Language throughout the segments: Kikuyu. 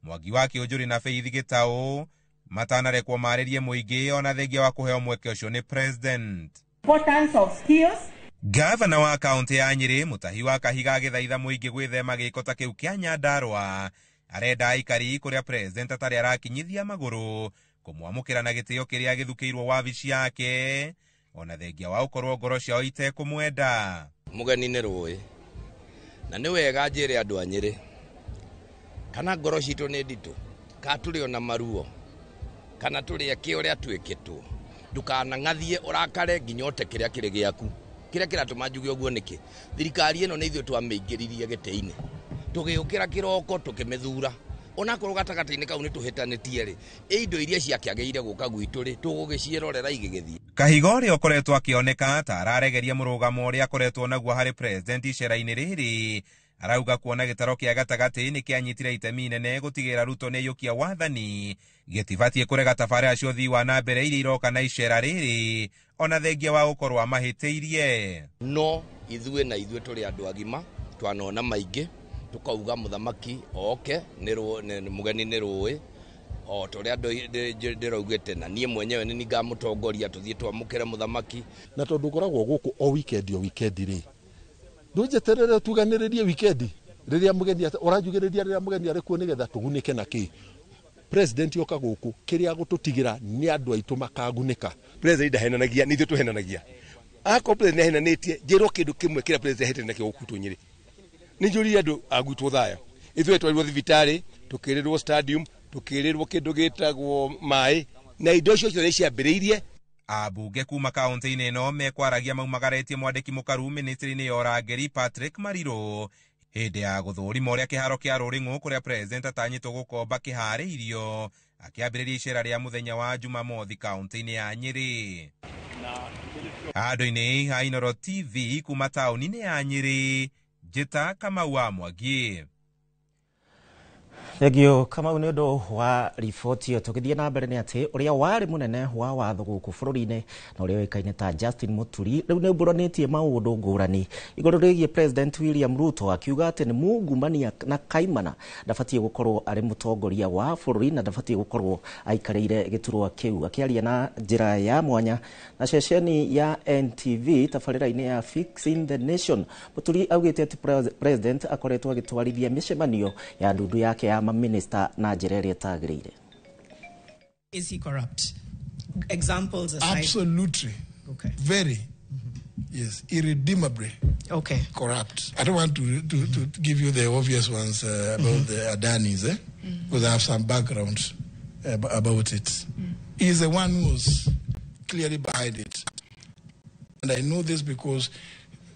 Mwangi wa Kĩũnjũrĩ na Faith Gĩtaũ matanarekwo marĩrie mũingĩ ona thengia wa kũheo mweke ũcio nĩ president. Importance of skills. Gavana wa kaunti ya Nyĩrĩ Mũtahi wa Kahiga agĩthaitha mũingĩ gwĩthema gĩko ta kĩu kĩa Nyandarũa. Arenda aikari kũrĩa president atarĩ arakinyithia magũrũ kũmwamũkĩra na gĩtĩo kĩrĩa gĩthukĩirwo wabici yake ona thengia wa ũkorwo ngoro ciao itekũmwenda. Mũgeni nĩ rũĩ na nĩ wega njĩre andũ a Nyĩrĩ kana ngoro citũ nĩ nditũ kana tũrĩ ona maruo kana tũrĩ eke ũrĩa twĩkĩtwo, ndũkanang'athie ũrakare nginya ũte kĩrĩa kĩrĩ gĩaku. Kĩrĩa kĩratũma njuge ũguo nĩkĩ? Thirikari ĩno nĩ ithuĩ twamĩingĩririe gĩtĩ-inĩ, tũgĩũkĩra kĩroko tũkĩmĩthura, onakorwo gatagatĩ-inĩ kau nĩ tũhĩtanĩtie rĩ, indo iria ciakĩagĩrĩire gũka gwitũ rĩ, tũgũgĩciĩrorera igĩgĩthiĩ. Kahiga ũrĩa ũkoretwo akĩoneka ta araregeria mũrũgamo ũrĩa akoretwo naguo harĩ president icera-inĩ rĩrĩ, arauga kuona gĩtaro kĩa gatagatĩ nĩ kĩanyitire itemi inene gũtigĩrĩra Ruto nĩ aiyũkia wathani, gĩtibatiĩ kũrega tabarĩra cia ũthii wa na mbere iria iroka na icera rĩrĩ ona thengia wa gũkorwo amahĩtĩirie. No ithuĩ na ithuĩ tũrĩ andũ agima, twanona maingĩ, tũkauga mũthamaki oke, nĩ mũgeni nĩ rũĩ, o tũrĩa ndĩraugĩte, na niĩ mwenyewe nĩ ngamũtongoria tũthiĩ twamũkĩre mũthamaki. Na tondũ ũkoragwo gũkũ o weekend o weekend rĩ, ndũnjeterere tuganĩrĩrie weekend rĩrĩa mũgeni ũranjugĩrĩria rĩrĩa mũgeni arĩ kuo nĩgetha tũgunĩke na kĩ. President oka gũkũ kĩrĩa gũtũtigĩra nĩ andũ aitũ makagunĩka. President ndahenanagia, nĩ ithuĩ tũhenanagia. Akorwo president nĩahenanĩtie, njĩrwo kĩndũ kĩmwe kĩrĩa president ahĩtĩte nakĩo gũkũ gwitũ Nyĩrĩ. Nĩ njũririe andũ a gwitũ thayũ. Ithuĩ twarirwo thibitarĩ, tũkĩrĩrwo stadium, tũkĩrĩrwo kĩndũ gĩtagwo maĩ, na indo icio ciothe ciambĩrĩirie. Ambunge kuma kaunti-inĩ ĩno mekwaragia maumagarĩtie mwandĩki mũkaru ministry-inĩ ya ũrangĩri Patrick Mariru hĩndĩ ya gũthũrima ũrĩa kĩharo kĩa Rũrĩng'ũ kũrĩa president atanyĩtwo gũkomba kĩharĩirio akĩambĩrĩria icera rĩa mũthenya wa Jumamothi kaunti-inĩ ya Nyĩrĩ. Handũ-inĩ ha Inooro TV kuma taũni-inĩ ya Nyĩrĩ, Njĩta Kamau wa Mwangi. Thengio Kamau nĩ ũndũ wa riboti ĩyo. Tũgĩthiĩ na mbere nĩ atĩ ũrĩa warĩ mũnene wa watho gũkũ bũrũri-inĩ na ũrĩa ũĩkaine ta Justin Muturi rĩu nĩ umbũranĩtie maũndũ ngũrani igũrũ rĩgiĩ President William Ruto, akiuga atĩ nĩ mungumania na kaimana, ndabatiĩ gũkorwo arĩ mũtongoria wa bũrũri na ndabatiĩ gũkorwo aikarĩire gĩturwa kĩu. Akĩaria na njĩra ya mwanya na ceceni ya NTV tabarĩra-inĩ ya Fixing the Nation, Muturi augĩte atĩ President akoretwo agĩtwarithia mĩcemanio ya ndundu yake ya maminista na njĩra ĩrĩa ĩtagĩrĩire. Is he corrupt? Examples aside. Absolutely. Okay. Very. Yes. Irredeemably. Okay. Corrupt. I don't want to give you the obvious ones about the Adanis, eh? Because I have some background about it. He's the one who's clearly behind it. And I know this because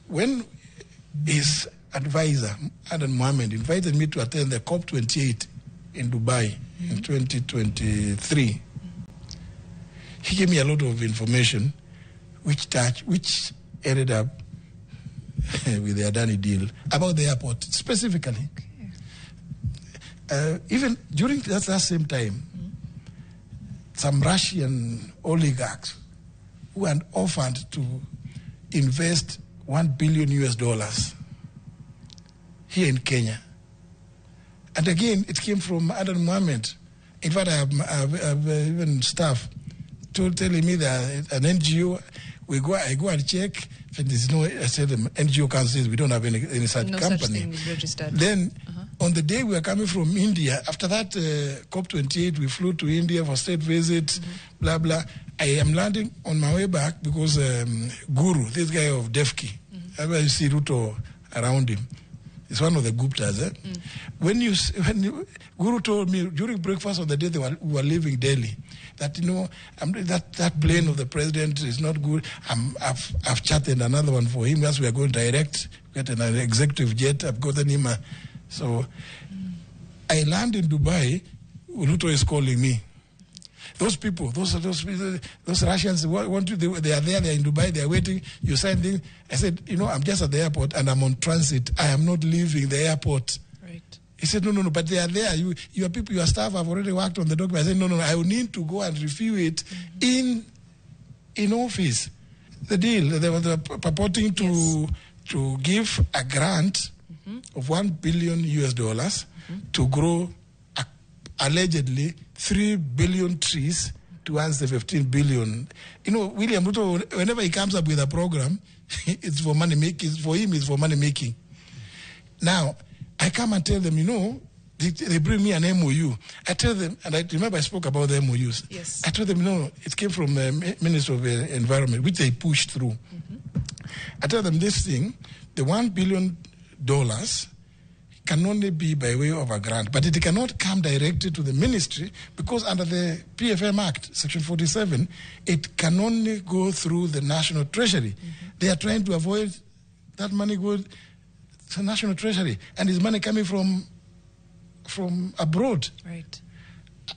when his advisor, Adan Mohamed, invited me to attend the COP28 in Dubai in 2023, he gave me a lot of information which ended up with the Adani deal about the airport specifically. Okay. Even during that same time, some Russian oligarchs who had offered to invest $1 billion US here in Kenya. And again, it came from Adan Mohamed. In fact, I have even staff telling me that an NGO, I go and check, and there's no, I said the NGO council, we don't have any such no company. Such thing is registered. Then, on the day we were coming from India, after that COP28, we flew to India for state visit, blah, blah. I am landing on my way back because Guru, this guy of Defki, I see Ruto around him. It's one of the Guptas. Eh? When you Guru told me during breakfast on the day we were leaving Delhi that, you know, that plane of the president is not good. I've chartered another one for him as we are going direct. Get an executive jet. I've gotten him. So I land in Dubai. Ruto is calling me. Those people, those Russians want to. They are there. They are in Dubai. They are waiting. You sign things. I said, you know, I'm just at the airport and I'm on transit. I am not leaving the airport. Right. He said, no, no, no. But they are there. You, your people, your staff have already worked on the document. I said, no, no, no. I will need to go and review it in office. The deal they were purporting to to give a grant of $1 billion US to grow allegedly 3 billion trees towards the 15 billion. You know, William Ruto, whenever he comes up with a program, it's for money making. For him, it's for money making. Now, I come and tell them, you know, they bring me an MOU. I tell them, and I remember I spoke about the MOUs. Yes. I told them, no, it came from the Ministry of Environment, which they pushed through. Mm-hmm. I tell them this thing, the $1 billion can only be by way of a grant, but it cannot come directly to the ministry because under the PFM Act, Section 47, it can only go through the National Treasury. Mm-hmm. They are trying to avoid that money go to the National Treasury, and it's money coming from abroad. Right.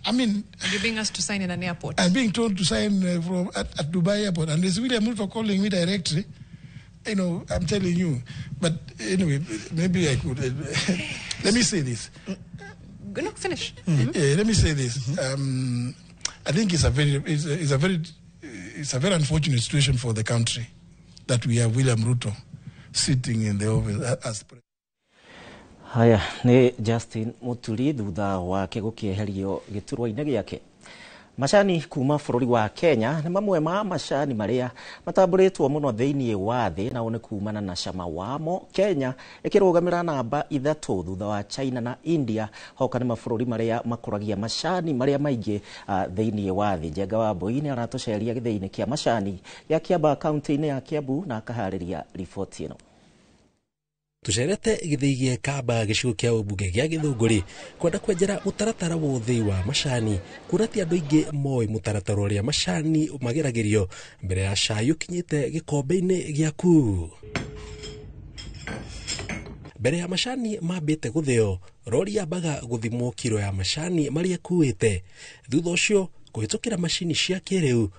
I mean, and you're being asked to sign in an airport. I'm being told to sign from at Dubai airport, and it's William Ruto calling me directly. You know, I'm telling you. But anyway, maybe I could. Let me say this. No, finish. Mm-hmm. Let me say this. Mm-hmm. I think it's a very unfortunate situation for the country that we have William Ruto sitting in the office as president. Haya ni Justin Muturi thutha wake gukieherio giturwa-inĩ gĩake. Macani kuma bũrũri wa Kenya nĩ mamwe ma macani marĩa matambũrĩtwo mũno thĩinĩ wa thĩ, nao nĩ kumana na cama wamo. Kenya ĩkĩrũgamĩra namba 3 thutha wa China na India, hoka nĩ mabũrũri marĩa makũragia macani marĩa maingĩ thĩinĩ wa thĩ. Njenga wa Mbui nĩ aratũceria gĩthĩinĩ kĩa macani gĩa Kiambaa kaunti-inĩ ya Kiambu na akaharĩria riboti ĩno. Tucerete gĩthĩi gĩa Kamba gĩcigo kĩa ũmbunge gĩa Gĩthũngũri kwenda kwenjera mũtaratara wa ũthĩi wa macani kuona ti andũ aingĩ moĩ mũtaratara ũrĩa macani mageragĩrio mbere ya cai ũkinyĩte gĩkombe-inĩ gĩaku. Mbere ya macani mambĩte gũthĩo, rori yambaga gũthimwo kiro ya macani marĩa ĩkuĩte, thutha ũcio kũhĩtũkĩra macini cia kĩrĩu.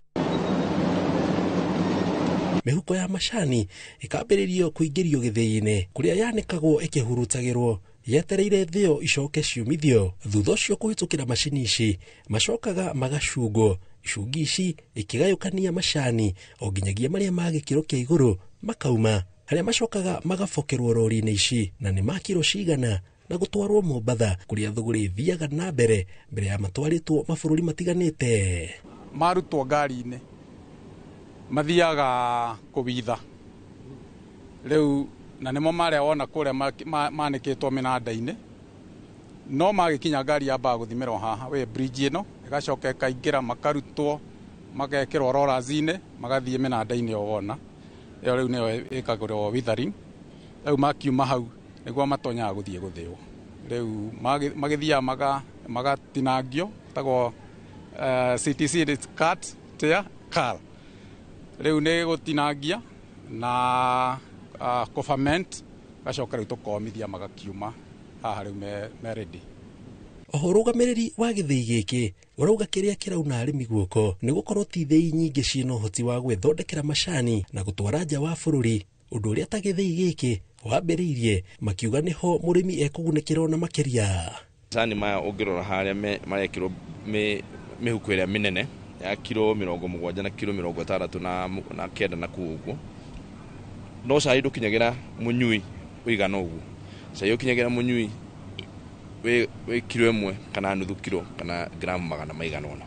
Mĩhuko ya macani ĩkambĩrĩrio kũingĩrio gĩthĩi-inĩ kũrĩa yanĩkagwo ĩkĩhurutagĩrwo yetereire thĩo icoke ciumithio. Thutha ũcio kũhĩtũkĩra macini ici macokaga magacungwo, icungi ici ikĩgayũkania macani o nginyagia marĩa ma gĩkĩro kĩa igũrũ makauma, harĩa macokaga magabokerwo rori-inĩ ici na nĩ ma kiro cigana na gũtwarwo Mombatha kũrĩa thũgũrĩ ithiaga na mbere mbere ya matwarĩtwo mabũrũri matiganĩte. Marutwo ngari-inĩ mathiaga kũwitha rĩu, na nĩmo marĩa wona kũrĩa manĩkĩtwo mĩnanda-inĩ, no magĩkinya ngari yambaga gũthimĩrwo haha wĩ bridge ĩno, ĩgacoka ĩkaingĩra, makarutwo, magekĩrwo rollers-inĩ, magathiĩ mĩnanda-inĩ o wona ĩyo rĩu nĩyo ĩkagũrwo withering. Rĩu makiuma hau nĩguo matonyaga gũthiĩ gũthĩo, rĩu magĩthiaga magatinangio, tagwo CTC cut tear cal. Rĩu nĩ gũtinangia na kũferment, gacoka rĩu tũkomithia magakiuma haha rĩu me ready. Oho ũrũgamĩrĩri wa gĩthĩi gĩkĩ ũrauga kĩrĩa kĩrauna arĩmi guoko nĩ gũkorwo ti ithĩi nyingĩ ciĩna ũhoti wa gwĩthondekera macani na gũtwara nja wa bũrũri, ũndũ ũrĩa ta gĩthĩi gĩkĩ wambĩrĩirie makiuga nĩho mũrĩmi ekũgunĩkĩra ona makĩria. Macani maya ũngĩrora harĩa marekĩrwo mĩhuko ĩrĩa mĩnene ya kiro 70 na kiro 69 na kũu ũguo, no cai ndũkinyagĩra mũnyui ũigana ũguo. Cai ũkinyagĩra mũnyui wĩ kiro 1 kana nuthu kiro kana gramu 100 maigana ũna.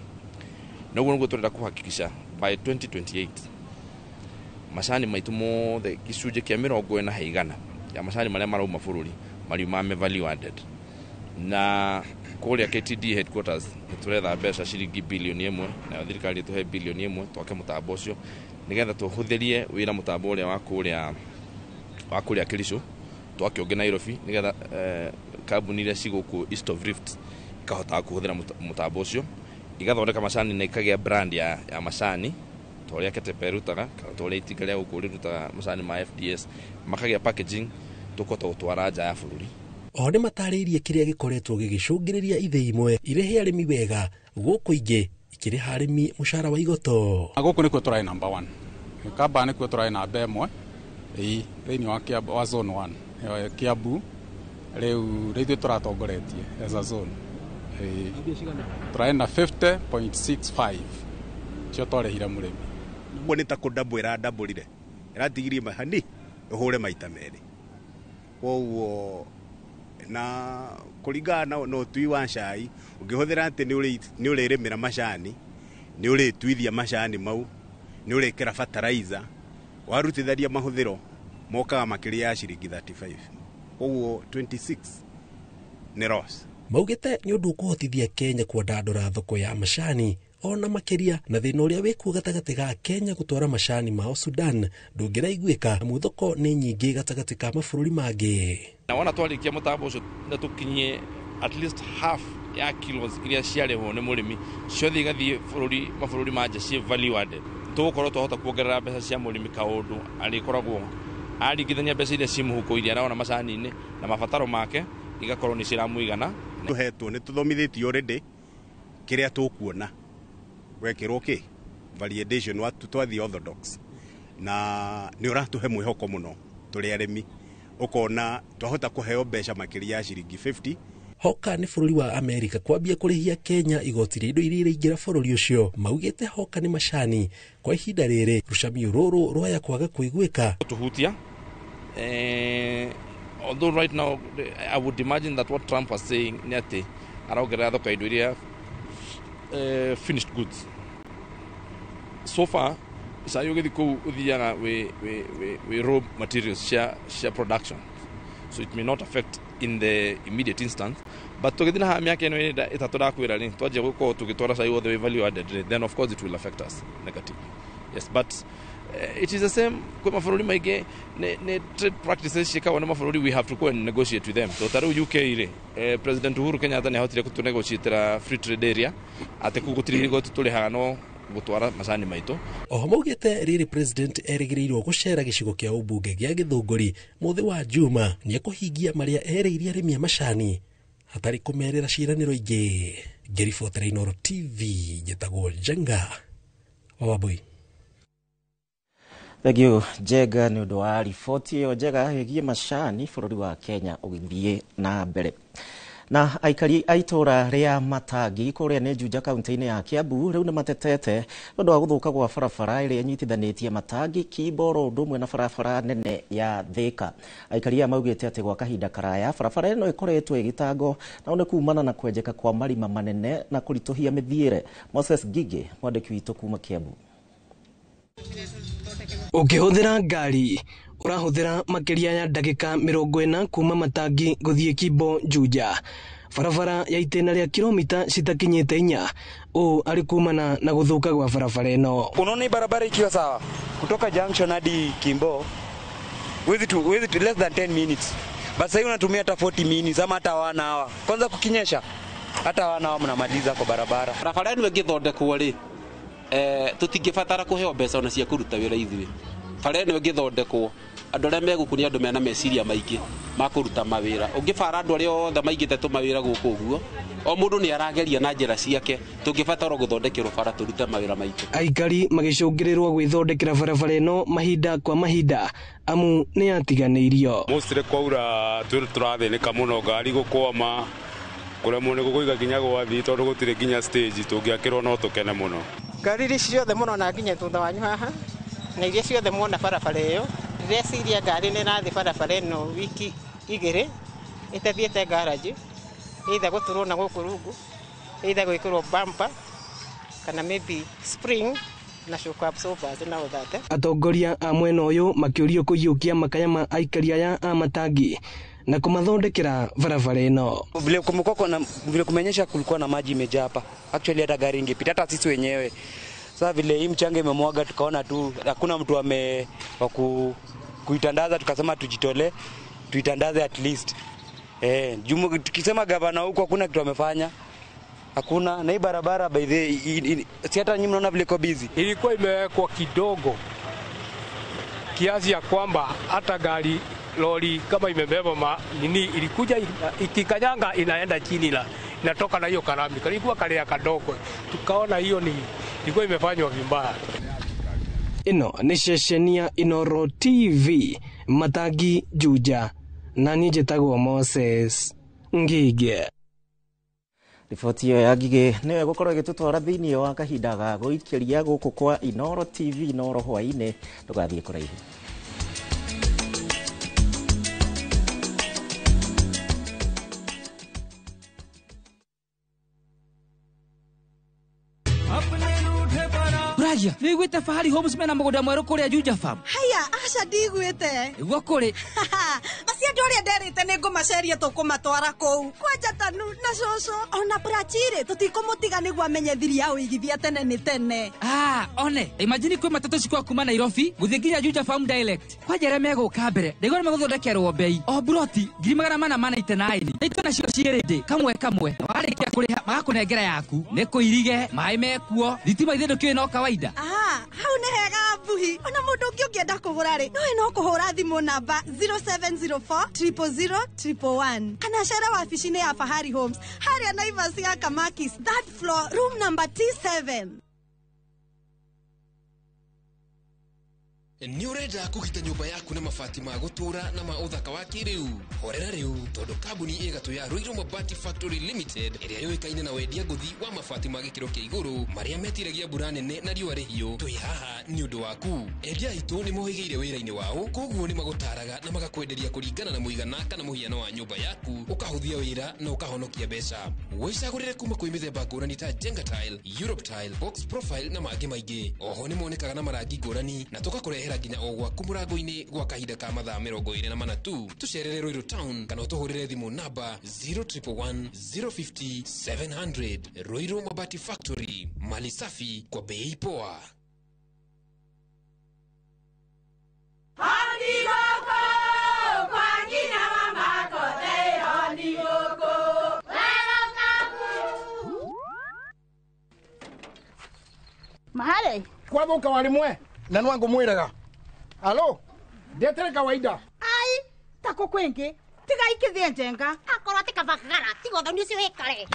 Noguo nĩguo tũrenda kũhakikisha by 2028 macani maitũ mothe gĩcunjĩ kĩa 40 he igana ya macani marĩa marauma bũrũri mariuma me value added. Na kũrĩa KTD headquarters nĩtũretha mbeca ciringi bilioni 1, nayo thirikari ĩtũhe bilioni 1 twake mũtambo ũcio nĩgetha tũhũthĩrie wĩra mũtambo ũrĩa wa kũrĩa Kericho twake ũngĩ Nairobi, nĩgetha kambuni iria ci gũkũ East of Rift ikahotaga kũhũthĩra mũtambo ũcio, igathondeka macani na ikagĩa brand ya macani ta ũrĩa Ketepa ĩrutaga kana ta ũrĩa itinga rĩa gũkũ rĩrutaga macani ma FDS, makagĩa packaging tũkũhota gũtwara nja ya bũrũri. Oho nĩ matarĩirie kĩrĩa gĩkoretwo gĩgĩcũngĩrĩria ithĩi imwe irĩhe arĩmi wega gũkũ ingĩ ikĩrĩha arĩmi mũcara wa igoto. Gũkũ nĩkuo tũrarĩ number 1, Kamba nĩkuo tũrarĩ namba 1 thĩinĩ wa Kiambu, wa zone 1 Kiambu. Rĩu ithuĩ tũratongoretie as a zone, tũrarĩ na 50.65 cio twarĩhire mũrĩmi. Ũguo nĩ ta kũndambũ ĩrandambũrire, ĩratigirie mahani ĩhũre maita merĩ, koguo Na kũringana na ũtui wa cai, ũngĩhũthĩra atĩ nĩ ũrĩrĩmĩra macani, nĩ ũrĩtuithia macani mau, nĩ ũrĩkĩra fertilizer, warutithania mahũthĩro mokaga makĩria ya ciringi 35. Koguo 26 nĩ loss. Maugĩte nĩ ũndũ ũkũhotithia Kenya kwandandũra thoko ya macani ona makĩria, na thĩna ũrĩa wĩkuo gatagatĩ ga Kenya gũtwara macani mao Sudan ndũngĩraiguĩka, amu thoko nĩ nyingĩ gatagatĩ ka mabũrũri mangĩ. Na wona twarĩkia mũtambo ũcio na tũkinyie at least half ya kilos iria ciarĩhwo nĩ mũrĩmi ciothe igathiĩ bũrũri mabũrũri ma nja ciĩ value added, tũgũkorwo twahota kuongerera mbeca cia mũrĩmi kaũndũ arĩkoragwo aringithania mbeca iria ci mũhuko iria arona macani-inĩ na mabataro make igakorwo nĩ ciramũigana. Tũhetwo nĩ tũthomithĩtio already kĩrĩa tũkuona wekĩrwo kĩ validation twathiĩ orthodox, na nĩ ũratũhe mwĩhoko mũno tũrĩ arĩmi, ũkona twahota kũheo mbeca makĩria ya ciringi 50. Hoka nĩ bũrũri wa Amerika kwambia kũrĩhia Kenya igoti rĩa indo iria iraingĩra bũrũri ũcio. Maugĩte hoka nĩ macani kwa ihinda rĩrĩ rũcamiũ rũrũ rwaya kwaga kũiguĩka. Tũhutia although right now I would imagine that what Trump was saying nĩ atĩ arongerera thoko ya indo iria finished goods. So far cai ũgĩthiĩ kũu ũthiaga wĩ raw materials cia production, so it may not affect in the immediate instance, but tũgĩthiĩ na haha mĩaka ĩno ĩtatũ ndakwĩra rĩ, twanjia gũkorwo tũgĩtwara cai wothe wĩ value added rĩ, then of course it will affect us negatively. Yes, but it is the same kwĩ mabũrũri maingĩ nĩ trade practices ciĩkagwo nĩ mabũrũri, we have to go and negotiate with them. So ta rĩu UK rĩ, President Uhuru Kenyatta nĩ ahotire gũtũnegotiatĩra free trade area atĩ kũu gũtirĩ igoti tũrĩhaga no gũtwara macani maitũ. Oho maugĩte rĩrĩ president erĩgĩrĩirwo gũcera gĩcigo kĩa ũmbunge gĩa Gĩthũngũri mũthĩ wa Juma nĩekũhingia marĩa erĩire arĩmi a macani hatarĩ kũmerĩra ciĩranĩro ingĩ. Ngĩribotera Inooro TV njĩtagwo Njenga wa Wambui. Thank you Njega nĩ ũndũ wa riboti ĩyo njega ĩgiĩ macani bũrũri wa Kenya ũgĩthiĩ na mbere. Na aikari a itũũra rĩa Matangi kũrĩa nĩ Juja kaunti-inĩ ya Kiambu rĩu nĩ matetete ũndũ wa gũthũka gwa barabara ĩrĩa ĩnyitithanĩtie Matangi Kimboro ũndũ ũmwe na barabara nene ya Thika. Aikari aya maugĩte atĩ gwa kahinda karaya barabara ĩno ĩkoretwo ĩgĩtangwo nao nĩ kumana na kwenjeka kwa marima manene na kũritũhia mĩthiĩre. Moses Ngigĩ mwandĩki witũ kuma Kiambu. Ũkĩhũthĩra ngari ũrahũthĩra makĩria ya ndagĩka 40 kuma Matangi gũthiĩ Kimbo Juja, barabara ya itĩna rĩa kilomita citakinyĩte 4 ũũ arĩ kumana na gũthũka gwa barabara ĩno. Unaona hii barabara ikiwa sawa kutoka junction hadi Kimbo with less than 10 minutes, but sasa unatumia hata 40 minutes ama hata 1 hour. Kwanza kukinyesha hata 1 hour mnamaliza kwa barabara. Barabara ĩno ĩngĩthondekwo rĩ, tũtingĩbatara kũheo mbeca ona cia kũruta wĩra ithuĩ. Bara ĩno ĩngĩthondekwo andũ arĩa megũkũ nĩ andũ mena meciria maingĩ ma kũruta mawĩra. Ũngĩbara andũ arĩa othe maigĩte tũmawĩra gũkũ ũguo, o mũndũ nĩ arageria na njĩra ciake, tũngĩbatara gũthondekerwo bara tũrute mawĩra maitũ. Aikari magĩcũngĩrĩrwo gwĩthondekera barabara ĩno mahinda kwa mahinda amu nĩ yatiganĩirio. Mostly kwaura tũrathĩnĩka mũno, ngari gũkwama, kũremwo nĩ gũkũiga nginya gwathi tondũ gũtirĩ nginya stage, tũngĩakĩrwo no tũkene mũno. Ngari iria ciothe mũrona nginya thutha wanyu haha na iria ciothe muona barabara ĩyo, ndĩreciria ngari nĩ ĩrathiĩ barabara ĩno wiki 2 ĩtathiĩte garage, either gũturwo na gũkũ rungu, either gwĩkĩrwo bumper kana maybe spring na shock absorbers na all that. Atongoria a mwena ũyũ makĩũrio kũiyũkia makaya ma aikari aya a Matangi na kumathondekera barabara ĩno. Vile kumekuwa na vile kumenyesha, kulikuwa na maji imejaa hapa. Actually hata gari ingepita hata sisi wenyewe. Sasa vile hii mchanga imemwaga tukaona tu hakuna mtu ame kuitandaza, tukasema tujitole tuitandaze at least. Tukisema gavana huko hakuna kitu amefanya. Hakuna. Na hii barabara by the si hata nyinyi mnaona vile iko busy. Ilikuwa imewekwa kidogo kiasi ya kwamba hata gari lori kama imebeba nini ilikuja ikikanyanga inaenda chini na inatoka na hiyo karami. Ilikuwa kale kadogo. Tukaona hiyo ni ilikuwa imefanywa vibaya. Ino ni ceceni ya Inooro TV Matangi Juja, na niĩ njĩtagwo Moses Ngige. Riboti ĩyo ya Ngigĩ nĩyo ĩgũkorwo ĩgĩtũtwara thĩinĩ wa kahinda ga gũikĩria gũkũ kwa Inooro TV Inooro hwaĩ-inĩ. Ndũgathiĩ kũraihu. Njũragia, nĩ ũiguĩte Fahari Homes mena mũgũnda mwerũ kũrĩa Juja Farm? Haya, aca ndiguĩte. Nĩguo kũrĩ. Acio andũ arĩa nderĩte nĩ ngũmaceria tũkũmatwara kũu. Kwanja Tanu na cũcũ ona Prachirĩ tũtikũmũtiga nĩguo amenye thiri ya ũigithia tene nĩ tene. Ah, one, imagine kwĩ matatũ cikwa kuma Nairobi gũthiĩ nginya Juja Farm direct. Kwanja arĩa megũka mbere, ndaigua nĩ megũthondekerwo bei. O buroti 499. Itũ nacio ciĩ rĩndĩ kamwe kamwe. Na warĩkia kũrĩha magakũnengera yaku. Nĩ kũirige, maĩ mekuo, thitima ithe ndũkĩũĩ no kawaida. Ah, hau nĩ hega mbuhi. Ona mũndũ ũngĩ ũngĩenda kũgũra rĩ, nowe no kũhũra thimũ namba 0704 000 111 kana cere wabici-inĩ ya Fahari Homes harĩa Naivas ya Kamakis, third floor, room number T7. Nĩ ũrenda kũgita nyũmba yaku na mabati ma gũtũũra na ma ũthaka wa kĩrĩu? Horera rĩu, tondũ kambuni ĩgatũ ya Ruiru Mabati Factory Limited, ĩrĩa yũĩkaine na wendia ngũthi wa mabati ma gĩkĩro kĩa igũrũ marĩa metiragia mbura nene na riũa rĩhiũ, twĩ haha nĩ ũndũ waku. Endia aitũ nĩ mohĩgĩire wĩra-inĩ wao, koguo nĩ magũtaraga na magakwenderia kũringana na mũigana kana mũhiano wa nyũmba yaku, ũkahũthia wĩra na ũkahonokia mbeca. Wĩcagũrĩre kuma kwĩ mĩthemba ngũrani ta Jenga Tile, Europe Tile, Box Profile na mangĩ maingĩ. Oho nĩ monekaga na marangi ngũrani na tũgakũrehera nginya o gwaku mũrango-inĩ gwa kahinda ka mathaa 24 tu. Tũcerere Ruiru Town kana ũtũhũrĩre thimũ namba 0111 050 700. Ruiru Mabati Factory, mali safi kwa bei poa. Mahare kwathuka warimwe na nwangu mwiraga alo ndetere kawaida ai tako kwingi tiga ikithie njenga akorwo ti kabagara tiga ũthoni ũcio wĩkare.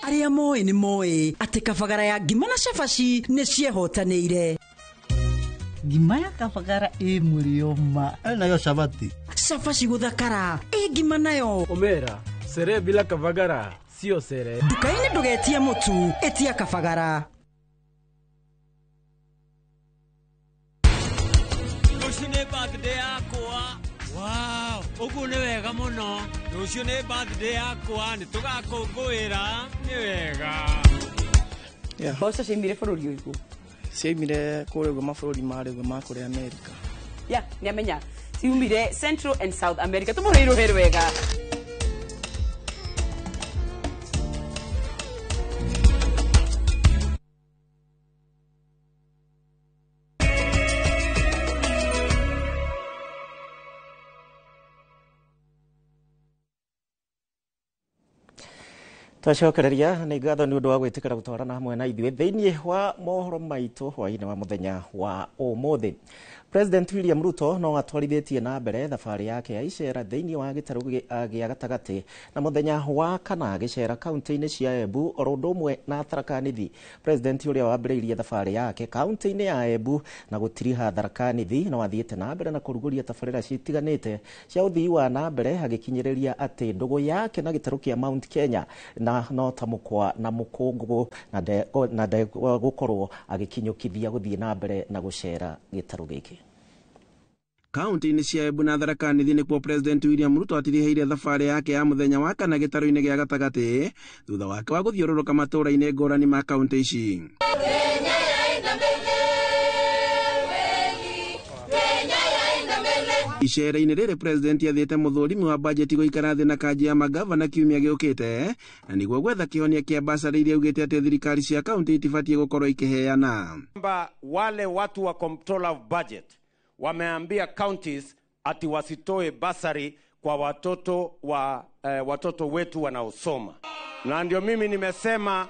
Arĩa moĩ nĩ moĩ atĩ kabagara ya ngima na cabaci nĩ ciehotanĩire. Ngima ya kabagara ĩ mũrĩo ma. Nayo cabati. Cabaci gũthakara ĩ ngima nayo. Omera, sere bila kabagara sio sere. Nduka-inĩ ndũgetie mũtu, ĩtia kabagara. Rũciũ nĩ birthday yakwa. Wow, ũguo nĩ wega mũno. Rũciũ nĩ birthday yakwa, nĩ tũgakũngũĩra. Nĩ wega. Mboco ciaimire bũrũri ũrĩkũ? Ciaimire kũrĩa ũguo mabũrũri marĩa ũguo ma kũrĩa America. Ya, nĩamenya. Ciumire Central and South America. Tũmũhe rũhĩ rwega. Twacokereria nĩ ngatho nĩ ũndũ wa gwĩtĩkĩra gũtwarana hamwe na ithuĩ thĩinĩ wa mohoro maitũ hwaĩ-inĩ wa mũthenya wa ũmũthĩ. President William Ruto no atwarithĩtie na mbere thabarĩ yake ya icera thĩinĩ wa gĩtarũ gĩa gatagatĩ na mũthenya wa kana agĩcera kaunti-inĩ cia Embu oro ũndũ ũmwe na Tharaka Nithi. President ũrĩa wambĩrĩirie thabarĩ yake kaunti-inĩ ya Embu na gũtiriha Tharaka Nithi no athiĩte na mbere na kũrugũria tabarĩra citiganĩte cia ũthii wa na mbere, agĩkinyĩrĩria atĩ ndũgũ yake na gĩtarũ kĩa Mount Kenya na no ta mũkwa na mũkũngũ na ndegũkorwo agĩkinyũkithia gũthiĩ na mbere na gũcera gĩtarũ gĩkĩ. Kaunti-inĩ cia Embu na Tharaka Nithi nĩkuo President William Ruto atirihĩire thabarĩ yake ya mũthenya wa kana gĩtarũ-inĩ gĩa gatagatĩ thutha wake wa gũthiũrũrũka matũũra-inĩ ngũrani ma kaunti ici. Icera-inĩ rĩrĩ President athĩte mũthũrimi wa bajeti gũikara thĩ na kanji ya magavana kiumia gĩũkĩte na nĩguo gwetha kĩhonia kĩa basarĩ iria augĩte atĩ thirikari cia kaunti itibatiĩ gũkorwo ikĩheana. Wale watu wa controller of budget wameambia counties ati wasitoe basari kwa watoto wa watoto wetu wanaosoma. Na ndio mimi nimesema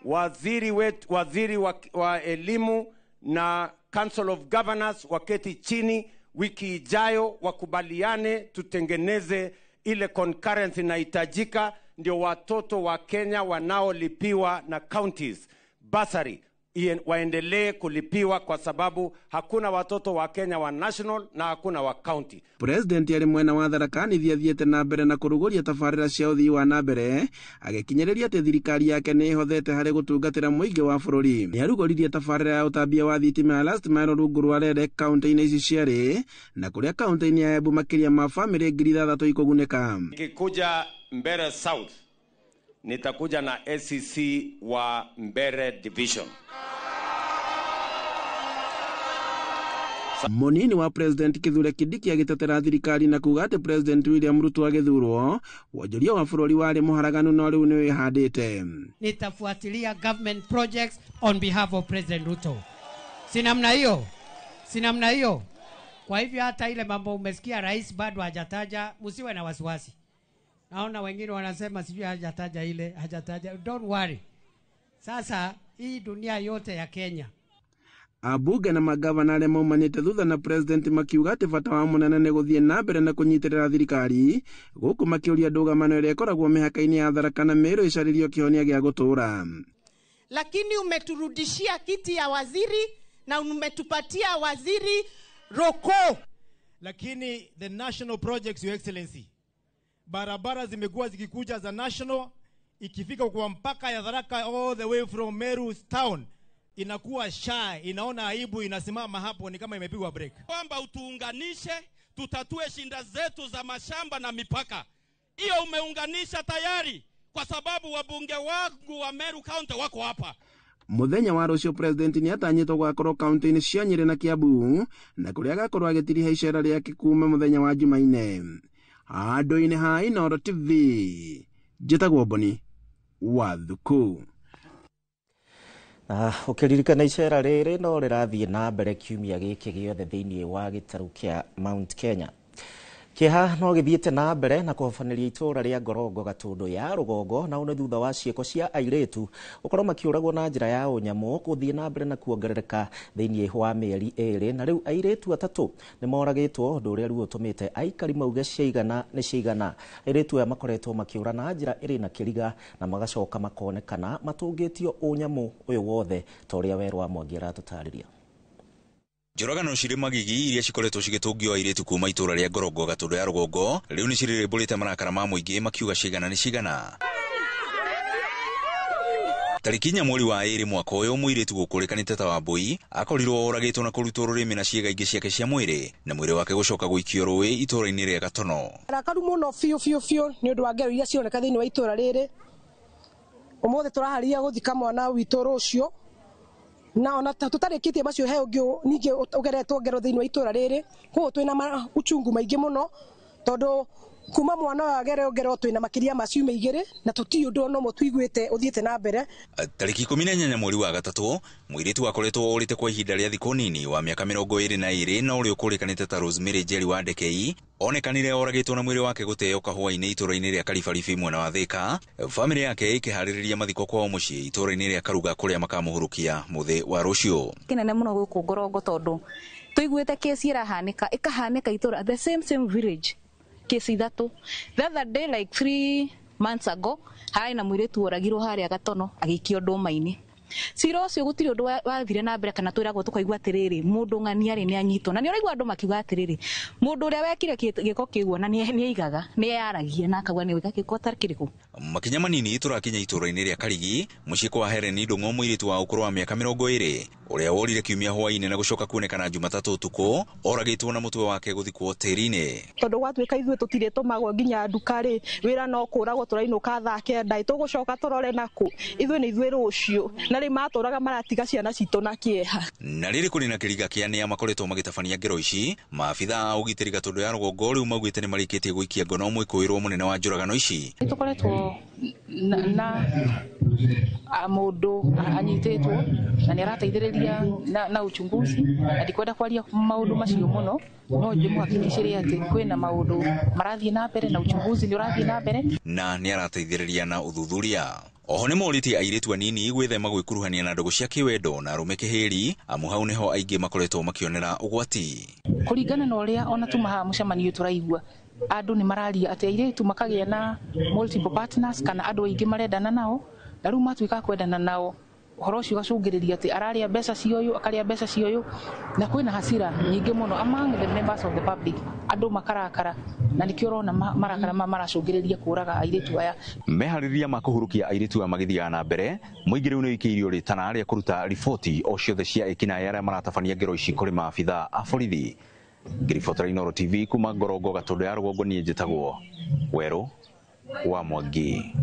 waziri wetu, waziri wa elimu na Council of Governors waketi chini wiki ijayo wakubaliane tutengeneze ile concurrence inahitajika ndio watoto wa Kenya wanaolipiwa na counties basari waendelee kulipiwa, kwa sababu hakuna watoto wa Kenya wa national na hakuna wa county. President arĩ mwena wa Tharaka Nithi athiĩte na mbere na kũrugũria tabarĩra cia ũthii wa na mbere, agĩkinyĩrĩria atĩ thirikari yake nĩ ĩhothete harĩ gũtungatĩra mũingĩ wa bũrũri. Nĩ arugũririe tabarĩra ya ũtambia wa thitima ya last mile rungu rwa REREC kaunti-inĩ ici cierĩ, na kũrĩa kaunti-inĩ ya Embu makĩria ma bamĩrĩ 6,000 ikũgunĩka. Nikikuja Mbeere South nitakuja na ACC wa Mbere Division. Munini wa President Kithure Kindiki agĩtetera thirikari na kuga atĩ President William Ruto agĩthurwo wonjoria wa bũrũri warĩ mũharaganu no rĩu nĩ wĩhandĩte. Nitafuatilia government projects on behalf of President Ruto. Si namna hiyo? Si namna hiyo? Kwa hivyo hata ile mambo umesikia rais bado hajataja, msiwe na wasiwasi. Naona wengine wanasema sijui hajataja ile, hajataja. Don't worry. Sasa hii dunia yote ya Kenya. Ambunge na magavana arĩa maumanĩte thutha na president makiuga atĩ bata wa mũnene nĩ gũthiĩ na mbere na kũnyitĩrĩra thirikari gũkũ makĩũria ndũgamano ĩrĩa ĩkoragwo mĩhaka-inĩ ya Tharaka na Meru ĩcarĩrio kĩhonia gĩa gũtũũra. Lakini umeturudishia kiti ya waziri na umetupatia waziri Roko. Lakini the national projects, Your Excellency, barabara zimekuwa zikikuja za national, ikifika kwa mpaka ya Tharaka all the way from Meru town inakuwa shy, inaona aibu, inasimama hapo ni kama imepigwa break. Kwamba utuunganishe, tutatue shinda zetu za mashamba na mipaka. Hiyo umeunganisha tayari kwa sababu wabunge wangu wa Meru County wako hapa. Muthenya wa rũciũ president nĩ atanyĩtwo gũgakorwo kaunti-inĩ cia Nyĩrĩ na Kiambu na kũrĩa agakorwo agĩtiriha icera rĩake kuma mũthenya wa Jumaine. Handũ-inĩ ha Inooro TV, njĩtagwo Boni wa Thuku. Na ũkĩririkana icera rĩrĩ no rĩrathiĩ na mbere kiumia gĩkĩ gĩothe thĩinĩ wa gĩtarũ kĩa Mount Kenya. Kĩeha no gĩthiĩte na mbere na kũhobanĩria itũũra rĩa Ngorongo Gatũndũ ya rũgongo na ũnĩ thutha wa ciĩko cia airĩtu gũkorwo makĩũragwo na njĩra ya ũnyamũ gũthiĩ na mbere na kuongerereka thĩinĩ wa mĩeri 2 na rĩu airĩtu 3 nĩ moragĩtwo ũndũ ũrĩa rĩu ũtũmĩte aikari mauge ciaigana nĩ ciaigana. Airĩtu aya makoretwo makĩũra na njĩra ĩrĩ na kĩriga na magacoka makonekana matũngĩtio ũnyamũ ũyũ wothe ta ũrĩa Werũ wa Mwangi aratũtarĩria. Njũragano cirĩ magigi iria cikoretwo cigĩtũngio airĩtu kuma itũũra rĩa Ngorongo Gatũndũ ya rũgongo rĩu nĩ cirĩrĩmbũrĩte marakara ma mũingĩ makiuga ciigana nĩ cigana. Tarĩki 4 mweri wa 2 mwaka ũyũ mũirĩtu gũkũrĩkanĩte ta Wambui akorirwo oragĩtwo na kũrutwo rũrĩmĩ na ciĩga ingĩ ciake cia mwĩrĩ na mwĩrĩ wake gũcoka gũikio rũĩ itũũra-inĩ rĩa Gatono. Rakaru mũno biũ biũ biũ nĩ ũndũ wa ngero iria cironeka thĩinĩ wa itũũra rĩrĩ. Ũmũthĩ tũraharĩria gũthika mwana witũ rũciũ na ona tutarĩkĩtie macio he ũngĩ ningĩ ũgeretwo ngero thĩinĩ wa itũũra rĩrĩ, koguo twĩna uchungu maingĩ mũno tondũ kuma mwana ũyũ agereo ngero twĩna makĩria ma ciumia 2 na tũtiũĩ ũndũ ona ũmwe tũiguĩte ũthiĩte na mbere. Tarĩki 18 mweri wa 3 mũirĩtu akoretwo orĩte kwa ihinda rĩa thikũ nini wa mĩaka 22 na ũrĩa ũkũrĩkanĩte ta Rosemary Njeri wa Ndekei onekanire oragĩtwo na mwĩrĩ wake gũteo kahũa-inĩ itũũra-inĩ rĩa Karibaribi mwena wa Thĩka. Bamĩrĩ yake ĩkĩharĩrĩria mathiko kwao mũciĩ itũũra-inĩ rĩa Karuga kũrĩa makamũhurukia mũthĩ wa rũciũ. Kĩnene mũno gũkũ Ngorongo tondũ tũiguĩte kesi ĩrahanĩka ĩkahanĩka itũũra the same village kesi 3. The other day like 3 months ago harĩ na mũirĩtu oragirwo harĩa Gatono agĩikio ndũma-inĩ. Cira ũcio gũtirĩ ũndũ wathire na mbere kana twĩragwo tũkaigua atĩrĩrĩ mũndũ ng'ania rĩ nĩ anyitwo na nĩ ũraigua andũ makiuga atĩrĩrĩ mũndũ ũrĩa wekire gĩko kĩu ona nĩ aigaga nĩ eyaragia na akauga nĩ gwĩka gĩko ta kĩrĩkũ. Makinya manini tũrakinya itũũra-inĩ rĩa Karigi mũciĩ kwa Helen Ndung'u mũirĩtu wa ũkũrũ wa mĩaka 20 ũrĩa worire kiumia hwaĩ-inĩ na gũcoka kuonekana Jumatatũ ũtukũ oragĩtwo na mũtwe wake gũthikwo tĩri-inĩ. Tondũ gwatuĩka ithuĩ tũtirĩ tũmagwo nginya nduka rĩ wĩra no kũragwo tũrainũka thaa 9 tũgũcoka tũrore nakũ ithuĩ nĩ ithuĩ rũciũ na rĩ matũraga maratiga ciana citũ na kĩeha. Na rĩrĩ kũrĩ na kĩriga kĩa nĩa makoretwo magĩtabania ngero ici maabitha a ũgitĩri Gatũndũ ya rũgongo rĩu maugĩte nĩ marĩkĩtie gũikia ngono mwĩkũĩrwo mũnene wa njũragano ici. Nĩ tũkoretwo na mũndũ anyitĩtwo na nĩ arateithĩrĩria na uchunguzi na ndikwenda kwaria maũndũ macio mũno no ndĩmũhakikicĩre atĩ kwĩna maũndũ marathiĩ na mbere na uchunguzi nĩ ũrathiĩ na mbere na nĩ arateithĩrĩria na ũthuthuria. Oho nĩ morĩtie airĩtu anini gwĩthema gwĩkuruhania na ndũgũ cia kĩwendo na arũme kĩhĩri amu hau nĩho aingĩ makoretwo makĩonera ũgwati. Kũringana na ũrĩa ona tuma haha mũcemanio tũraigua andũ nĩ mararia atĩ airĩtu makagĩa na multiple partners kana andũ aingĩ marendana nao na rĩu matuĩka kwendana nao ũhoro ũcio ũgacũngĩrĩria atĩ ararĩa mbeca cia ũyũ akarĩa mbeca cia ũyũ na kwĩna hasira nyingĩ mũno among the members of the public andũ makarakara na nĩkĩo ũrona marakara maracũngĩrĩria kũraga airĩtu aya. Meharĩrĩria ma kũhurukia airĩtu aya magĩthiaga na mbere mũingĩ rĩu nĩ ũikĩirio rĩtana rĩa kũruta riboti o ciothe cia ekinaĩ arĩa maratabania ngero ici kũrĩ maabitha a borithi. Ngĩribotera Inooro TV kuma Ngorongo Gatũndũ ya rũgongo niĩ njĩtagwo Werũ wa Mwangi.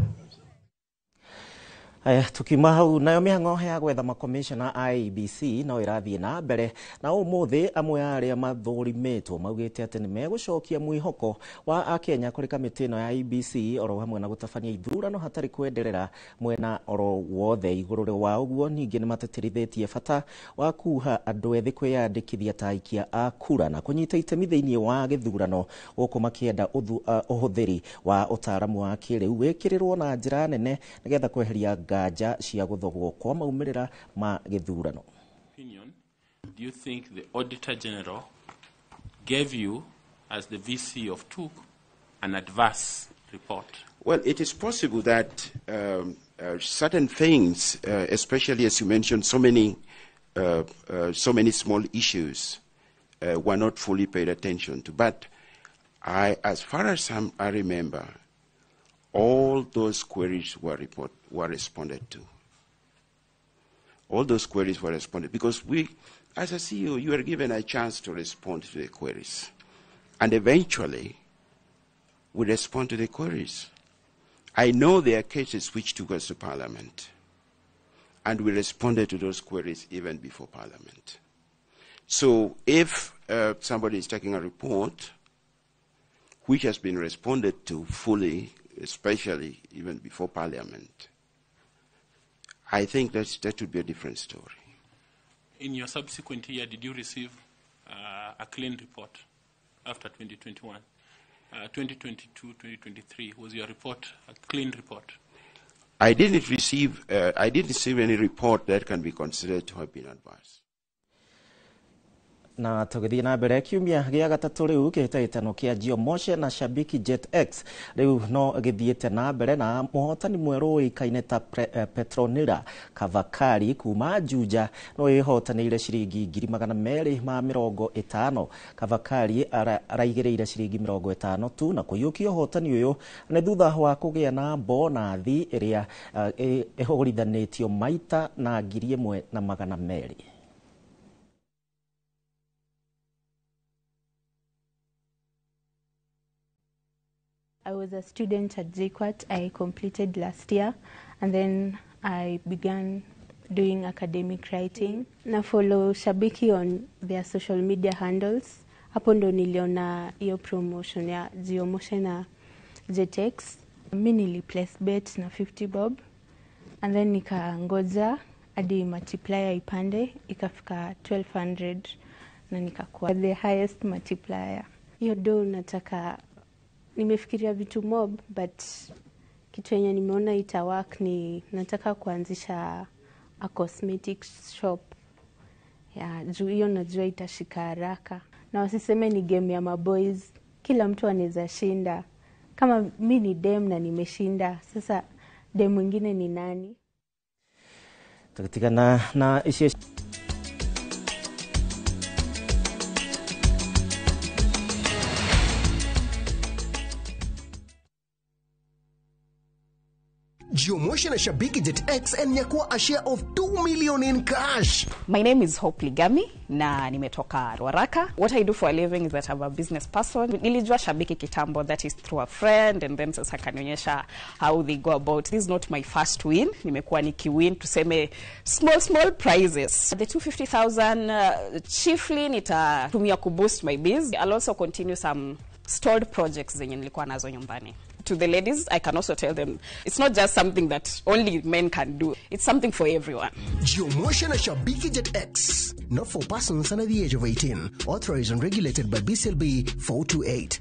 Aya, tukiuma hau nayo mĩhang'o ya gwetha makomishona a IEBC no ĩrathiĩ na mbere, na ũmũthĩ amwe a arĩa mathũrimĩtwo maugĩte atĩ nĩ megũcokia mwĩhoko wa akenya kũrĩ kamĩtĩ ĩno ya IEBC oro hamwe na gũtabania ithurano hatarĩ kwenderera mwena oro wothe. Igũrũ wa ũguo ningĩ nĩ matetĩrithĩtie bata wa kuha andũ ethĩ kwĩyandĩkithia ta aikia a kura na kũnyita itemi thĩinĩ wa gĩthurano, gũkũ makĩenda ũhũthĩri wa ũtaaramu wa kĩrĩu wĩkĩrĩrwo na njĩra nene nĩgetha kweheria nganja cia gũthogwo kwa maumĩrĩra ma gĩthurano. Opinion, do you think the Auditor General gave you, as the VC of TUK, an adverse report? Well, it is possible that certain things, especially as you mentioned, so many small issues were not fully paid attention to. But as far as I remember, all those queries were responded to. All those queries were responded because we, as a CEO, you are given a chance to respond to the queries. And eventually, we respond to the queries. I know there are cases which took us to Parliament, and we responded to those queries even before Parliament. So if somebody is taking a report which has been responded to fully, especially even before Parliament, I think that would be a different story. In your subsequent year, did you receive a clean report after 2021? 2022, 2023, was your report a clean report? I didn't receive any report that can be considered to have been adverse. Na tũgĩthiĩ na mbere, kiumia gĩa gatatũ rĩu kĩhĩtahĩtano kĩa Geomotion na Shabiki Jet X rĩu no gĩthiĩte na mbere, na mũhotani mwerũ ũĩkaine ta Petronila Kavakari kuma Juja no ĩhotanĩire ciringi 250,000. Kavakari araigĩrĩire ciringi 50 tu na kũiyũkia ũhotani ũyũ nĩ thutha wa kũgĩa na bonathi ĩrĩa ĩhũrithanĩtio maita na 1,200. I was a student at JKUAT. I completed last year, and then I began doing academic writing. Na follow Shabiki on their social media handles. Hapo ndo niliona hiyo promotion ya Geomotion na JetX. Mi nili place bet na 50 bob, and then nikangoja hadi multiplier ipande ikafika 1200 na nikakuwa the highest multiplier. Hiyo do nataka, nimefikiria vitu mob, but kitu yenye nimeona ita work ni nataka kuanzisha a cosmetic shop. Ya, juu hiyo najua itashika haraka. Na wasiseme ni game ya maboys, kila mtu anaweza shinda. Kama mi ni dem na nimeshinda, sasa dem mwingine ni nani? Tukitigana na icio. Geomotion na Shabiki Jet X and nyakua a share of 2 million in cash. My name is Hope Ligami na nimetoka Ruaraka. What I do for a living is that I'm a business person. Nilijua Shabiki kitambo, that is through a friend, and then sasa kanionyesha how they go about. This is not my first win. Nimekuwa nikiwin tuseme small prizes. The 250,000 chiefly nitatumia kuboost my biz. I'll also continue some stalled projects zenye nilikuwa nazo nyumbani. To the ladies, I can also tell them it's not just something that only men can do. It's something for everyone. Geomotion na Shabiki Jet X. Not for persons under the age of 18. Authorized and regulated by BCLB 428.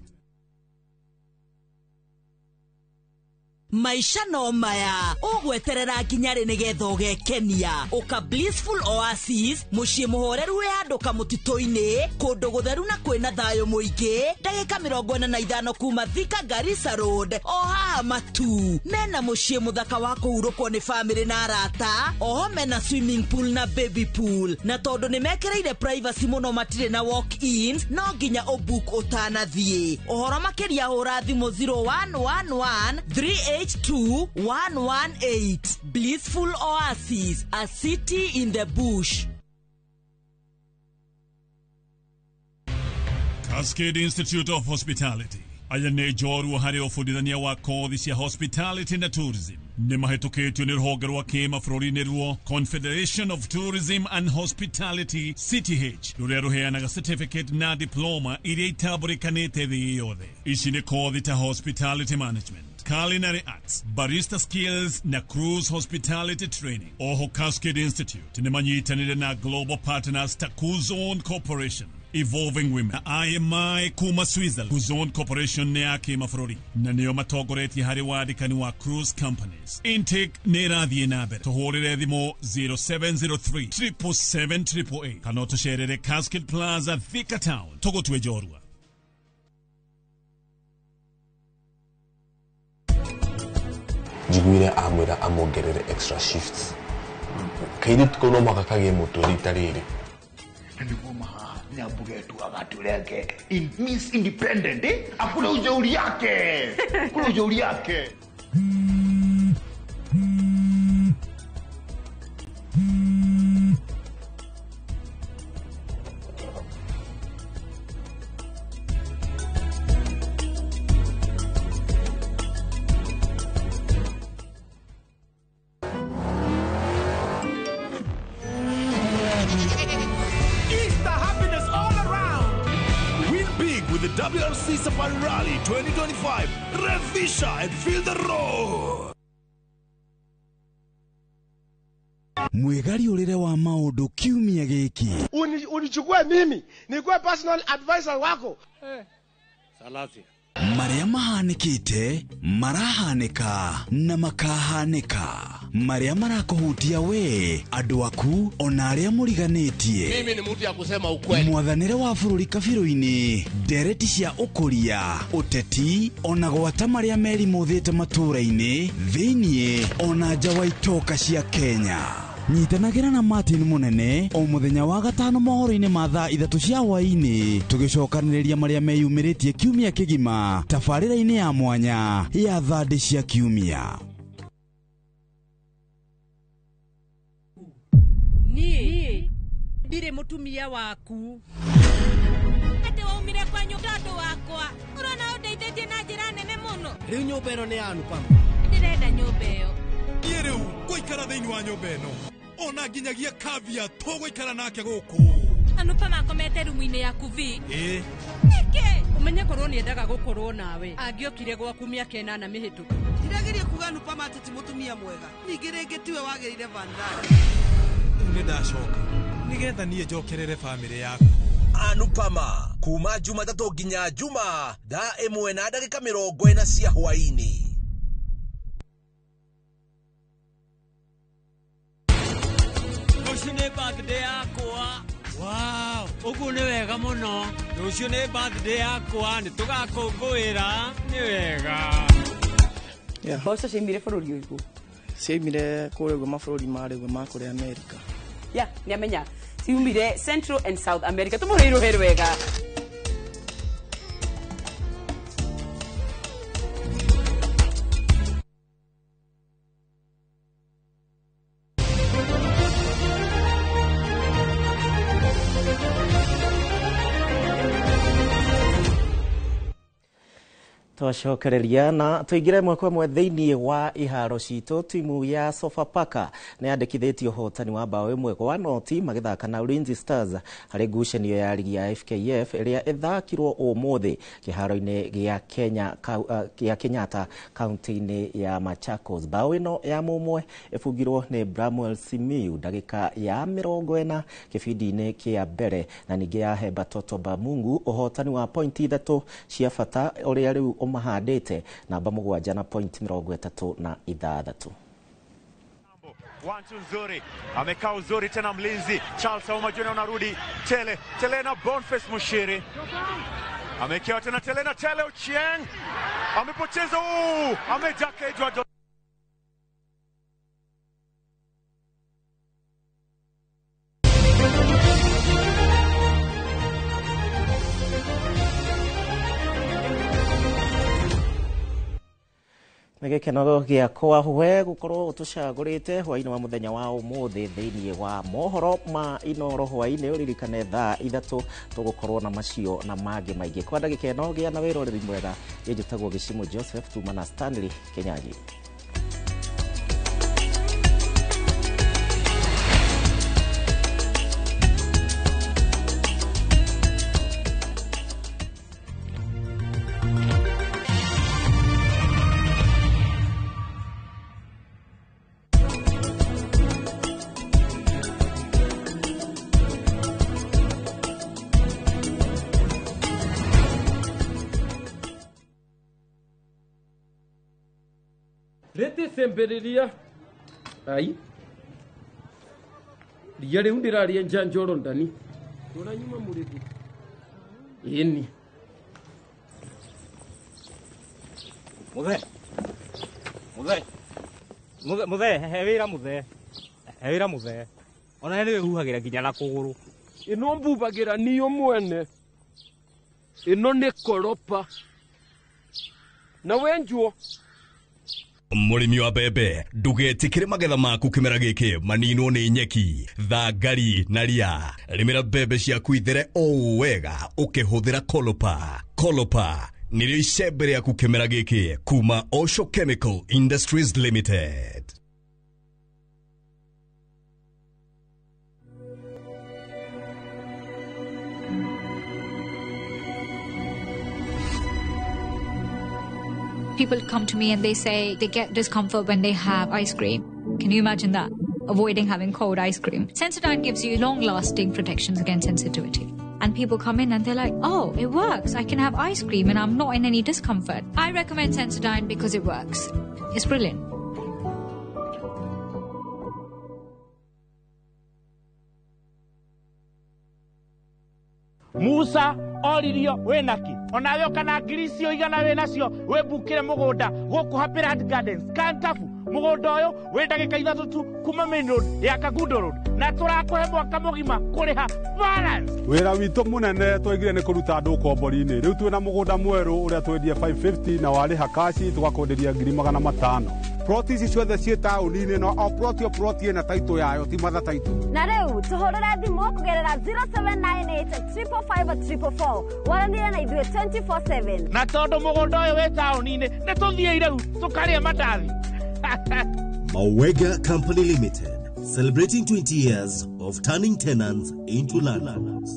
Maisha no maya ũgweterera nginya rĩ nĩgetha ũgekenia. Ũka Blissful Oasis, mũciĩ mũhoreru wĩ handũ kamũtitũ-inĩ, kũndũ gũtheru na kwĩna thayũ mũingĩ, ndagĩka 45 kuma Thika Garissa Road, o haha Matu. Mena mũciĩ mũthaka wa kũhurũkwo nĩ famĩlĩ na arata, oho mena swimming pool na baby pool. Na tondũ nĩ mekĩrĩire privacy mũno matirĩ na walk-ins, no nginya ũbook ũtanathiĩ. Ũhoro makĩria hũra thimũ 0111 3 H2118. Blissful Oasis, a city in the bush. Cascade Institute of Hospitality. Aya nĩ njorua harĩ ũbundithania wa kothi cia hospitality na tourism. Nĩ mahĩtũkĩtio nĩ rũhonge rwa kĩmabũrũri nĩruo Confederation of Tourism and Hospitality CTH, rũrĩa rũheanaga certificate na diploma iria itambũrĩkanĩte thĩ yothe. Ici nĩ kothi ta hospitality management, culinary arts, barista skills na cruise hospitality training. Oho Cascade Institute nĩ manyitanĩire na global partners ta Kuzon Corporation, Evolving Women na IMI kuma Switzerland. Kuzon Corporation nĩ ya kĩmabũrũri na nĩo matongoretie harĩ wandĩkani wa cruise companies. Intake nĩ ĩrathiĩ na mbere. Tũhũrĩre thimũ 0703 777 888 kana ũtũcerere Cascade Plaza, Thika Town. Tũgũtue njorua. Njiguire amwĩra amuongerere extra shifts. Kairĩtu kau no mũhaka kagĩe mũtwe rita rĩrĩ. Na nĩguo mahaha Nyambuge tu agatuleke in Miss Independent, eh? Akule ujeuri yake, akule ujeuri yake. Easter happiness all around. Win big with the WRC Safari Rally 2025. Revisha and feel the road. Mwĩgariũrĩre wa maũndũ kiumia gĩkĩ. Unichukue mimi nikuwe personal advisor wako. Salasia. Marĩa mahanĩkĩte, marahanĩka na makahanĩka, marĩa marakũhutia we, andũ aku, ona arĩa mũriganĩtie. Mimi ni mtu ya kusema ukweli. Mwathanĩre wa bũrũri kabirũ-inĩ, ndereti cia ũkũria, ũteti, ona gwata marĩa merimũthĩte matũũra-inĩ, thĩiniĩ ona nja wa itoka cia Kenya. Nyitanagĩra na Martin Mũnene o mũthenya wa gatano mohoro-inĩ ma thaa 3 cia hwaĩ-inĩ, tũgĩcokanĩrĩria marĩa meyumĩrĩtie kiumia kĩgima tabarĩra-inĩ ya mwanya ya thandĩ cia kiumia. Niĩ ndirĩ mũtumia waku. Atĩ waumire kwanyu tondũ wakwa. Ũrona ũndeithĩtie na njĩra nene mũno. Rĩu nyũmba ĩno nĩ ya Anupama. Ndĩrenda nyũmba ĩyo. Niĩ rĩu ngũikara thĩinĩ wa nyũmba ĩno. Ona nginyagia Kavya tũgũikara nake gũkũ. Anupama akomete rumu-inĩ yaku vi. Ĩĩ. Nĩkĩ? Ũmenye korwo nĩendaga gũkorwo nawe. Angĩokire gwaku mĩaka 8 mĩhĩtũku. Ndirageria kuga Anupama atĩ ti mũtumia mwega. Ningĩ rĩngĩ tiwe wagĩrĩire Vandana. Rĩu nĩ ndacoka nĩgetha niĩ njokerere bamĩrĩ yaku. Anupama kuma Jumatatũ nginya Juma thaa 1:40 cia hwaĩ-inĩ. Rũciũ nĩ birthday yakwa. Wow, ũguo nĩ wega mũno. Rũciũ nĩ birthday yakwa, nĩ tũgakũngũĩra, nĩ wega. Mboco ciaimire bũrũri ũrĩkũ? Ciaimire kũrĩa ũguo mabũrũri ma rĩu ma kũrĩa America. Ya, nĩamenya. Ciumire Central and South America. Tũmũhũrĩre rũhĩ rwega. Twacokereria na tuingire ĩmwe kwa ĩmwe thĩinĩ wa iharo citũ. Timu ya Sofapaka nĩ yandĩkithĩtie ũhotani wa bao 1-0 magĩthaka na Ulinzi Stars harĩ ngucanio ya rigi ya FKF ĩrĩa ĩthakirwo ũmũthĩ kĩharo-inĩ gĩa Kenya gĩa Kenyatta kaunti-inĩ ya Machakos. Bao ĩno ya mũmwe ĩbungirwo nĩ Bramwell Simiyu ndagĩka ya 40 kĩbindi-inĩ kĩa mbere, na ningĩ yahe Batoto ba Mungu ũhotani wa pointi 3 cia bata ũrĩa rĩu ũmahandĩte namba 7 na point 36. Wantu nzuri amekaa uzuri tena, mlinzi Charles Auma Junior unarudi Tele Tele na Boniface Mushiri amekewa tena Tele na Tele Ochieng amepoteza, amejaka Edward. Nĩ gĩkeno gĩakwa we gũkorwo ũtũcagũrĩte hwaĩ-inĩ wa mũthenya wa ũmũthĩ thĩinĩ wa mohoro ma Inoro hwaĩ-inĩ. Ũririkane thaa 3 tũgũkorwo na macio na mangĩ maingĩ. Kwa ndagĩka ĩno gĩa na wĩroreri mwega. Niĩ njĩtagwo Gĩcimũ Joseph, tuma na Stanley Kenyanyi. Rĩtĩcĩmbĩrĩria ai ria rĩu ndĩrarĩenja njoro ndani tũranyuma mũrĩthi ĩni. Muthe. Muthe. Muthe, muthe, he wĩra muthe. He wĩra muthe. Ona nĩ wĩhuhagĩra nginya na kũgũrũ. Ĩno mbubagĩra niyo mwene. Ĩno nĩ koropa. Na wenjuo. Mũrĩmi wa mbembe ndũgetĩkĩre magetha maku kĩmera gĩkĩ maninwo nĩ nyeki, thangari na ria. Rĩmĩra mbembe ciaku ithere o wega ũkĩhũthĩra Kolopa. Kolopa nĩrĩo icembe rĩaku kĩmera gĩkĩ kuma Osho Chemical Industries Limited. People come to me and they say they get discomfort when they have ice cream. Can you imagine that? Avoiding having cold ice cream. Sensodyne gives you long-lasting protections against sensitivity. And people come in and they're like, oh, it works. I can have ice cream and I'm not in any discomfort. I recommend Sensodyne because it works. It's brilliant. Musa oririo wĩnaki onawe ũkana ngiri icio igana wĩnacio wĩmbukĩre mũgũnda gũkũ Happy Land Gardens Kantafu. Mũgũnda ũyũ wĩ ndagĩka 3 tu kuma main road ya Kangundo Road na tũrakũhe mwaka mũgima kũrĩha balance. Wĩra witũ mũnene twaigire nĩ kũruta andũ ũkombori-inĩ. Rĩu twĩna mũgũnda mwerũ ũrĩa twendie 550 na warĩha kaci tũgakwenderia 500,000. Ploti ici ciothe ciĩ taũni-inĩ no o ploti o ploti ĩna taitũ yayo ti matha taitũ. Na rĩu tũhũrĩre thimũ kũgerera 0798 555 444 waranĩre na ithuĩ 24/7. Na tondũ mũgũnda ũyũ wĩ taũni-inĩ nĩ tũthiĩ rĩu tũkarĩe mandathi. Mawega Company Limited, celebrating 20 years of turning tenants into landlords.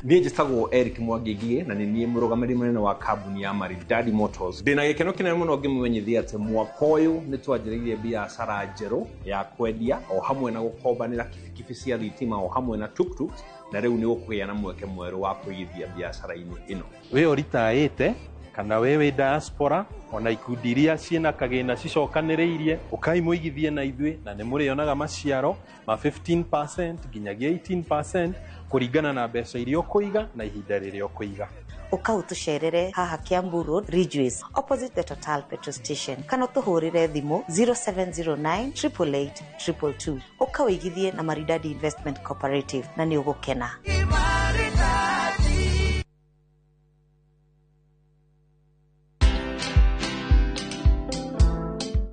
Niĩ njĩtagwo Eric Mwangi na nĩ niĩ mũrũgamĩrĩri mũnene wa kambuni ya Maridadi Motors. Ndĩna gĩkeno kĩnene mũno ngĩmũmenyithia atĩ mwaka ũyũ nĩ twanjĩrĩirie biacara njerũ ya kwendia o hamwe na gũkombanĩra kibikibi cia thitima o hamwe na tuktuks, na rĩu nĩ gũkũgĩa na mweke mwerũ wa kũigithia biacara-inĩ ĩno. Wĩ ũritaĩte kana wĩ wĩ diaspora ona ikundi iria ciĩna kagĩna cicokanĩrĩirie ũkai mũigithie na ithuĩ na nĩ mũrĩonaga maciaro ma 15% nginyagia 18% kũringana na mbeca iria ũkũiga na ihinda rĩrĩa ũkũiga. Ũka ũtũcerere haha Kiambu Road, Ridgeways, opposite the Total petrol station, kana ũtũhũrĩre thimũ 0709 888 222. Ũka ũigithie na Maridadi Investment Cooperative na nĩ ũgũkena.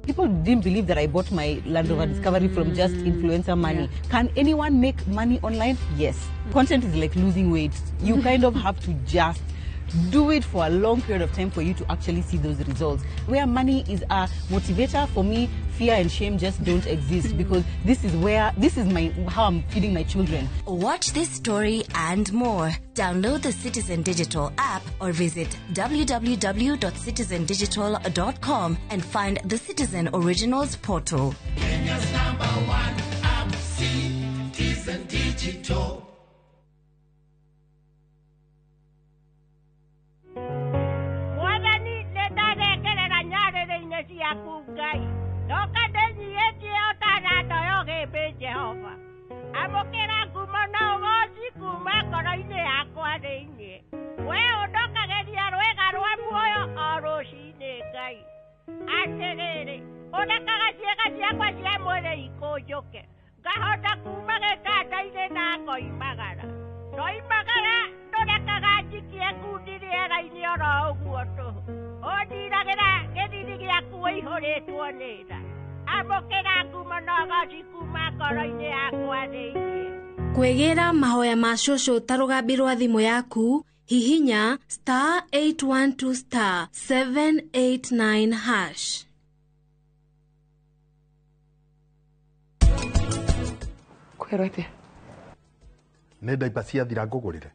People didn't believe that I bought my Land Rover Discovery from just influencer money. Yeah. Can anyone make money online? Yes. Content is like losing weight. You kind of have to just do it for a long period of time for you to actually see those results. Where money is a motivator, for me, fear and shame just don't exist because this is where, this is my, how I'm feeding my children. Watch this story and more. Download the Citizen Digital app or visit www.citizendigital.com and find the Citizen Originals portal. Kenya's number one app, Citizen Digital. Jehova amũkĩra ngumo na ũgooci kuma ngoro-inĩ yakwa thĩinĩ. We ũndokagĩria rwĩga rwa muoyo o rũcinĩ Ngai. Atĩrĩrĩ, ũrekaga ciĩga ciakwa cia mwĩrĩ ikũnjũke, ngahota kuma gĩtanda-inĩ na ngoimagara. Ndoimagara ndũrekaga njikie ngundi rĩera-inĩ oro ũguo tũhũ. Ũndiragĩra gĩthiri gĩaku ũihũrĩtwo nĩ tha. Amũkĩra ngumo na ũgooci kuma ngoro-inĩ yakwa thĩinĩ. Kwĩgĩra mahoya ma cũcũ ta rũgambi rwa thimũ yaku, hihinya *812 *789#. Kwĩrwo atĩa? Nĩ ndaipa ciathira ngũgũrĩre.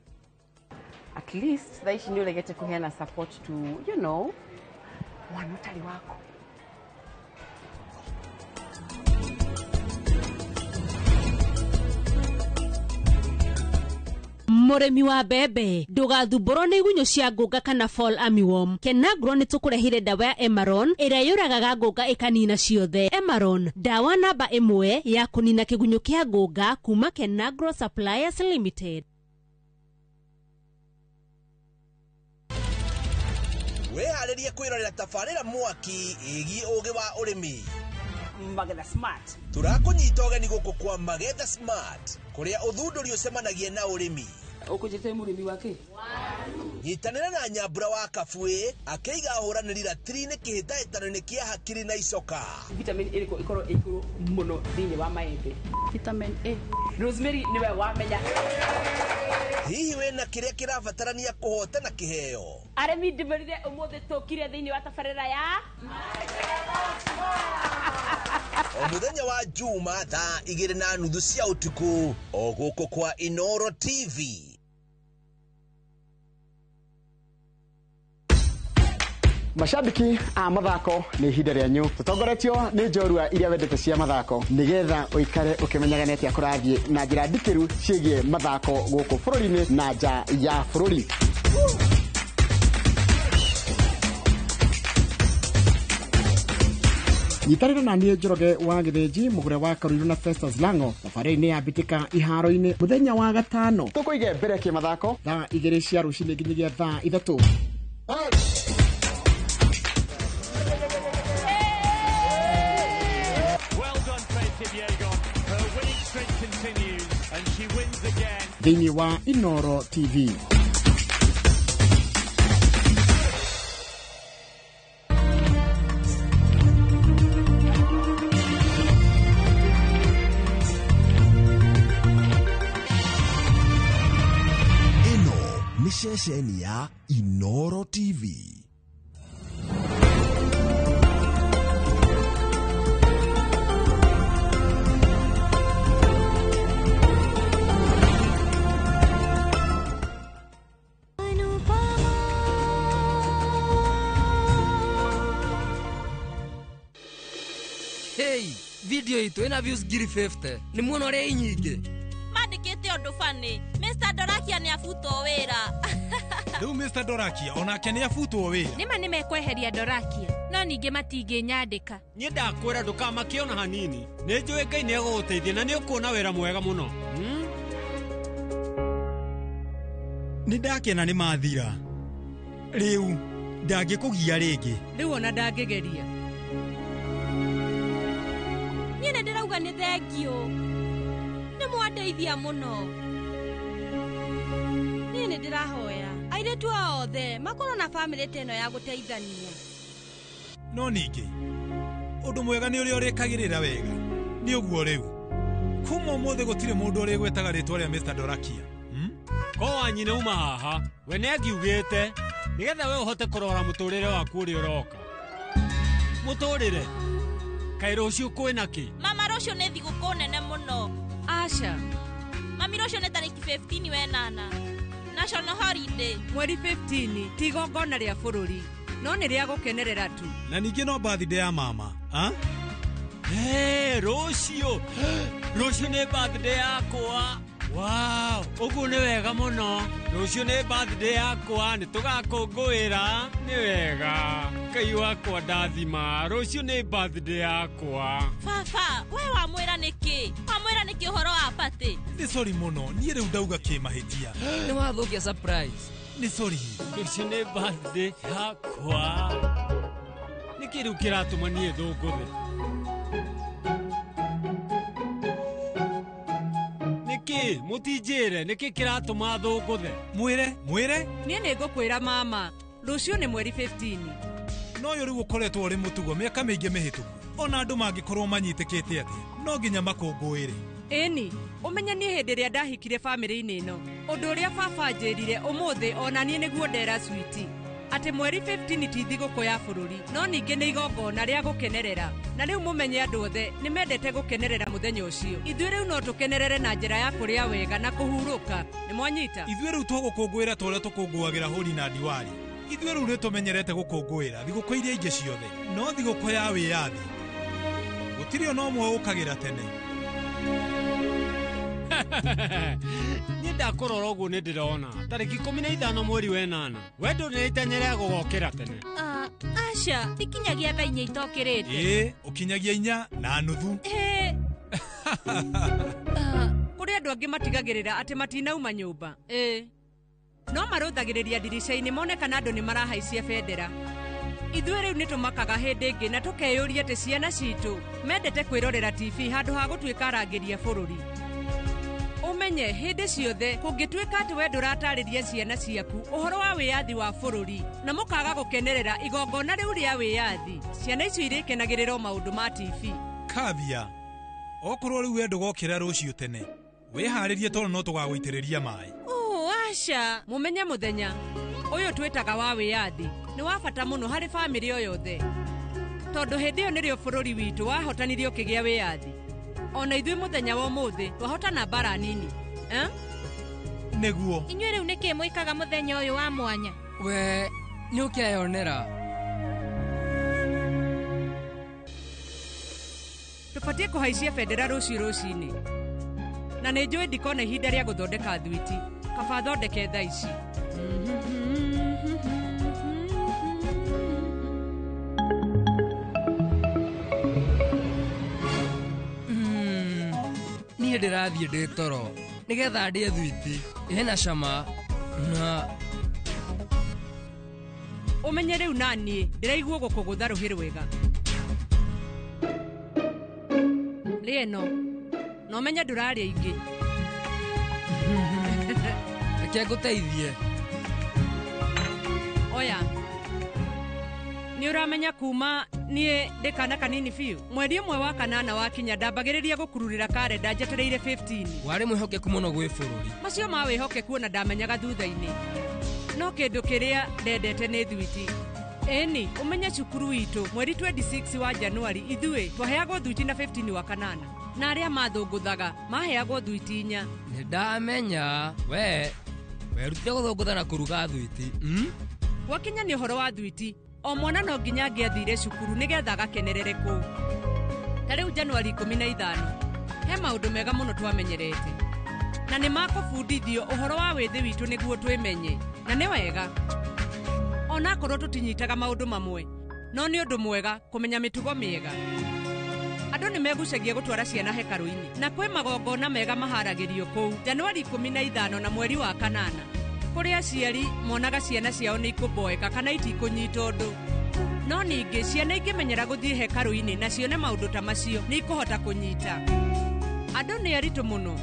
At least thaa ici nĩ ũregete kũheana support to, you know, mwana ũtarĩ wako. Mũrĩmi wa mbembe, ndũgathumbũrwo nĩ igunyũ cia ngũnga kana fall armyworm. Kenagro nĩ tũkũrehire ndawa ya Emaron ĩrĩa yũragaga ngũnga ĩkanina ciothe. Emaron, ndawa namba 1 ya kũnina kĩgunyũ kĩa ngũnga kuma Kenagro Suppliers Limited. Wĩharĩrie kwĩrorera tabarĩra mwaki ĩgiĩ ũgĩ wa ũrĩmi. Magetha Smart. Tũrakũnyita ũgeni gũkũ kwa Magetha Smart, kũrĩa ũthundũri ũcemanagia na ũrĩmi. Ũkũnjĩte mũrĩmi wake? Nyitanĩra na Nyambura wa Kabuĩ akĩiga ahũranĩri ratiri-inĩ kĩhĩtahĩtano-inĩ kĩa hakiri na icoka. Vitamin ĩrĩkũ ĩkorwo ĩ igũrũ mũno thĩinĩ wa maembe? Vitamin A. Rosemary nĩwe wamenya. Hihi wĩna kĩrĩa kĩrabatarania kũhotana kĩheo? Arĩmi ndĩmerire ũmũthĩ tũkire thĩinĩ wa tabarĩra ya O mũthenya wa Juma thaa 2:30 cia ũtukũ o gũkũ kwa Inoro TV. Mashabiki a mathako nĩ ihinda rĩanyu tũtongoretio nĩ njorua iria wendete cia mathako nĩgetha ũikare ũkĩmenyaga nĩ atĩa kũrathiĩ na njĩra ndikĩru ciĩgiĩ mathako gũkũ bũrũri-inĩ na nja ya bũrũri. Nyitanĩra na niĩ Njoroge wa Gĩthĩnji, mũgũre wa Karuiru na Festus Lango thabarĩ-inĩ ya mbĩtĩka iharo-inĩ mũthenya wa gatano tũkũige mbere kĩmathako thaa 2 cia rũcinĩ nginyagia thaa 3. Well done, Faith Kipyegon. Her winning streak continues, and she wins again. Thĩinĩ wa Inoro TV. Ĩno nĩ ceceni ya Inoro TV. Hey, video itũ ĩna views 50,000. Nĩ muona ũrĩa inyingĩ. Mandĩkĩte ũndũ bani. Mr. Dorakia nĩ abutwo wĩra. Rĩu Mr. Dorakia onake nĩ abutwo wĩra. Nĩma nĩ mekweheria Dorakia, no ningĩ matingĩnyandĩka. Niĩ ndakwĩra ndũkamakĩona ona hanini. Nĩ njũĩ Ngai nĩ egũgũteithia na nĩ ũkuona wĩra mwega mũno. Nĩ ndakena nĩ mathira. Rĩu ndangĩkũgia rĩngĩ. Rĩu ona ndangĩgeria. Niĩ nĩ ndĩrauga nĩ thengiũ. Nĩ mwandeithia mũno. Niĩ nĩ ndĩrahoya airĩtu othe makorwo na bamĩrĩ ta ĩno ya gũteithania. No ningĩ ũndũ mwega nĩ ũrĩa ũrĩkagĩrĩra wega. Nĩ ũguo rĩu. Kuma ũmũthĩ gũtirĩ mũndũ ũrĩgwetaga rĩtwa rĩa Mr. Dorakia. Ko wa nyina uma haha, we nĩ angiugĩte nĩgetha we ũhote kũrora mũtũrĩre waku ũrĩa ũroka. Mũtũrĩre? Kaĩ rũciũ kwĩna kĩ? Mama, rũciũ nĩ thigũkũ nene mũno. Aca. Mami, rũciũ nĩ tarĩki 15 wenana. National holiday. Mweri 15 ti igongona rĩa bũrũri, no nĩ rĩa gũkenerera tu. Na ningĩ no birthday ya mama. Ha? Hey, rũciũ. Rũciũ nĩ birthday yakwa. Wow, ũguo nĩ wega mũno. Rũciũ nĩ birthday yakwa, nĩ tũgakũngũĩra. Nĩ wega. Ngai wakwa ndathima, rũciũ nĩ birthday yakwa. Baba, we wamwĩra nĩkĩ? Wamwĩra nĩkĩ ũhoro wa party? Nĩ sorry mũno, niĩ rĩu ndauga kĩmahĩtia. Nĩ wathũkia surprise. Nĩ sorry. Rũciũ nĩ birthday yakwa. Nĩkĩ rĩu kĩratũma niĩ thũngũthe? Nĩkĩ mũtinjĩre nĩkĩ kĩratũma thũngũthe? Mwĩre, mwĩre. Niĩ nĩ ngũkwĩra mama, rũciũ nĩ mweri 15. No ũyũ rĩu ũkoretwo ũrĩ mũtugo mĩaka mĩingĩ mĩhĩtũku. Ona andũ mangĩkorwo manyitĩkĩte atĩa, no nginya makũngũĩre. Ĩni, ũmenye niĩ hĩndĩ ĩrĩa ndahikire bamĩrĩ-inĩ ĩno, ũndũ ũrĩa baba anjĩrire ũmũthĩ ona niĩ nĩguo ndera switi. Atĩ mweri 15 ti thigũkũ ya bũrũri, no ningĩ nĩ igongona rĩa gũkenerera. Na rĩu mũmenye andũ othe nĩ mendete gũkenerera mũthenya ũcio. Ithuĩ rĩu no tũkenerere na njĩra ya kũrĩa wega na kũhurũka. Nĩ mwanyita? Ithuĩ rĩu tũgũkũngũĩra ta ũrĩa tũkũngũagĩra Holi na Diwali. Ithuĩ rĩu nĩ tũmenyerete gũkũngũĩra thigũkũ iria ingĩ ciothe, no thigũkũ ya wĩyathi gũtirĩ ona ũmwe ũkagĩra tene. Niĩ ndakũrora ũguo nĩ ndĩrona tarĩki 15 mweri wa 8 we ndũrĩ na itanya rĩa gũgokĩra tene. Ah, aca ndikinyagia thaa 4 itokĩrĩte. Ĩĩ, ũkinyagia 4:30. Ĩĩ. Kũrĩ andũ angĩ matigagĩrĩra atĩ matinauma nyũmba. Ĩĩ. No marũthagĩrĩria ndirica-inĩ mone kana andũ nĩ marahaicia bendera. Ithuĩ rĩu nĩ tũmakaga hĩndĩ ĩngĩ na tũkeyũria atĩ ciana citũ mendete kwĩrorera TV handũ ha gũtuĩka arangĩri a bũrũri. Ũmenye hĩndĩ ciothe kũngĩtuĩka atĩ we ndũratarĩria ciana ciaku ũhoro wa wĩyathi wa bũrũri na mũkaga gũkenerera igongona rĩu rĩa wĩyathi, ciana icio irĩkenagĩrĩra o maũndũ ma TV. Kavia, okorwo rĩu we ndũgokĩra rũciũ tene, wĩharĩrie tondũ no tũgagũitĩrĩria maĩ. Oh, aca. Mũmenye mũthenya ũyũ twĩtaga wa wĩyathi nĩ wa bata mũno harĩ bamĩrĩ o yothe, tondũ hĩndĩ ĩyo nĩrĩo bũrũri witũ wahotanirie ũkĩgĩa wĩyathi. Ona ithuĩ mũthenya wa ũmũthĩ twahotana mbara nini. Eh? Nĩguo. Inyuĩ rĩu nĩkĩ mwĩkaga mũthenya ũyũ wa mwanya? We nĩ ũkeyonera. Tũbatiĩ kũhaicia bendera rũciũ rũcinĩ. Na nĩ njũĩ ndikona ihinda rĩa gũthondeka thwiti, kaba thondeke thaa ici. Niĩ ndĩrathiĩ ndĩ toro nĩgetha ndĩe thwiti ĩna cama na ũmenye rĩu naniĩ ndĩraigua gũkũgũtha rũhĩ rwega. Rĩa ĩno na ũmenye ndũrarĩa ingĩ. Reke ngũteithie. Oya, nĩ ũramenya kuma niĩ ndĩ kana kanini biũ. Mweri ũmwe wa 8 wakinya ndambagĩrĩria gũkururĩra karenda njetereire 15. Warĩ mwĩhokeku mũno gwĩ bũrũri. Macio ma wĩhokeku ona ndamenyaga thutha-inĩ. No kĩndũ kĩrĩa ndendete nĩ thwiti. Ĩni, ũmenye cukuru witũ mweri 26 wa Januari ithuĩ twaheagwo thwiti na 15 wa 8. Na arĩa mathũngũthaga maheagwo thwiti 4. Nĩ ndamenya we werutire gũthũngũtha na kũruga thwiti. Gwakinya nĩ ũhoro wa thwiti, o mwana no nginya angĩathire cukuru nĩgetha agakenerere kũu. Ta rĩu Januari 15 he maũndũ mega mũno twamenyerete. Na nĩ makũbundithio ũhoro wa wĩthĩ witũ nĩguo twĩmenye, na nĩ wega. Onakorwo tũtinyitaga maũndũ mamwe, no nĩ ũndũ mwega kũmenya mĩtugo mĩega. Andũ nĩ megucagia gũtwara ciana hekarũ-inĩ, na kwĩ magongona mega maharagĩrio kũu Januari 15 na mweri wa 8. Kũrĩ aciari monaga ciana ciao nĩ ikũboeka kana itikũnyita ũndũ. No ningĩ ciana ingĩmenyera gũthiĩ hekarũ-inĩ na cione maũndũ ta macio nĩ ikũhota kũnyita. Andũ nĩ aritũ mũno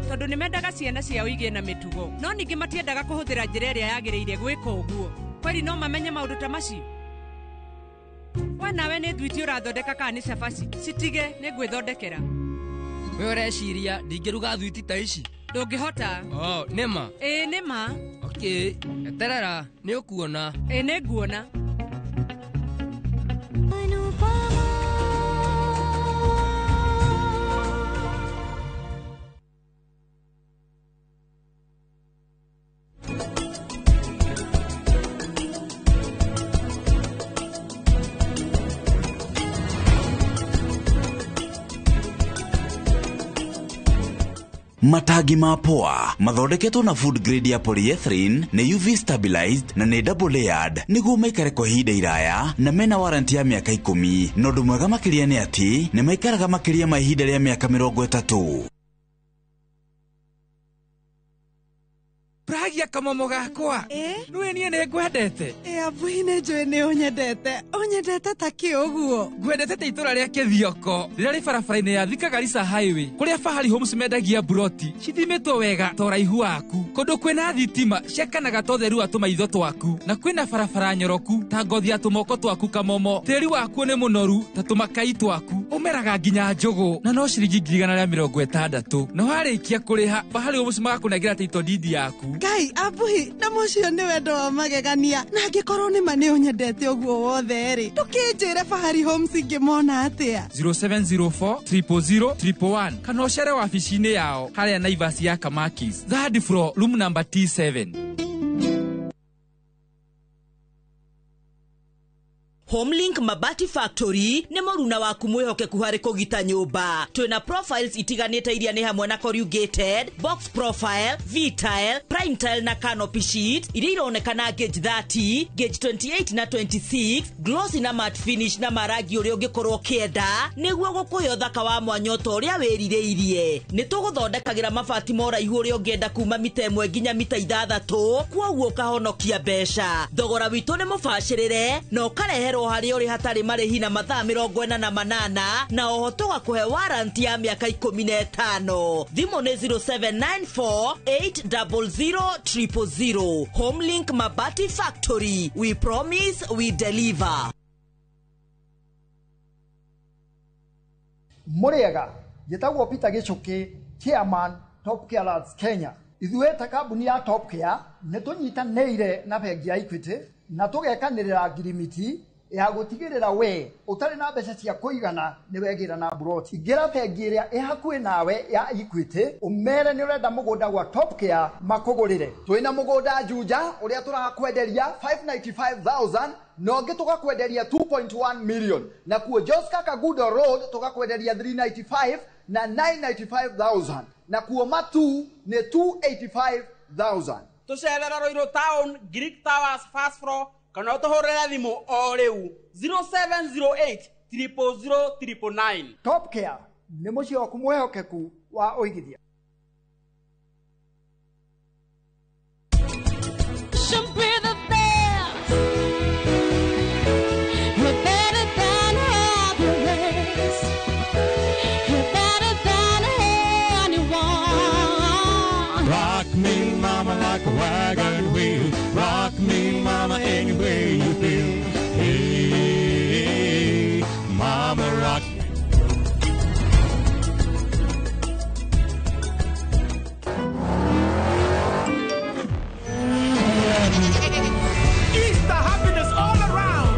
tondũ nĩ mendaga ciana ciao igĩe na mĩtugo, no ningĩ matiendaga kũhũthĩra njĩra ĩrĩa yagĩrĩire gwĩka ũguo. Kweri no mamenye maũndũ ta macio. We nawe nĩ thwiti ũrathondeka kana nĩ cabaci? Citige, nĩ ngwĩthondekera. We ũreciria ndingĩruga thwiti ta ici? Ndũngĩhota. Oh, nĩ ma? Ĩĩ nĩ ma. Okay, eterera, nĩ ũkuona. Ĩĩ nĩ nguona. Matangi ma poa mathondeketwo na food grade ya polyethylene, nĩ UV stabilized na nĩ double layered nĩguo maikare kwa ihinda iraya na mena warranty ya mĩaka 10. Na ũndũ mwega makĩria nĩ atĩ nĩ maikaraga makĩria ma ihinda rĩa mĩaka 30. Pragia kamomo gakwa. Nĩwe niĩ nĩ ngwendete. Abuhi nĩ njũĩ nĩ ũnyendete. Ũnyendete ta kĩ ũguo? Ngwendete ta itũra rĩa Kĩthioko rĩrĩa rĩ barabara-inĩ ya Thika Garissa Highway, kũrĩa Fahari Homes mendagia mburoti cithimĩtwo wega ta ũraihu waku, kũndũ kwĩna thitima ciakanaga ta ũtheru wa tũmaitho twaku, na kwĩna barabara nyoroku ta ngothi ya tũmoko twaku kamomo. Tĩri wakuo nĩ mũnoru ta tũmakai twaku, ũmeraga nginya njũgũ na no ciringi 160,000. Na warĩkia kũrĩha Fahari Homes magakũnengera title deed yaku. Ngai abuhi, na mũcio nĩ wendo wa magegania. Na angĩkorwo nĩ ma nĩ ũnyendete ũguo wothe rĩ, ndũkĩnjĩre Fahari Homes ingĩmona atĩa? 0704 000 111 kana ũcere wabici-inĩ yao harĩa Naivas ya Kamakis, third floor, room number T7. Homelink Mabati Factory nĩ mũruna waku mwĩhokeku harĩ kũgita nyũmba. Twĩna profiles itiganĩte iria nĩ hamwe na corrugated, box profile, V-tile, prime tile na canopy sheet iria ironekana gauge 30, gauge 28 na 26, glossy na matte finish na marangi ũrĩa ũngĩkorwo ũkĩenda nĩguo gũkũhe ũthaka wa mwanya ta ũrĩa wĩrirĩirie. Nĩ tũgũthondekagĩra mabati ma ũraihu ũrĩa ũngĩenda kuma mita 1 nginya mita 6, kwoguo ũkahonokia mbeca. Thogora witũ nĩ mũbacĩrĩre na ũkareherwo harĩa ũrĩ hatarĩ marĩhi na mathaa 48 na oho tũgakũhe warranty ya mĩaka 15. Thimũ nĩ 0794 800 000. Homelink Mabati Factory, we promise we deliver. Mũrĩega, njĩtagwo Peter Gĩchũkĩ, chairman Top Care Lads Kenya. Ithuĩ ta kambuni ya Top Care nĩ tũnyitanĩire na bengi ya Equity na tũgekanĩrĩra ngirimiti ya gũtigĩrĩra we ũtarĩ na mbeca cia kũigana nĩ wegĩra na mburoti. Ingĩra bengi ĩrĩa ĩ hakuhĩ nawe ya Equity ũmere nĩ ũrenda mũgũnda gwa Top Care makũgũrĩre. Twĩna mũgũnda Juja ũrĩa tũrakwenderia 595,000 na ũngĩ tũgakwenderia 2.1 million, na kuo Joska Kagudo Road tũgakwenderia 395 na 995,000, na kuo Matu nĩ 285,000. Tũcerera Ruiru Town, Greek Towers first floor, kana ũtũhũrĩre thimũ o rĩu 0708 000 999. Top Care nĩ mũciĩ waku mwĩhokeku wa ũigithia. Simply the best. You're better than happiness. You're better than anyone. Rock me, mama, like a wagon wheel. Rock me, mama, any way you feel. Hey, mama, rock me. Easter happiness all around.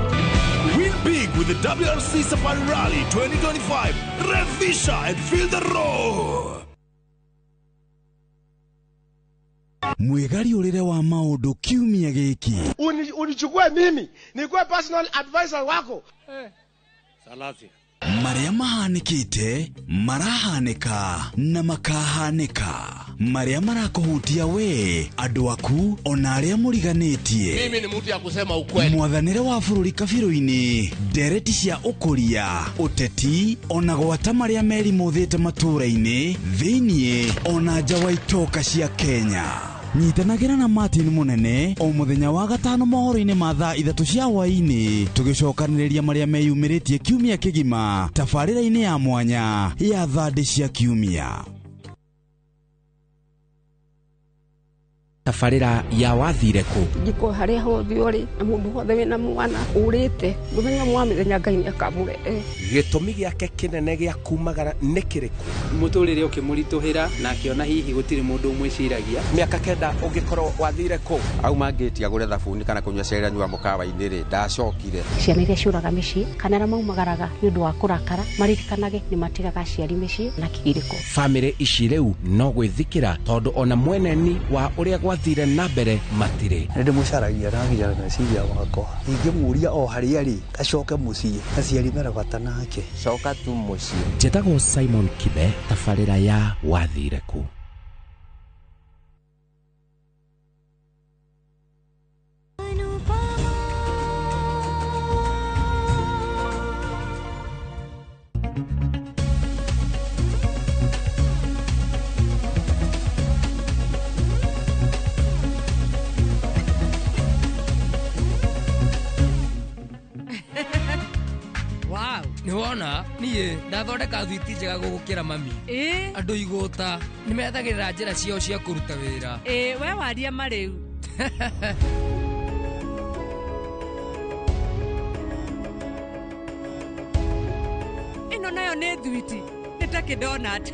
Win big with the WRC Safari Rally 2025. Revisha and feel the roar. Mwĩgariũrĩre wa maũndũ kiumia gĩkĩ. Unichukue mimi nikuwe personal advisor wako. Salasia. Marĩa mahanĩkĩte, marahanĩka na makahanĩka. Marĩa marakũhutia we, andũ aku, ona arĩa mũriganĩtie. Mimi ni mtu ya kusema ukweli. Mwathanĩre wa bũrũri kabirũ-inĩ, ndereti cia ũkũria, ũteti, ona gwata marĩa merimũthĩte matũũra-inĩ, thĩiniĩ, ona nja wa itoka cia Kenya. Nyitanagĩra na Martin Mũnene o mũthenya wa gatano mohoro-inĩ ma thaa 3 cia hwaĩ-inĩ, tũgĩcokanĩrĩria marĩa meyumĩrĩtie kiumia kĩgima tabarĩra-inĩ ya mwanya ya thandĩ cia kiumia. Tabarĩra ya wathire kũ? Njiko harĩa hothe ũrĩ na mũndũ wothe wĩna mwana ũrĩte mũthenya mwa mĩthenya Ngai nĩakamũrehe. Gĩtũmi gĩake kĩnene gĩa kumagara nĩ kĩrĩkũ? Mũtũrĩre ũkĩmũritũhĩra na akĩona hihi gũtirĩ mũndũ ũmwĩciragia. Mĩaka 9 ũngĩkorwo wathire kũ? Auma ngĩti agũre thabuni kana kũnyua cai anyua mũkawa-inĩ rĩ, ndacokire. Ciana iria ciũraga mĩciĩ kana arĩa maumagaraga nĩ ũndũ wa kũrakara maririkanage nĩ matigaga aciari mĩciĩ na kĩgirĩko. Bamĩrĩ ici rĩu no gwĩthikĩra tondũ ona mweneni wa ũrĩa gwathire na mbere matirĩ. Nĩ ndĩmũcaragia na nginya meciria makwa. Ingĩmũria o harĩa arĩ acoke mũciĩ, aciari mena bata nake. Coka tu mũciĩ. Njĩtagwo Simon Kibe, tabarĩra ya wathire kũ. Nĩwona niĩ ndathondeka thwiti njega gũgũkĩra mami. Andũ igũta nĩmethagĩrĩra njĩra ciao cia kũruta wĩra. Ĩĩ we waria marĩu. Ĩno nayo nĩ thwiti, nĩ ta kĩdonut.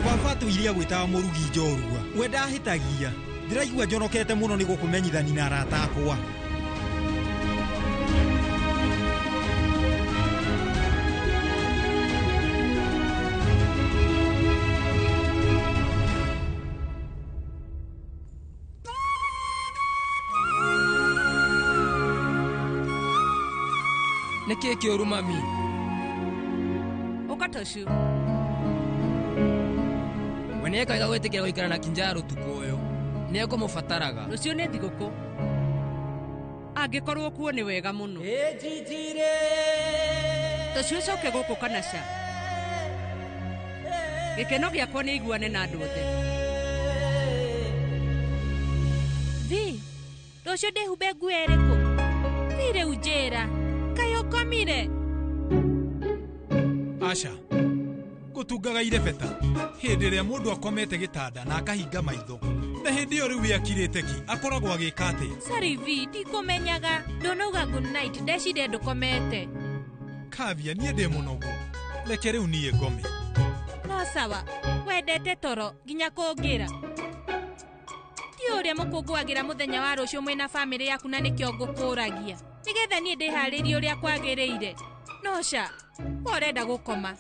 Baba tũiria gwĩtaga mũrugi njorua. We ndahĩtagia. Ndĩraigua njonokete mũno nĩ gũkũmenyithania na arata akwa. Nĩkĩ kĩũru mami? Ũka Tocu. We nĩekaga gwĩtĩkĩra gũikara na Kinjaro ũtukũ ũyũ. Nĩekũmũbataraga. Rũciũ nĩ thigũkũ. Angĩkorwo kuo nĩ wega mũno. Tocu ũcoke gũkũ kana ca. Gĩkeno gĩakwa nĩ iguane na andũ othe. Vi, rũciũ ndĩhumbe nguo ĩrĩkũ? Vi rĩu njĩra, kaĩ ũkomire? Aca, ngũtungaga irebeta hĩndĩ ĩrĩa mũndũ akomete gĩtanda na akahinga maitho na hĩndĩ ĩyo rĩu wĩakirĩte ki akoragwo agĩka atĩa? Sorry Vi, ndikũmenyaga. Ndũnauga good night, ndeciria ndũkomete. Kavia, niĩ ndĩ mũnogu, reke rĩu niĩ ngome. No sawa, wendete toro nginya kũngĩra. Ti ũrĩa mũkũngũagĩra mũthenya wa rũciũ mwĩna bamĩrĩ yaku na nĩkĩo ngũkũragia. Nĩgetha niĩ ndĩharĩrie ũrĩa kwagĩrĩire. No ca, we ũrenda gũkoma.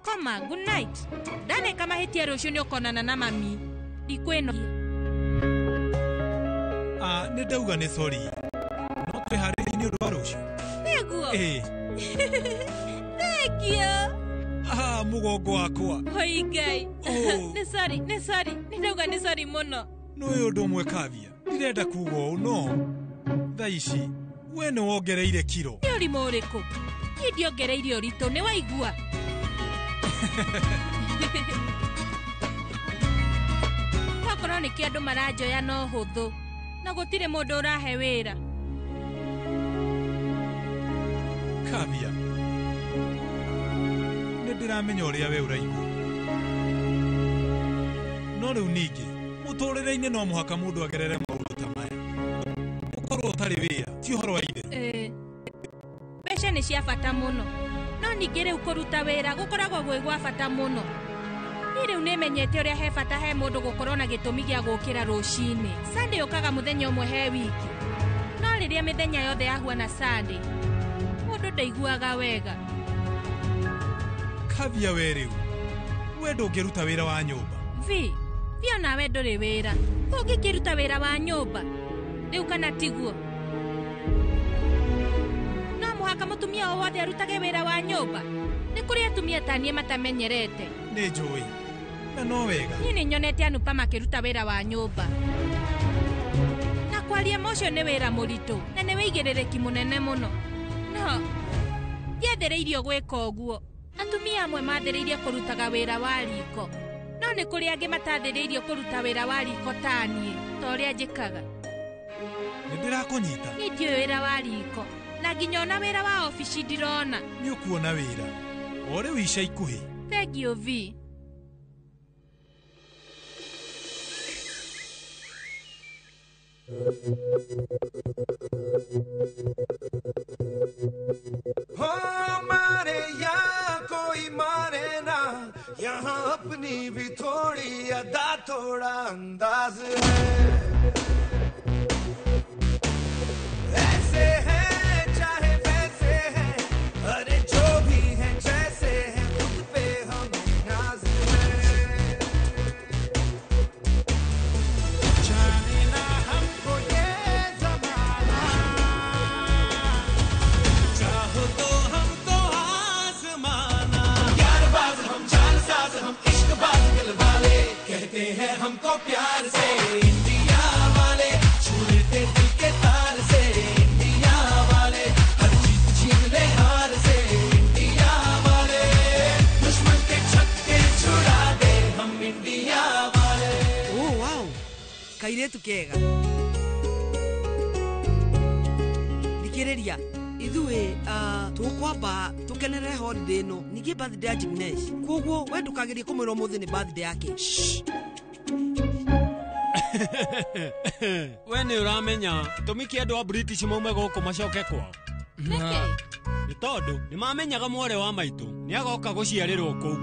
Koma, good night. Ndaneka mahĩtia rũciũ nĩ ũkonana na mami. Ndikwĩnogia. Ah, nĩ ndauga nĩ sorry. No twĩharĩrie nĩ ũndũ wa rũciũ. Nĩguo? Ĩĩ. Thank you. Ah, mũgongo wakwa. Oi Ngai. Oh. Nĩ sorry, nĩ sorry. Nĩ ndauga nĩ sorry mũno. Nĩ ũyũ ũndũ ũmwe Kavia, ndirenda kuga ũũ no thaa ici we nĩ wongereire kiro. Nĩ ũrimũ ũrĩkũ? Niĩ ndiongereire ũritũ, nĩ waigua? Tokorwo nĩkĩo andũ maranjoya no hũthũ na gũtirĩ mũndũ ũrahe wĩra. Kavia, nĩ ndĩramenya ũrĩa we ũraigua. No rĩu ningĩ mũtũrĩre-inĩ no mũhaka mũndũ agerere maũndũ ta maya. Gũkorwo ũtarĩ wĩra ti ũhoro wa ithe. Mbeca nĩ cia bata mũno, no ningĩ rĩu kũruta wĩra gũkoragwo gwĩ gwa bata mũno. Niĩ rĩu nĩmenyete ũrĩa he bata he mũndũ gũkorwo na gĩtũmi gĩa gũkĩra rũcinĩ. Sunday ũkaga mũthenya ũmwe he wiki, no rĩrĩa mĩthenya yothe yahuana Sunday, mũndũ ndaiguaga wega. Kavia, we rĩu we ndũngĩruta wĩra wa nyũmba. Vi, Vi onawe ndũrĩ wĩra, ũngĩkĩruta wĩra wa nyũmba rĩu kana tiguo? No mũhaka mũtumia o wothe arutage wĩra wa nyũmba. Nĩ kũrĩ atumia ta niĩ matamenyerete. Nĩ njũĩ na no wega. Niĩ nĩ nyonete Anupa makĩruta wĩra wa nyũmba. Na kwaria ma ũcio nĩ wĩra mũritũ na nĩ wĩigĩrĩrĩki mũnene mũno. No ndiathĩrĩirio gwĩka ũguo. Atumia amwe mathĩrĩirie kũrutaga wĩra wa riko, no nĩ kũrĩ angĩ matathĩrĩirio kũruta wĩra wa riko ta niĩ, ta ũrĩa njĩkaga. Nĩ ndĩrakũnyita. Niĩ ndiũĩ wĩra wa riko na nginya ona wĩra wa obici ndirona. Nĩ ũkuona wĩra o rĩu ica ikuhĩ. Thank you Vi. हमारे यहाँ कोई माने ना, यहाँ अपनी भी थोड़ी अदा थोड़ा अंदाज है। ऐसे हैं चाहे वैसे हैं, अरे जो भी हैं जैसे हैं, खुद पे हमें नाज है। जाने ना हमको ये जमाना, चाहो तो हमको आजमाना। यार बाज हम, चाल साज हम, इश्क बाज दिल वाले, कहते हैं हमको प्यार से इंडिया वाले, छू लेते दिल के तार से इंडिया वाले, हर जीत छीन ले हार से इंडिया वाले, दुश्मन के छक्के छुड़ा दे हम इंडिया वाले। Oh, wow, kairetu kega. Thikĩrĩria ithuĩ tũkwamba tũkenere holiday ĩno, ningĩ birthday ya Jignesh, koguo we ndũkagerie kũmwĩra ũmũthĩ nĩ birthday yake. Shh. We nĩ ũramenya gĩtũmi kĩa andũ a British maume gũkũ macoke kwao? Nĩkĩ? Nĩ tondũ nĩ mamenyaga mwarĩ wa maitũ nĩ agoka gũciarĩrwo kũu.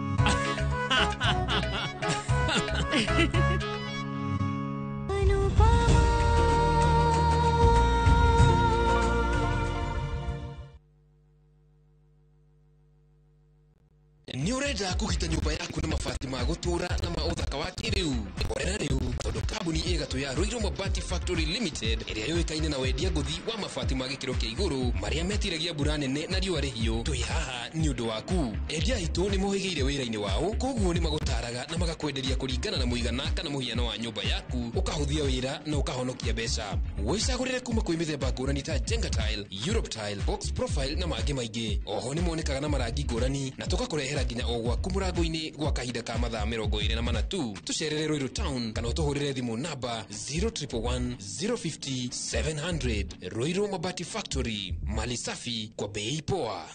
Nĩ ũrenda kũgita nyũmba yaku na mabati ma gũtũũra na ma ũthaka wa kĩrĩu? Orera rĩu. Tondũ kambuni ĩ gatũ ya Ruiru Mabati Factory Limited ĩrĩa yũĩkaine na wendia ngũthi wa mabati ma gĩkĩro kĩa igũrũ marĩa metiragia mbura nene na riũa rĩhiũ, twĩ haha nĩ ũndũ waku. Endia aitũ nĩ mohĩgĩire wĩra-inĩ wao, koguo nĩ magũtaraga na magakwenderia kũringana na mũigana kana mũhiano wa nyũmba yaku, ũkahũthia wĩra na ũkahonokia mbeca. Wĩcagũrĩre kuma kwĩ mĩthemba ngũrani ta Jenga Tile, Europe Tile, Box Profile na mangĩ maingĩ. Oho nĩ monekaga na marangi ngũrani na tũgakũrehera nginya o gwaku mũrango-inĩ gwa kahinda ka mathaa 24 tu. Tũcerere Ruiru Town kana ũtũhũrĩre thimũ namba 0111 050 700. Ruiru Mabati Factory, mali safi kwa bei poa.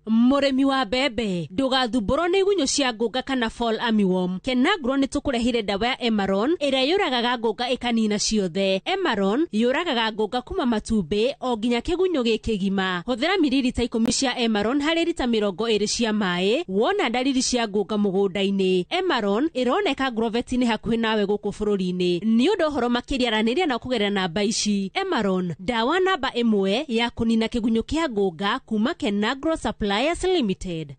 Mũrĩmi wa mbembe, ndũgathumbũrwo nĩ igunyũ cia ngũnga kana fall armyworm. Kenagro nĩ tũkũrehire ndawa ya Emaron ĩrĩa yũragaga ngũnga ĩkanina ciothe. Emaron yũragaga ngũnga kuma matumbĩ o nginya kĩgunyũ gĩ kĩgima. Hũthĩra miririta 10 cia Emaron harĩ rita 20 cia maĩ wona ndariri cia ngũnga mũgũnda-inĩ. Emaron ĩroneka Grovet-inĩ hakuhĩ nawe gũkũ bũrũri-inĩ. Nĩ ũndũ ũhoro makĩria aranĩria na kũgerera namba ici. Emaron, ndawa namba 1 ya kũnina kĩgunyũ kĩa ngũnga kuma Kenagro Supply Limited.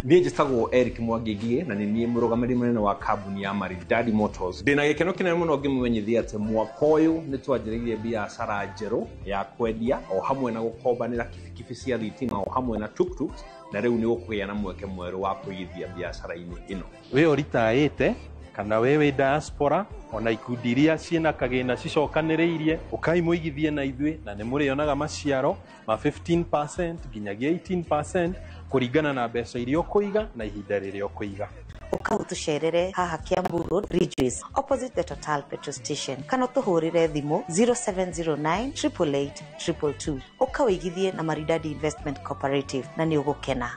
Niĩ njĩtagwo Eric Mwangi na nĩ niĩ mũrũgamĩrĩri mũnene wa kambuni ya Maridadi Motors. Ndĩna gĩkeno kĩnene mũno ngĩmũmenyithia atĩ mwaka ũyũ nĩ twanjĩrĩirie biacara njerũ ya kwendia o hamwe na gũkombanĩra kibikibi cia thitima o hamwe na tuktuks, na rĩu nĩ gũkũgĩa na mweke mwerũ wa kũigithia biacara-inĩ ĩno. Wĩ ũritaĩte kana we wĩ diaspora ona ikundi iria ciĩna kagĩna cicokanĩrĩirie, ũkai mũigithie na ithuĩ na nĩ mũrĩonaga maciaro ma 15% nginyagia 18% kũringana na mbeca iria ũkũiga na ihinda rĩrĩa ũkũiga. Ũka ũtũcerere haha Kiambu Road, Ridgeways, opposite the Total petrol station, kana ũtũhũrĩre thimũ 0709 888 222. Ũka ũigithie na Maridadi Investment Cooperative na nĩ ũgũkena.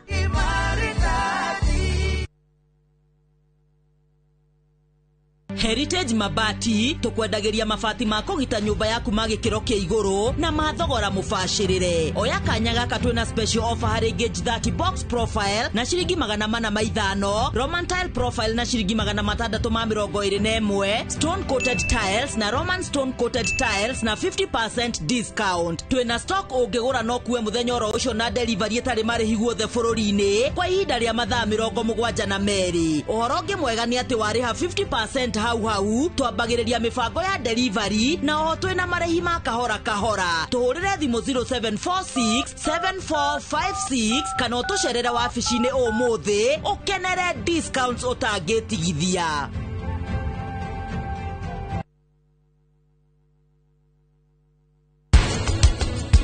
Heritage Mabati tukwendagĩria mabati ma kũgita nyũmba yaku ma gĩkĩro kĩa igũrũ na ma thogora mũbacĩrĩre. Oya kanya gaka twĩna special offer harĩ gauge 30 box profile na ciringi 405, Roman tile profile na ciringi 621, stone coated tiles na Roman stone coated tiles na 50% discount. Twĩna stock ũngĩgũra no kuwe mũthenya oro ũcio na delivery ĩtarĩ marĩhi guothe bũrũri-inĩ kwa ihinda rĩa mathaa 72. Ũhoro ũngĩ mwega nĩ atĩ warĩha 50% hau hau twambagĩrĩria mĩbango ya delivery na oho twĩna marĩhi ma kahora kahora. Tũhũrĩre thimũ 0746 7456 kana ũtũcerere wabici-inĩ ũmũthĩ ũkenere discounts ũtangĩtigithia.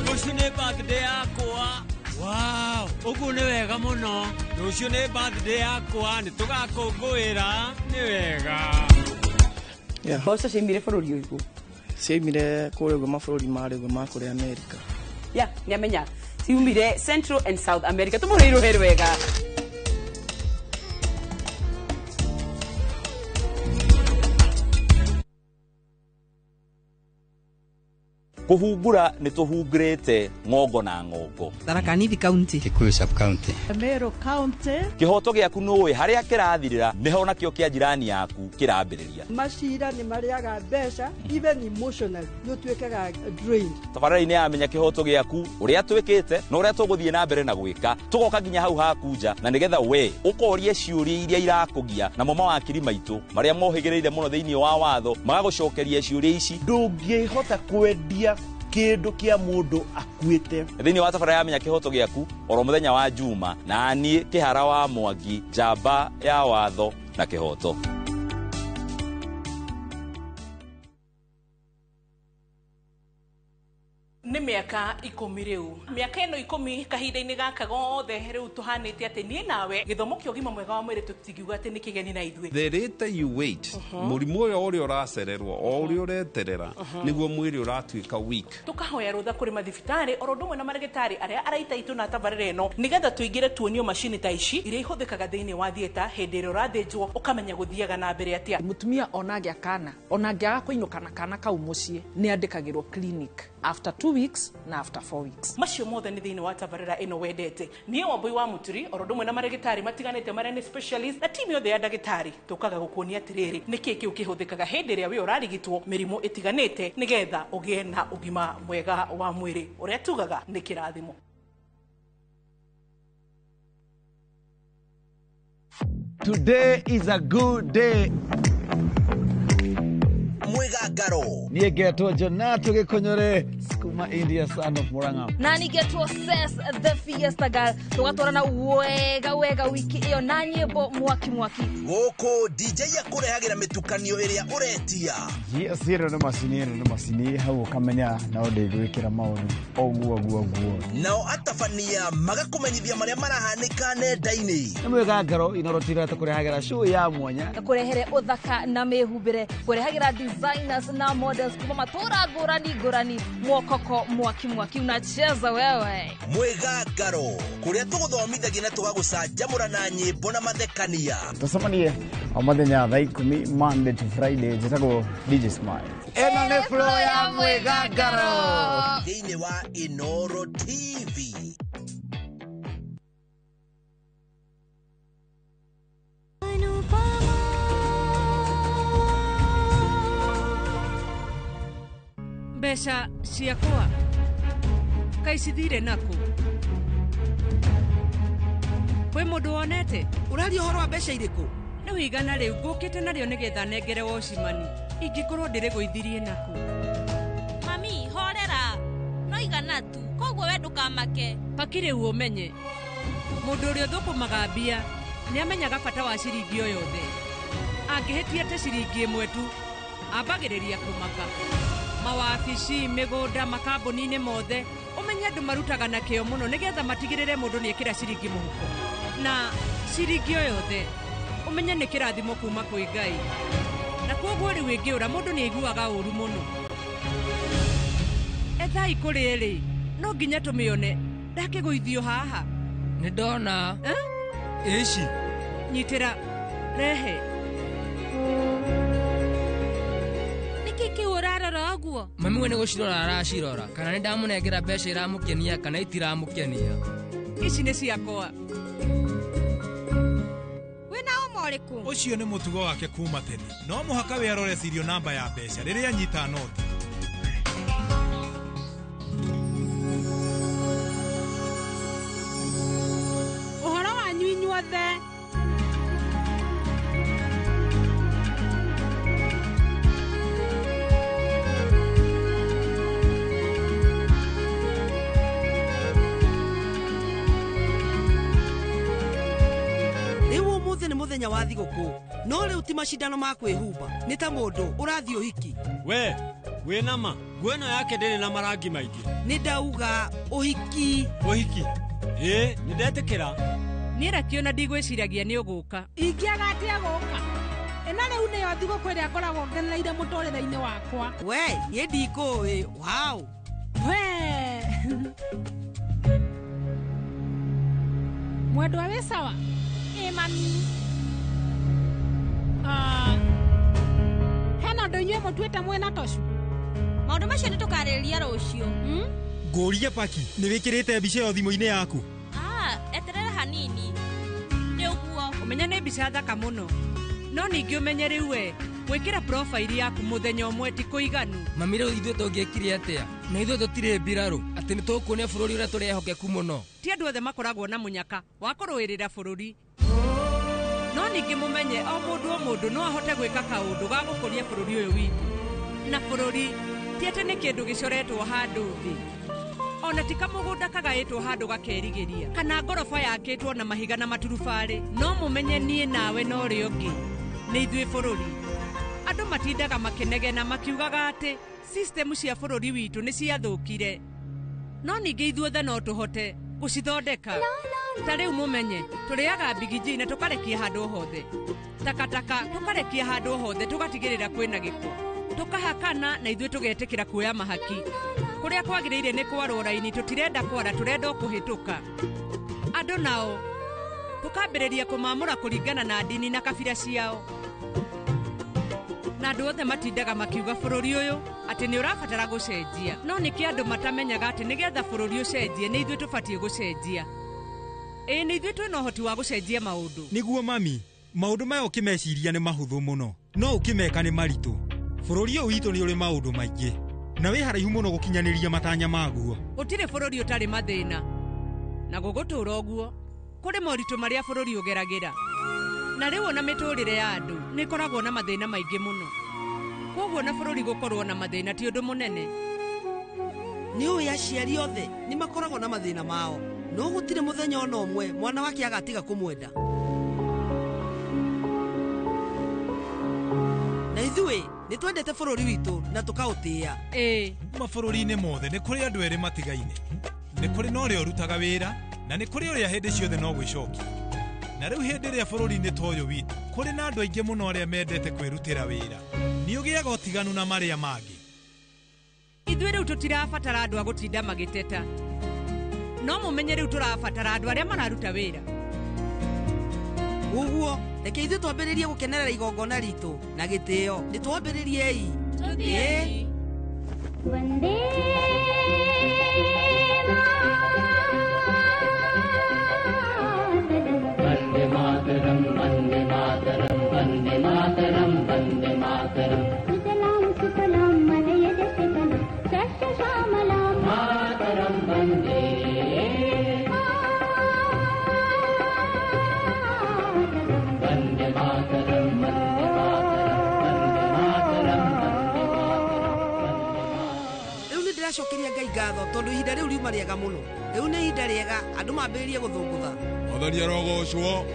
Rũciũ nĩ birthday yakwa. Wow, ũguo nĩ wega mũno. Rũciũ nĩ birthday yakwa, nĩ tũgakũngũĩra. Nĩ wega. Mboco ciaimire bũrũri ũrĩkũ? Ciaimire kũrĩa ũguo mabũrũri marĩ ũguo ma kũrĩa America. Ya, nĩamenya. Ciumire Central and South America. Tũmũhũrĩre rũhĩ rwega. Kũhungura nĩ tũhungurĩte ng'ongo na ng'ongo. Tharaka Nithi County, Kikuyu sub county, Meru County. Kĩhoto gĩaku nũĩ harĩa kĩrathirĩra nĩho nakĩo kĩa jirani yaku kĩrambĩrĩria. Macira nĩ marĩaga mbeca, even emotionally nĩ ũtuĩkaga drained. Tabarĩra-inĩ ya Menya Kĩhoto Gĩaku, ũrĩa twĩkĩte na ũrĩa tũgũthiĩ na mbere na gwĩka, tũgoka nginya hau haku nja na nĩgetha we ũkorie ciũria iria irakũgia, namo mawakiri maitũ marĩa mohĩgĩrĩire mũno thĩinĩ wa watho magagũcokeria ciũria ici. Ndũngĩhota kwendia kĩndũ kĩa mũndũ akuĩte. Thĩinĩ wa tabarĩra ya Menya Kĩhoto Gĩaku oro mũthenya wa Juma, na niĩ Kĩhara wa Mwangi, njamba ya watho na kĩhoto. Nĩ mĩaka 10 rĩu. Mĩaka ĩno 10 kahinda-inĩ gaka gothe rĩu tũhanĩte atĩ niĩ nawe gĩthomo kĩa ũgima mwega wa mwĩrĩ tũtingiuga atĩ nĩ kĩgeni na ithuĩ. The later you wait, mũrimũ ũyũ ũrĩa ũracererwo o ũrĩa ũreterera nĩguo mwĩrĩ ũratuĩka weak. Tũkahoya rũtha kũrĩ mathibitarĩ oro ũndũ ũmwe na marĩgĩtarĩ arĩa araita itũ na tabarĩra ĩno nĩgetha tũingĩre tuonio macini ta ici iria ihũthĩkaga thĩinĩ wa theatre hĩndĩ ĩrĩa ũrathĩnjwo ũkamenya gũthiaga na mbere atĩa. Mũtumia ona angĩa kana ona angĩaga kũinũka na kana kau mũciĩ nĩ andĩkagĩrwo clinic after 2 weeks na after 4 weeks. Macio mothe nĩ thĩinĩ wa tabarĩra ĩno wendete. Niĩ Wambui wa Mũturi oro ũndũ ũmwe na marĩgĩtarĩ matiganĩte marĩa nĩ specialist na timu yothe ya ndagĩtarĩ tũkaga gũkuonia atĩrĩrĩ nĩkĩĩ kĩu kĩhũthĩkaga hĩndĩ ĩrĩa wĩ ũrarigitwo mĩrimũ ĩtiganĩte nĩgetha ũgĩe na ũgima mwega wa mwĩrĩ ũrĩa tugaga nĩ kĩrathimo. Today is a good day. Mwigangaro. Niĩ ngetwo Jonato Gĩkũnyũre kuma India, son of Murang'a. Na nĩgetwo Ses the Fiesta Girl, tũgatwarana wega wega wiki ĩyo na nyĩmbo mwaki mwaki. Gũkũ DJ akũrehagĩra mĩtukanio ĩrĩa ũretia. Yes, ĩno nĩ macini, ĩno nĩ macini, hau ũkamenya no ndĩgwĩkĩra maũndũ ũguo ũguo ũguo. Nao atabania magakũmenyithia marĩa marahanĩka nenda-inĩ. Nĩ mwĩgangaro inorotira tũkũrehagĩra show ya mwanya. Kũrehere ũthaka na mĩhumbĩre, kũrehagĩra designers na models kuma matũra ngũrani ngũrani, mwokoko mwaki mwaki unacheza wewe. Mwĩgangaro, kũrĩa tũgũthomithagia na tũgagũcanjamũra na nyĩmbo na mathekania. Tũcemanie o mũthenya thaa 10 Monday to Friday. Njĩtagwo DJ Smile. Ĩno nĩ flow ya mwĩgangaro thĩinĩ wa Inoro TV. Mbeca ciakwa kaĩ cithire nakũ? Kwĩ mũndũ wonete? Ũraria ũhoro wa mbeca irĩkũ? Rĩu igana rĩu ngũkĩte narĩo nĩgetha nengere wocimani, ingĩkorwo ndĩrĩgũithirie nakũ? Mami, horera, no igana tu, koguo we ndũkamake. Paki rĩu ũmenye mũndũ ũrĩa ũthũkũmaga mbia nĩamenyaga bata wa ciringi o yothe. Angĩhĩtia te ciringi ĩmwe tu, ambagĩrĩria kũmaka. Mawabici, mĩgũnda, makambuni-inĩ mothe, ũmenye andũ marutaga na kĩo mũno nĩgetha matigĩrĩre mũndũ nĩekĩra ciringi mũhuko. Na ciringi o yothe ũmenye nĩ kĩrathimo kuma kwĩ Ngai. Na koguo rĩu ĩngĩũra mũndũ nĩaiguaga ũru mũno. Ethai kũrĩ ĩrĩ, no nginya tũmĩone, ndakĩgũithio haha. Nĩ ndona. Ĩci. Nyitĩra, rehe. Nĩkĩ kĩu ũrarora ũguo? Mami we nĩ gũcirora aracirora, kana nĩ ndamũnengera mbeca iramũkenia kana itiramũkenia. Ici nĩ ciakwa. Wĩna ũma ũrĩkũ? Ũcio nĩ mũtugo wake kuma tene. No mũhaka we arore cirio namba ya mbeca rĩrĩa anyita noti. Ũhoro wanyu inyuothe. Ũmũthĩ nĩ mũthenya wa thigũkũ, no rĩu ti macindano ma kwĩhumba, nĩ ta mũndũ ũrathiĩ ũhiki. We wĩna ma nguo ĩno yake ndĩrĩ na marangi maingĩ. Nĩ ndauga ũhiki. Ũhiki? Ĩĩ, nĩ ndetĩkĩra. Niĩ rakĩona ndigwĩciragia nĩ ũgũka. Ingĩaga atĩa gũka? Ĩno rĩu nĩyo thigũkũ ĩrĩa ngoragwo ngenereire mũtũrĩre-inĩ wakwa. We, niĩ ndikũĩ. Wow. We. Mwendwa wĩ sawa? Ĩ mami. Hena ũndũ inyuĩ mũtuĩte mwĩna tocu? Maũndũ macio nĩ tũkarĩrĩria rũciũ. Ngũrie Paki, nĩ wĩkĩrĩte mbica ĩyo thimũ-inĩ yaku? Eterera hanini. Nĩ ũguo. Ũmenya nĩ mbica thaka mũno. No ningĩ ũmenye rĩu we, gwĩkĩra profile yaku mũthenya ũmwe ti kũiganu. Mami rĩu ithuĩ tũngĩekire atĩa? Na ithuĩ tũtirĩ mbirarũ, atĩ nĩ tũkuonia bũrũri ũrĩa tũrĩ ehokeku mũno. Ti andũ othe makoragwo na mũnyaka wa kũrũĩrĩra bũrũri. No ningĩ mũmenye o mũndũ o mũndũ no ahote gwĩka kaũndũ ga gũkũria bũrũri ũyũ witũ. Na bũrũri ti atĩ nĩ kĩndũ gĩcoretwo handũ thĩ. Ona ti kamũgũnda kagaĩtwo handũ gakerigĩria, kana ngoroba yakĩtwo na mahiga na maturubarĩ. No mũmenye niĩ nawe na ũrĩa ũngĩ nĩ ithuĩ bũrũri. Andũ matindaga makĩnegena makiugaga atĩ system cia bũrũri witũ nĩ ciathũkire. No ningĩ ithuothe no tũhote gũcithondeka. Ta rĩu mũmenye tũrĩaga mbigiji na tũkarekia handũ hothe. Takataka tũkarekia handũ hothe tũgatigĩrĩra kwĩna gĩko. Tũkahakana na ithuĩ tũgetĩkĩra kuoya mahaki. Kũrĩa kwagĩrĩire nĩ kwarwo raini, tũtirenda kwara, tũrenda o kũhĩtũka. Andũ nao tũkambĩrĩria kũmamũra kũringana na ndini na kabira ciao. Na andũ othe matindaga makiuga bũrũri ũyũ atĩ nĩ ũrabatara gũcenjia. No nĩkĩ andũ matamenyaga atĩ nĩgetha bũrũri ũcenjie nĩ ithuĩ tũbatiĩ gũcenjia. Ĩĩ nĩ ithuĩ twĩna ũhoti wa gũcenjia maũndũ. Nĩguo mami, maũndũ maya ũkĩmeciria nĩ mahũthũ mũno, no ũkĩmeka nĩ maritũ. Bũrũri ũyũ witũ nĩ ũrĩ maũndũ maingĩ, na wĩ haraihu mũno gũkinyanĩria matanya maguo. Gũtirĩ bũrũri ũtarĩ mathĩna, na gũgũtũra ũguo kũrĩ moritũ marĩa bũrũri ũgeragĩra. Na rĩu ona mĩtũrĩre ya andũ nĩ ĩkoragwo na mathĩna maingĩ mũno. Koguo na bũrũri gũkorwo na mathĩna ti ũndũ mũnene. Nĩ ũĩ aciari othe nĩ makoragwo na mathĩna mao, no gũtirĩ mũthenya ona ũmwe mwana wake agatiga kũmwenda. Na ithuĩ nĩ twendete bũrũri witũ na tũkaũtĩĩa. Ĩĩ. Mabũrũri-inĩ mothe nĩ kũrĩ andũ erĩ matigaine. Nĩ kũrĩ na ũrĩa ũrutaga wĩra na nĩ kũrĩ ũrĩa hĩndĩ ciothe no gwĩcokia. Na rĩu hĩndĩ ĩrĩa bũrũri-inĩ ta ũyũ witũ kũrĩ na andũ aingĩ mũno arĩa mendete kwĩrutĩra wĩra, nĩ ũgĩaga ũtiganu na marĩa mangĩ. Ithuĩ rĩu tũtirabatara andũ a gũtinda magĩteta. No mũmenye rĩu tũrabatara andũ arĩa mararuta wĩra. Ũguo reke ithuĩ twambĩrĩrie gũkenerera igongona ritũ na gĩtĩo. Nĩ twambĩrĩriei. Tũthiĩi. Vande Mataram, Vande Mataram, Vande Mataram, Vande Mataram. Sujalam sufalam malayaj shitalam shasya shyamalam Mataram Vande Vande Mataram, Vande Mataram, Vande Mataram, Vande Mataram. Rĩu nĩ ndĩracokeria Ngai ngatho tondũ ihinda rĩu riuma rĩega mũno. Rĩu nĩ ihinda rĩega andũ mambĩrĩrie gũthũngũtha. Mwathani arogocwo.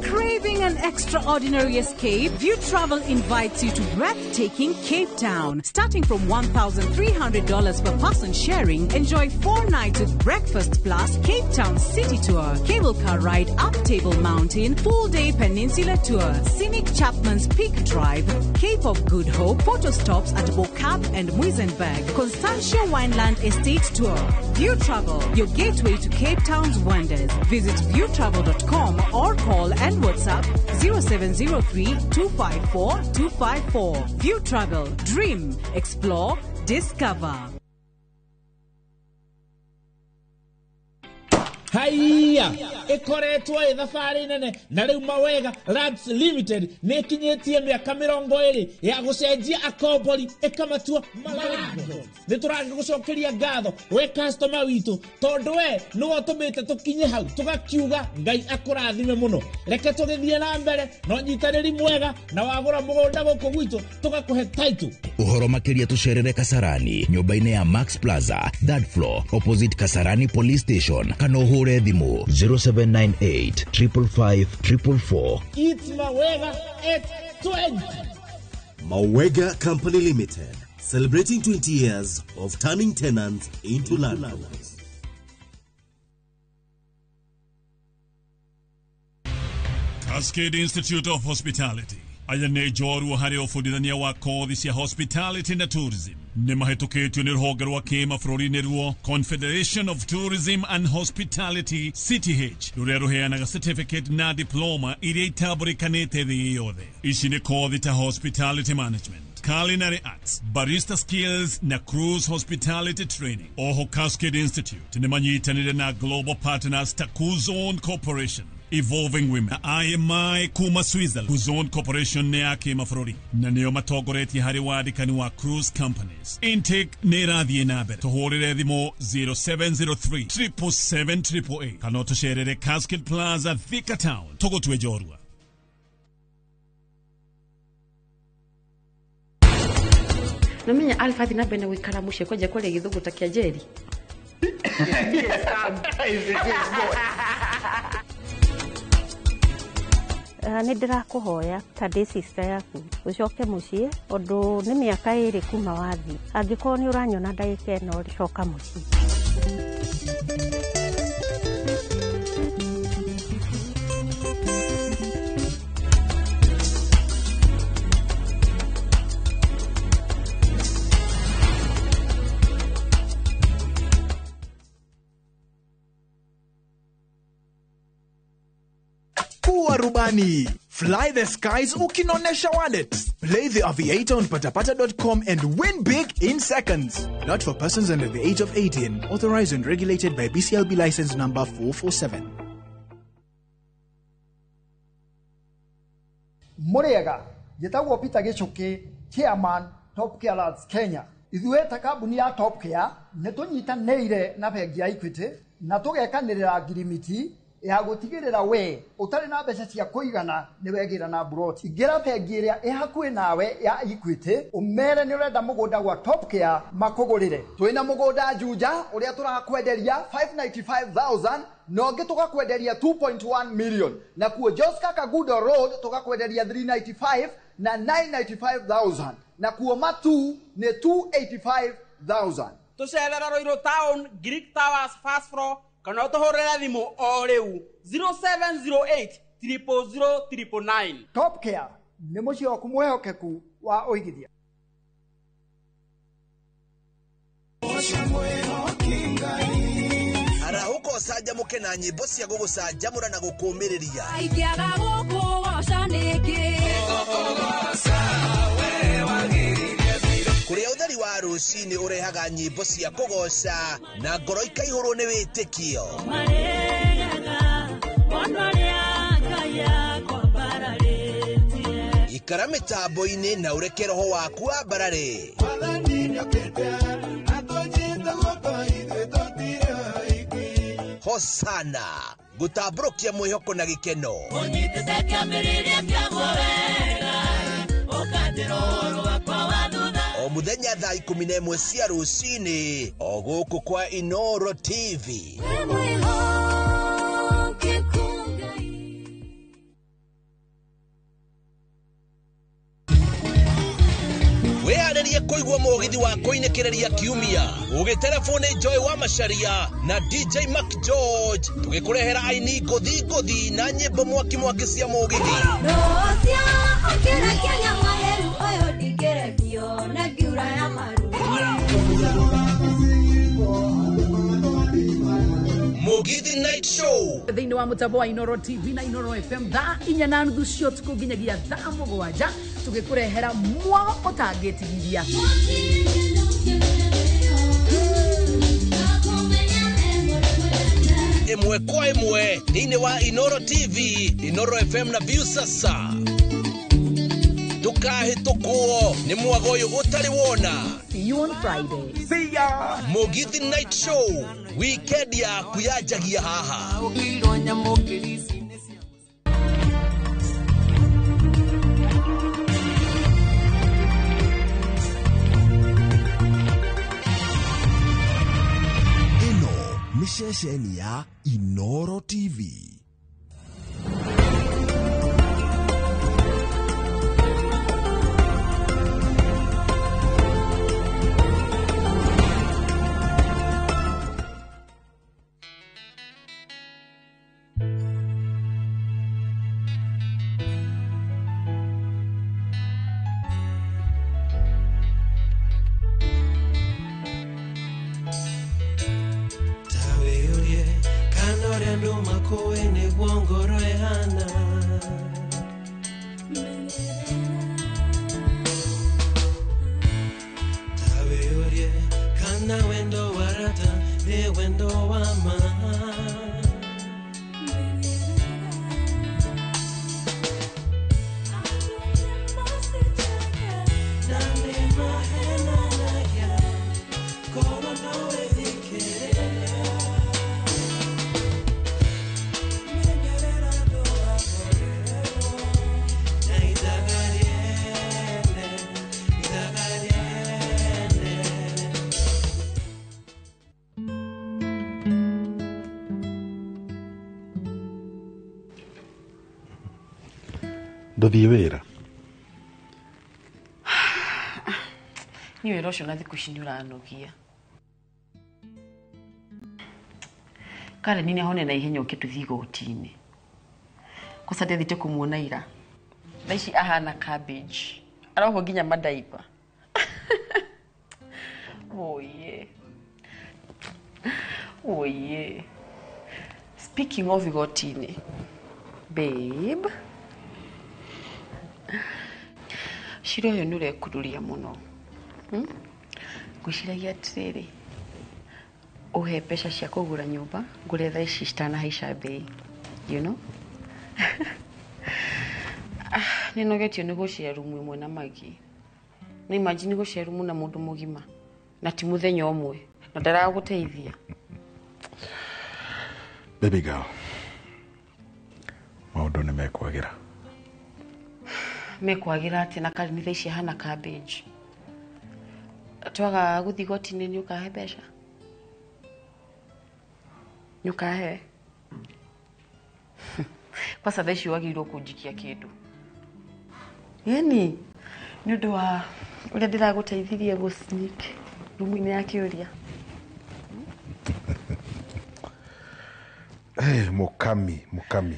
Craving an extraordinary escape? View Travel invites you to breathtaking Cape Town. Starting from $1,300 per person sharing, enjoy 4 nights with breakfast plus Cape Town City Tour, cable car ride up Table Mountain, full-day peninsula tour, scenic Chapman's Peak Drive, Cape of Good Hope, photo stops at Bo-Kaap and Muizenberg, Constantia Wineland Estate Tour. View Travel, your gateway to Cape Town's wonders. Visit viewtravel.com or call and WhatsApp 0703 254 254. View Travel. Dream, explore, discover. Haiya ikoretwo ĩ thabarĩ nene na rĩu Mawega Lands Limited nĩ ĩkinyĩtie mĩaka 20 ya gũcenjia akombori ĩkamatua malandlords. Nĩ tũragĩgũcokeria ngatho we customer witũ tondũ we nĩwe ũtũmĩte tũkinye hau tũgakiuga Ngai akũrathime mũno. Reke tũgĩthiĩ na mbere na ũnyitanĩri mwega na wagũra mũgũnda gũkũ gwitũ tũgakũhe title. Ũhoro makĩria tũcerere Kasarani nyũmba-inĩ ya Max Plaza third floor opposite Kasarani Police Station kana ũhũre thimũ 0798 555 444. It's Mawega at 20. Mawega Company Limited, celebrating 20 years of turning tenants into landlords. Cascade Institute of Hospitality aya nĩ njorua harĩ ũbundithania wa kothi cia hospitality na tourism. Nĩ mahĩtũkĩtio nĩ rũhonge rwa kĩmabũrũri nĩruo Confederation of Tourism and Hospitality CTH rũrĩa rũheanaga certificate na diploma iria itambũrĩkanĩte thĩ yothe. Ici nĩ kothi ta hospitality management, culinary arts, barista skills na cruise hospitality training. Oho Cascade Institute nĩ manyitanĩire na global partners ta Kuzon Corporation, Evolving Women, IMI kuma Switzerland. Kuzon Corporation nĩ ya kĩmabũrũri na nĩo matongoretie harĩ wandĩkani wa cruise companies. Intake nĩ ĩrathiĩ na mbere. Tũhũrĩre thimũ 0703 777 888 kana ũtũcerere Cascade Plaza, Thika Town. Tũgũtue njorua. Namenya Alpha athi na mbere na gũikara mũciĩ kwanjia kwaria gĩthũngũ ta kĩa Njeri. Nĩ ndĩrakũhoya ta ndĩ sister yaku ũcoke mũciĩ ũndũ nĩ mĩaka 2 kuma wathiĩ. Angĩkorwo nĩ ũranyona ndagĩka ĩno coka mũciĩ. Chukua rubani. Fly the skies ukinonesha wallet. Play the Aviator on patapata.com and win big in seconds. Not for persons under the age of 18. Authorized and regulated by BCLB license number 447. Muriega, njĩtagwo Peter Gĩchũkĩ, chairman Top Care Lads Kenya. Ithuĩ ta kambuni ya Top Care nĩ tũnyitanĩire na bengi ya Equity na tũgekanĩrĩra ngirimiti ya gũtigĩrĩra we ũtarĩ na mbeca cia kũigana nĩ wegĩra na mburoti. Ingĩra bengi ĩrĩa ĩ hakuhĩ nawe ya Equity ũmere nĩ ũrenda mũgũnda gwa Top Care makũgũrĩre. Twĩna mũgũnda Juja ũrĩa tũrakwenderia 595,000 na ũngĩ tũgakwenderia 2.1 million, na kuo Joska Kagudo Road tũgakwenderia 395 na 995,000, na kuo Matu nĩ 285,000. Tũcerera Ruiru Town, Greek Towers first floor, kana ũtũhũrĩre thimũ o rĩu 0708 000 999. Top Care nĩ mũciĩ waku mwĩhokeku wa ũigithia. Arahũka ũcanjamũke na nyĩmbo cia gũgũcanjamũra na gũkũũmĩrĩria. Ingĩaga gũkũgoca nĩkĩ? Kũrĩa ũtheri wa rũcinĩ ũrehaga nyĩmbo cia kũgoca na ngoro ikaihũrwo nĩ wĩtĩkio. Ikara mĩtambo-inĩ na ũreke roho waku wambarare. Hosana gũtambũrũkia mwĩhoko na gĩkeno. Ũnyitĩte kĩambĩrĩria kĩaguo wega, ũkanjĩra ũhoro wakwa wa thutha. O mũthenya thaa 11 cia rũcinĩ o gũkũ kwa Inoro TV. Wĩharĩrie kũigua mũgithi wa kũinĩkĩrĩria kiumia ũgĩterebwo nĩ Joy wa Macharia na DJ Mac George, tũgĩkũrehera aini ngũthi ngũthi na nyĩmbo mwaki mwaki cia mũgithi. Mugithi Night Show thĩinĩ wa mũtambo wa Inoro TV na Inoro FM thaa 4:30 cia ũtukũ nginyagia thaa 7 tũgĩkũrehera mwago ũtangĩtigithia. Ĩmwe kwa ĩmwe thĩinĩ wa Inoro TV, Inoro FM na Viusasa. Ndũkahĩtũkwo nĩ mwago ũyũ ũtarĩ wona. See you on Friday. See ya. Mugithi Night Show weekend yaku yanjagia haha. Ĩno nĩ ceceni ya Inoro TV. Ndũthiĩ wĩra? Niĩ wĩra ũcio na thikũ ici nĩ ũranogia. Karen nĩ ahone na ihenya ũke tũthiĩ igoti-inĩ. Kosa ndĩathiĩte kũmuona ira. Thaa ici ahana cabbage. Arohwo nginya madaipa. Oye. Oye. Speaking of igoti-inĩ, Babe. Cira ũyũ nĩ ũrekururia mũno. Ngwĩciragia atĩrĩrĩ, ũhe mbeca cia kũgũra nyũmba, ngũre thaa ici citanahaica mbei. You know? Nĩ nogetio nĩ gũcera rumu ĩmwe na Magi. Nĩ imagine gũcera rumu na mũndũ mũgima na ti mũthenya ũmwe na ndaragũteithia. Baby girl, maũndũ nĩ mekwagĩra. Mekwagĩra atĩ na Karen thaa ici ahana cabbage. Twaga gũthiĩ igoti-inĩ nĩ ũkahe mbeca? Nĩ ũkahe? Kwanza thaa ici wagĩrĩirwo kũnjikia kĩndũ. Ĩni, nĩ ũndũ wa ũrĩa ndĩragũteithirie gũ sneak rumu-inĩ ya kĩũria. Hey, mukami, mukami.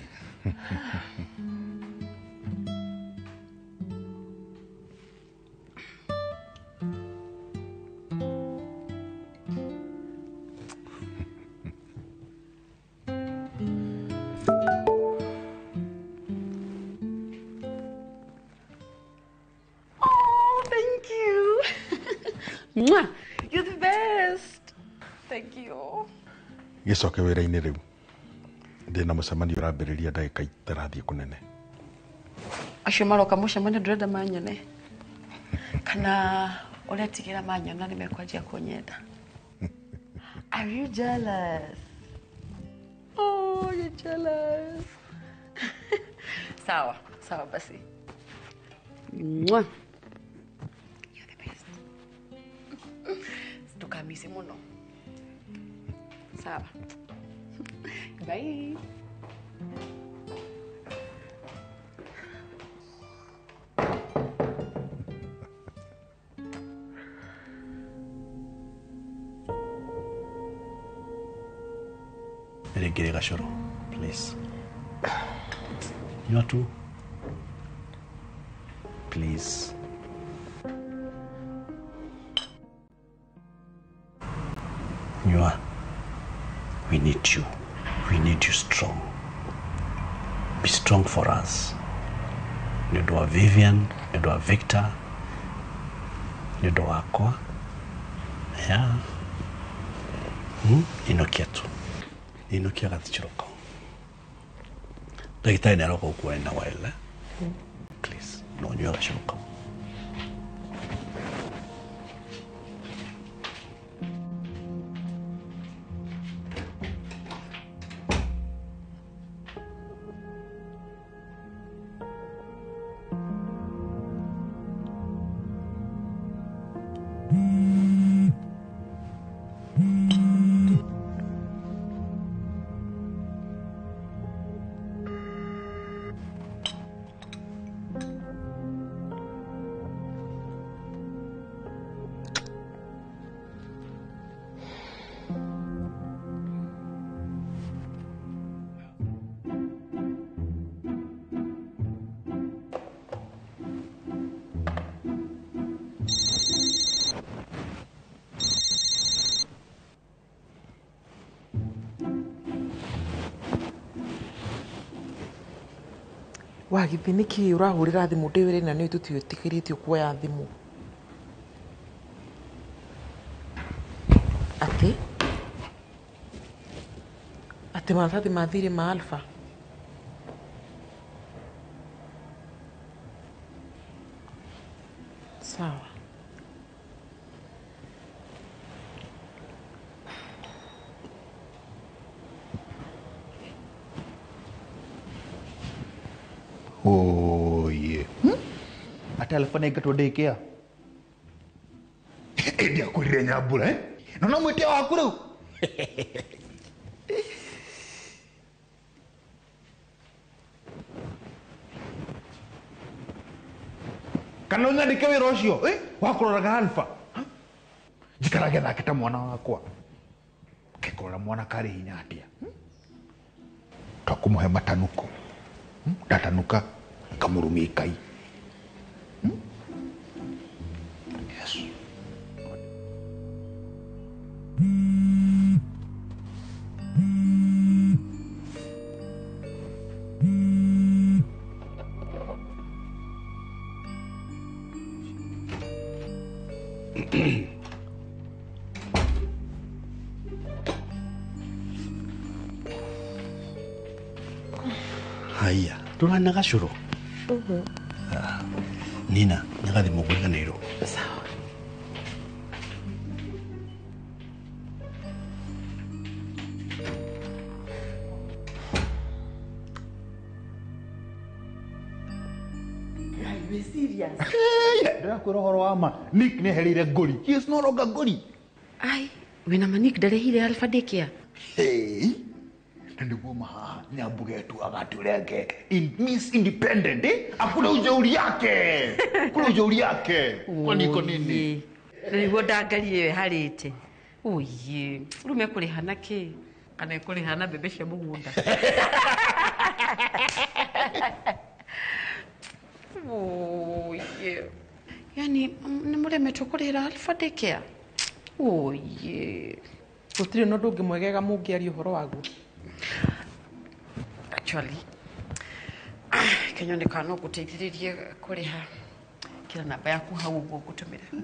Oh, thank you. Mwah! You're the best. Thank you. Gĩcoke wĩra-inĩ rĩu. Ndĩna mũcemanio ũrambĩrĩria ndagĩka itarathiĩ kũnene. Acio maroka mũcemanio ndĩrenda manyone. Kana ũretigĩra manyona nĩ mekwanjia kũnyenda. Are you jealous? Oh, you're jealous. Sawa, sawa basi. Mwah! You're the best. Ndũkamise mũno. Sawa. Bye. Rĩngĩ gacũrũ, please. Nyua tu. Please. Nyua. We need you. We need you strong. Be strong for us. Nĩ ũndũ wa Vivian, nĩ ũndũ wa Victor, nĩ ũndũ wakwa. Yeah. Inokia tu. Inokia gathichũrũ kau. Ndagĩtarĩ nĩ aroka gũkuona na while. Please, no ũnyue gacũrũ kau. Wagithi nĩkĩ ũrahũrĩra thimũ ndĩ wĩra-inĩ na nĩ tũtiĩtĩkĩrĩtio kuoya thimũ? Atĩ? Atĩ maratathi ma thirĩ ma Alpha? Sawa. Oye. Ate Alpha nĩaingatwo daycare. Ĩndĩ akwĩrire Nyambura, eh? Na no mwĩtĩa waku rĩu. Kana ũnyandĩke wĩra ũcio, eh? Wa kũroraga Alpha. Njikarage nake ta mwana wakwa. Ngĩkũrora mwana karĩ hinya atĩa. Twakũmũhe matanuko. Ndatanuka ngamũrumia ikai. Yes. Haya, ndũrarĩ na gacũrũ? Nina, nĩ gathimũ ngũriganĩirwo. Sawa. Ndĩrakwĩra ũhoro wa ma, Nick nĩ ehereire ngũri. He is no longer ngũri. Ai, wĩna ma Nick ndarehire Alpha Daycare. Hey, na nĩguo mahaha nyambuge tu agaturenge in Miss Independent, eh? Akuna ujeuri yake, kuna ujeuri yake. Kwani iko nini? Na nĩguo ndangarie ĩyo ĩharĩte. Oye, rĩu mekũrĩha na kĩ? Kana ĩkũrĩha na mbembe cia mũgũnda? Oye. Yani nĩ mũremetwo kũrĩhĩra Alpha Daycare? Oye. Gũtirĩ na ũndũ ũngĩ mwegega mũngĩaria ũhoro waguo. Actually, kenyone kana no ngũteithĩrĩrie kũrĩha kĩra namba yaku hau ũguo ngũtũmĩre.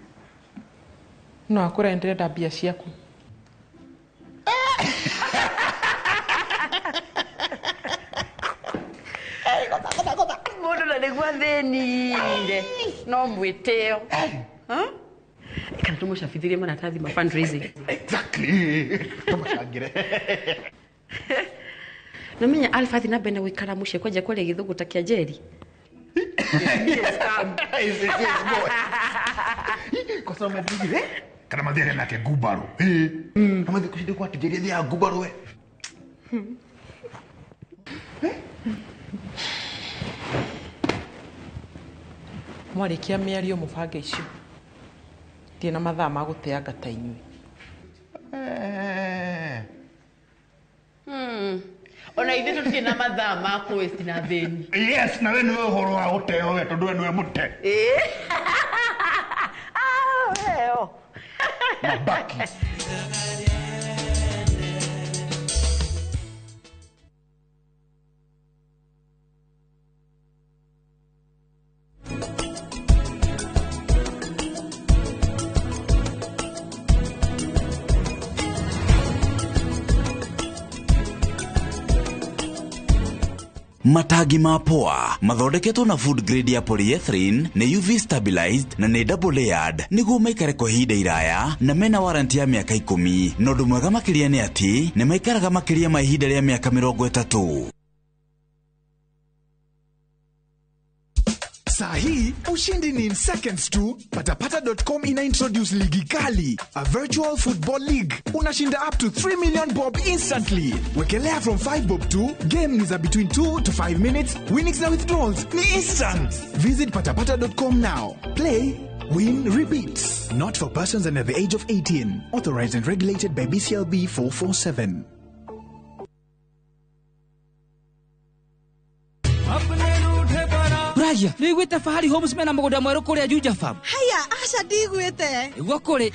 No akwĩra ndĩrenda mbia ciaku. Mũndũ na nĩguo athĩnire no mwĩtĩo. Kana tũmũcabithĩrie maratathi ma fundraising. Exactly. Tũmũcangĩre. Namenya Alpha athi na mbere na gũikara mũciĩ kwanja kwaria gĩthũngũ ta kĩa Njeri. Kwa sababu mathire kana mathire nake ngumbarũ. Na mathire kucinda kwa Njeri thia ngumbarũ we. Mwarĩkia mĩario mũbange icio. Ndirĩ na mathaa ma gũteanga ta inyuĩ. Ona ithuĩ tũtirĩ na mathaa ma kũ-waste na thĩni. Yes, na we nĩwe ũhoro wa gũteo we tondũ we nĩwe mũte. Ah, weo. Mabaki. Matangi ma poa mathondeketwo na food grade ya polyethylene nĩ UV stabilized na nĩ double layered nĩguo maikare kwa ihinda iraya na mena warranty ya mĩaka 10. Na ũndũ mwega makĩria nĩ atĩ nĩ maikaraga makĩria ma ihinda rĩa mĩaka 30. Sahi, ushindi ni in seconds tu. Patapata.com ina introduce ligi kali, a virtual football league. Unashinda up to 3 million bob instantly. Wekelea from 5 bob to, game ni za between 2 to 5 minutes, winnings na withdrawals ni instant. Visit patapata.com now. Play, win, repeat. Not for persons under the age of 18. Authorized and regulated by BCLB 447. Ragia, nĩ wĩiguĩte Fahari Homes mena mũgũnda mwerũ kũrĩa Juja Farm? Haya, aca ndigwĩte. Nĩguo kũrĩ.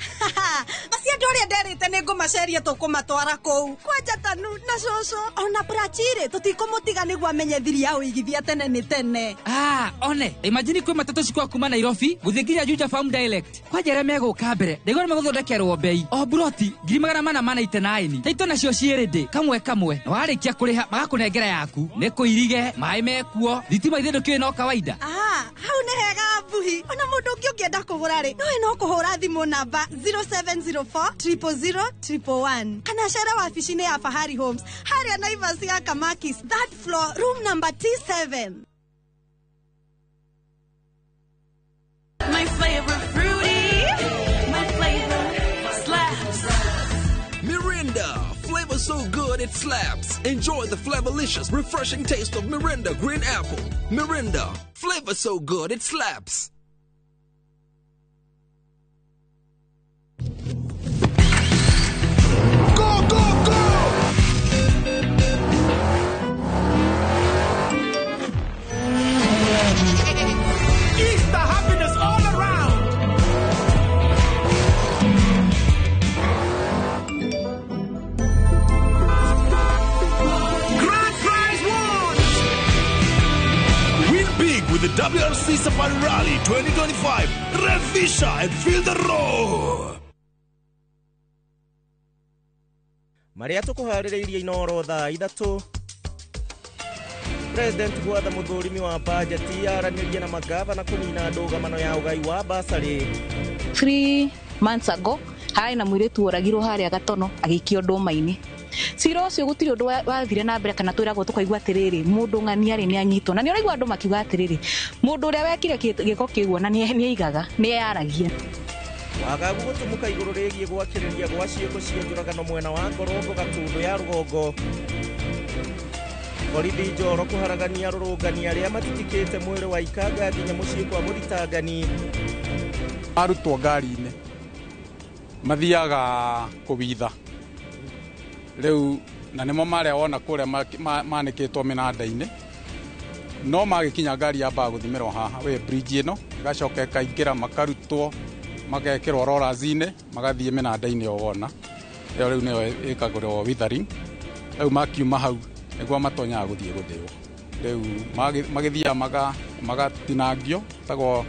Acio andũ arĩa nderĩte nĩ ngũmaceria tũkũmatwara kũu. Kwanja Tanu na cũcũ ona Prachire tũtikũmũtiga nĩguo amenye thiri ya ũigithia tene nĩ tene. Ah, one, imagine kwĩ matatũ cikwa kuma Nairobi gũthiĩ nginya Juja Farm direct. Kwanja arĩa megũka mbere, ndaigua nĩ megũthondekerwo bei. O buroti 499. Taito nacio ciĩ ready kamwe kamwe. Na warĩkia kũrĩha magakũnengera yaku. Nĩ kũirige, maĩ mekuo, thitima ithe ndũkĩũĩ no kawaida. Ah, hau nĩ hega mbuhi. Ona mũndũ ũngĩ ũngĩenda kũgũra rĩ, nowe no kũhũra thimũ namba 0704 000 111 kana cere wabici-inĩ ya Fahari Homes harĩa Naivas ya Kamakis, third floor, room number T7. My flavor fruity, my flavor slaps. Mirinda, flavor so good it slaps. Enjoy the flavorlicious, refreshing taste of Mirinda Green Apple. Mirinda, flavor so good it slaps. Go, go, go! Easter happiness all around! Grand prize won! Win big with the WRC Safari Rally 2025. Revisha and feel the roar! Maria tũkũharĩrĩirie Inoro thaa 3. President gwatha mũthũrimi wa bajeti aranĩrie na magavana kũnina ndũgamano ya ũgai wa basarĩ. 3 months ago harĩ na mũirĩtu woragirwo harĩa Gatono agĩikio ndũma-inĩ. Cira ũcio gũtirĩ ũndũ wathire na mbere kana twĩragwo tũkaigua atĩrĩrĩ mũndũ ng'ania rĩ nĩanyitwo na nĩũraigua andũ makiuga atĩrĩrĩ mũndũ ũrĩa wekire gĩko kĩu ona nĩaigaga nĩeyaragia. Wagagu gũtumũka igũrũ rĩgiĩ gwakĩrĩria gwa ciĩko cia njũragano mwena wa Ngorongo Gatũndũ ya rũgongo. Borithi Njoro kũharagania arũrũngani arĩa matitikĩte mwĩrĩ wa Ikanga nginya mũciĩ kwa mũthitangani. Arutwo ngari-inĩ mathiaga kũwitha rĩu na nĩmo marĩa wona kũrĩa manĩkĩtwo mĩnanda-inĩ no magĩkinya ngari yambaga gũthimĩrwo haha wĩ bridge ĩno ĩgacoka ĩkaingĩra makarutwo magekĩrwo rollers-inĩ magathiĩ mĩnanda-inĩ o wona ĩyo rĩu nĩyo ĩkagũrwo withering rĩu makiuma hau nĩguo matonyaga gũthiĩ gũthĩo rĩu magĩthiaga magatinangio tagwo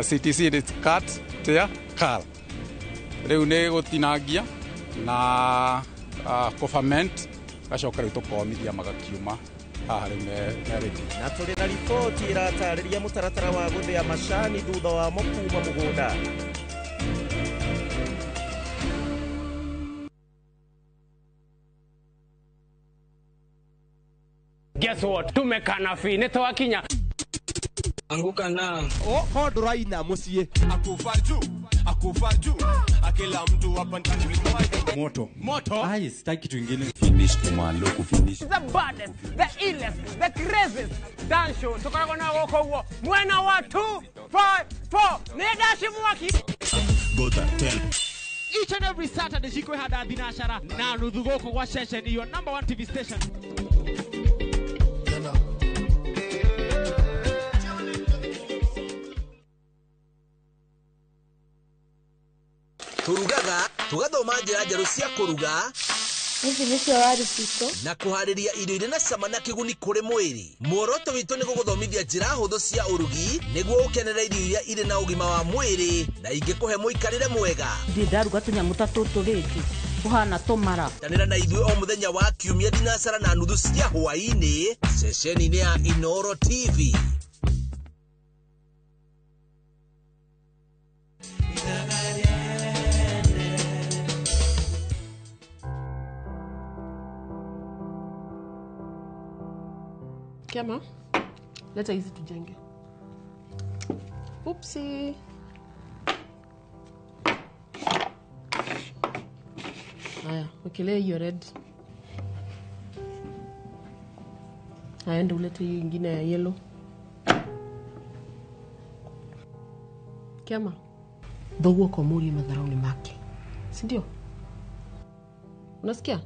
CTC it's cut tear cal rĩu nĩ gũtinangia na kũferment gacoka rĩu tũkomithia magakiuma haha rĩu me ready. Na tũrĩ na riboti ĩratarĩria mũtaratara wa gũthĩa macani thutha wamo kuma mũgũnda. Guess what? Tumekana fi nĩ twakinya. Anguka na oh ndũraina mũciĩ akufa juu akufa juu akila mtu hapa ndani moto moto. Ai, sitaki kitu kingine. Finish kumalo kufinish. The baddest, the illest, the craziest dance show tukoragwo na gũkũ guo mwena wa 2 5 4 nĩ dashi mwaki. Gota tell. Each and every Saturday cikwĩhanda thinacara na nuthu gũkũ gwa ceceni your number 1 TV station. Turugaga tugathoma njĩra njerũ cia kũruga. Ici nĩcio waru citũ. Na kũharĩria irio irĩ na cama na kĩguni kũrĩ mwĩrĩ. Muoroto witũ nĩ gũgũthomithia njĩra hũthũ cia ũrugi nĩguo ũkenere irio iria irĩ na ũgima wa mwĩrĩ na ingĩkũhe mũikarĩre mwega. Ndirĩ ndaruga tũnyamũ ta tũtũ rĩngĩ tũhana tũmara. Tanĩra na ithuĩ o mũthenya wa kiumia thinacara na nuthu cia hwaĩ-inĩ ceceni-inĩ ya Inooro TV. Kema, leta hizi tujenge. Oopsie. Haya, wekelea hiyo red. Haya, ndio ulete hiyo ingine ya yellow. Kema, thoguo komurie madharau-inĩ make. Si ndio? Unasikia?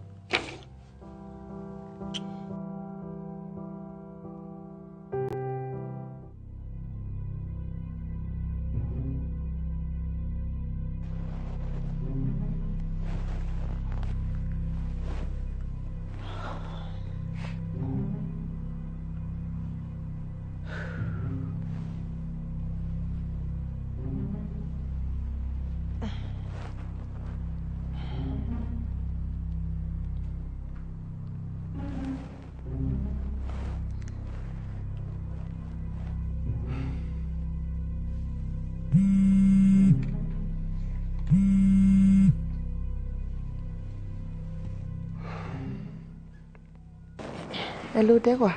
Hello, Ndegwa.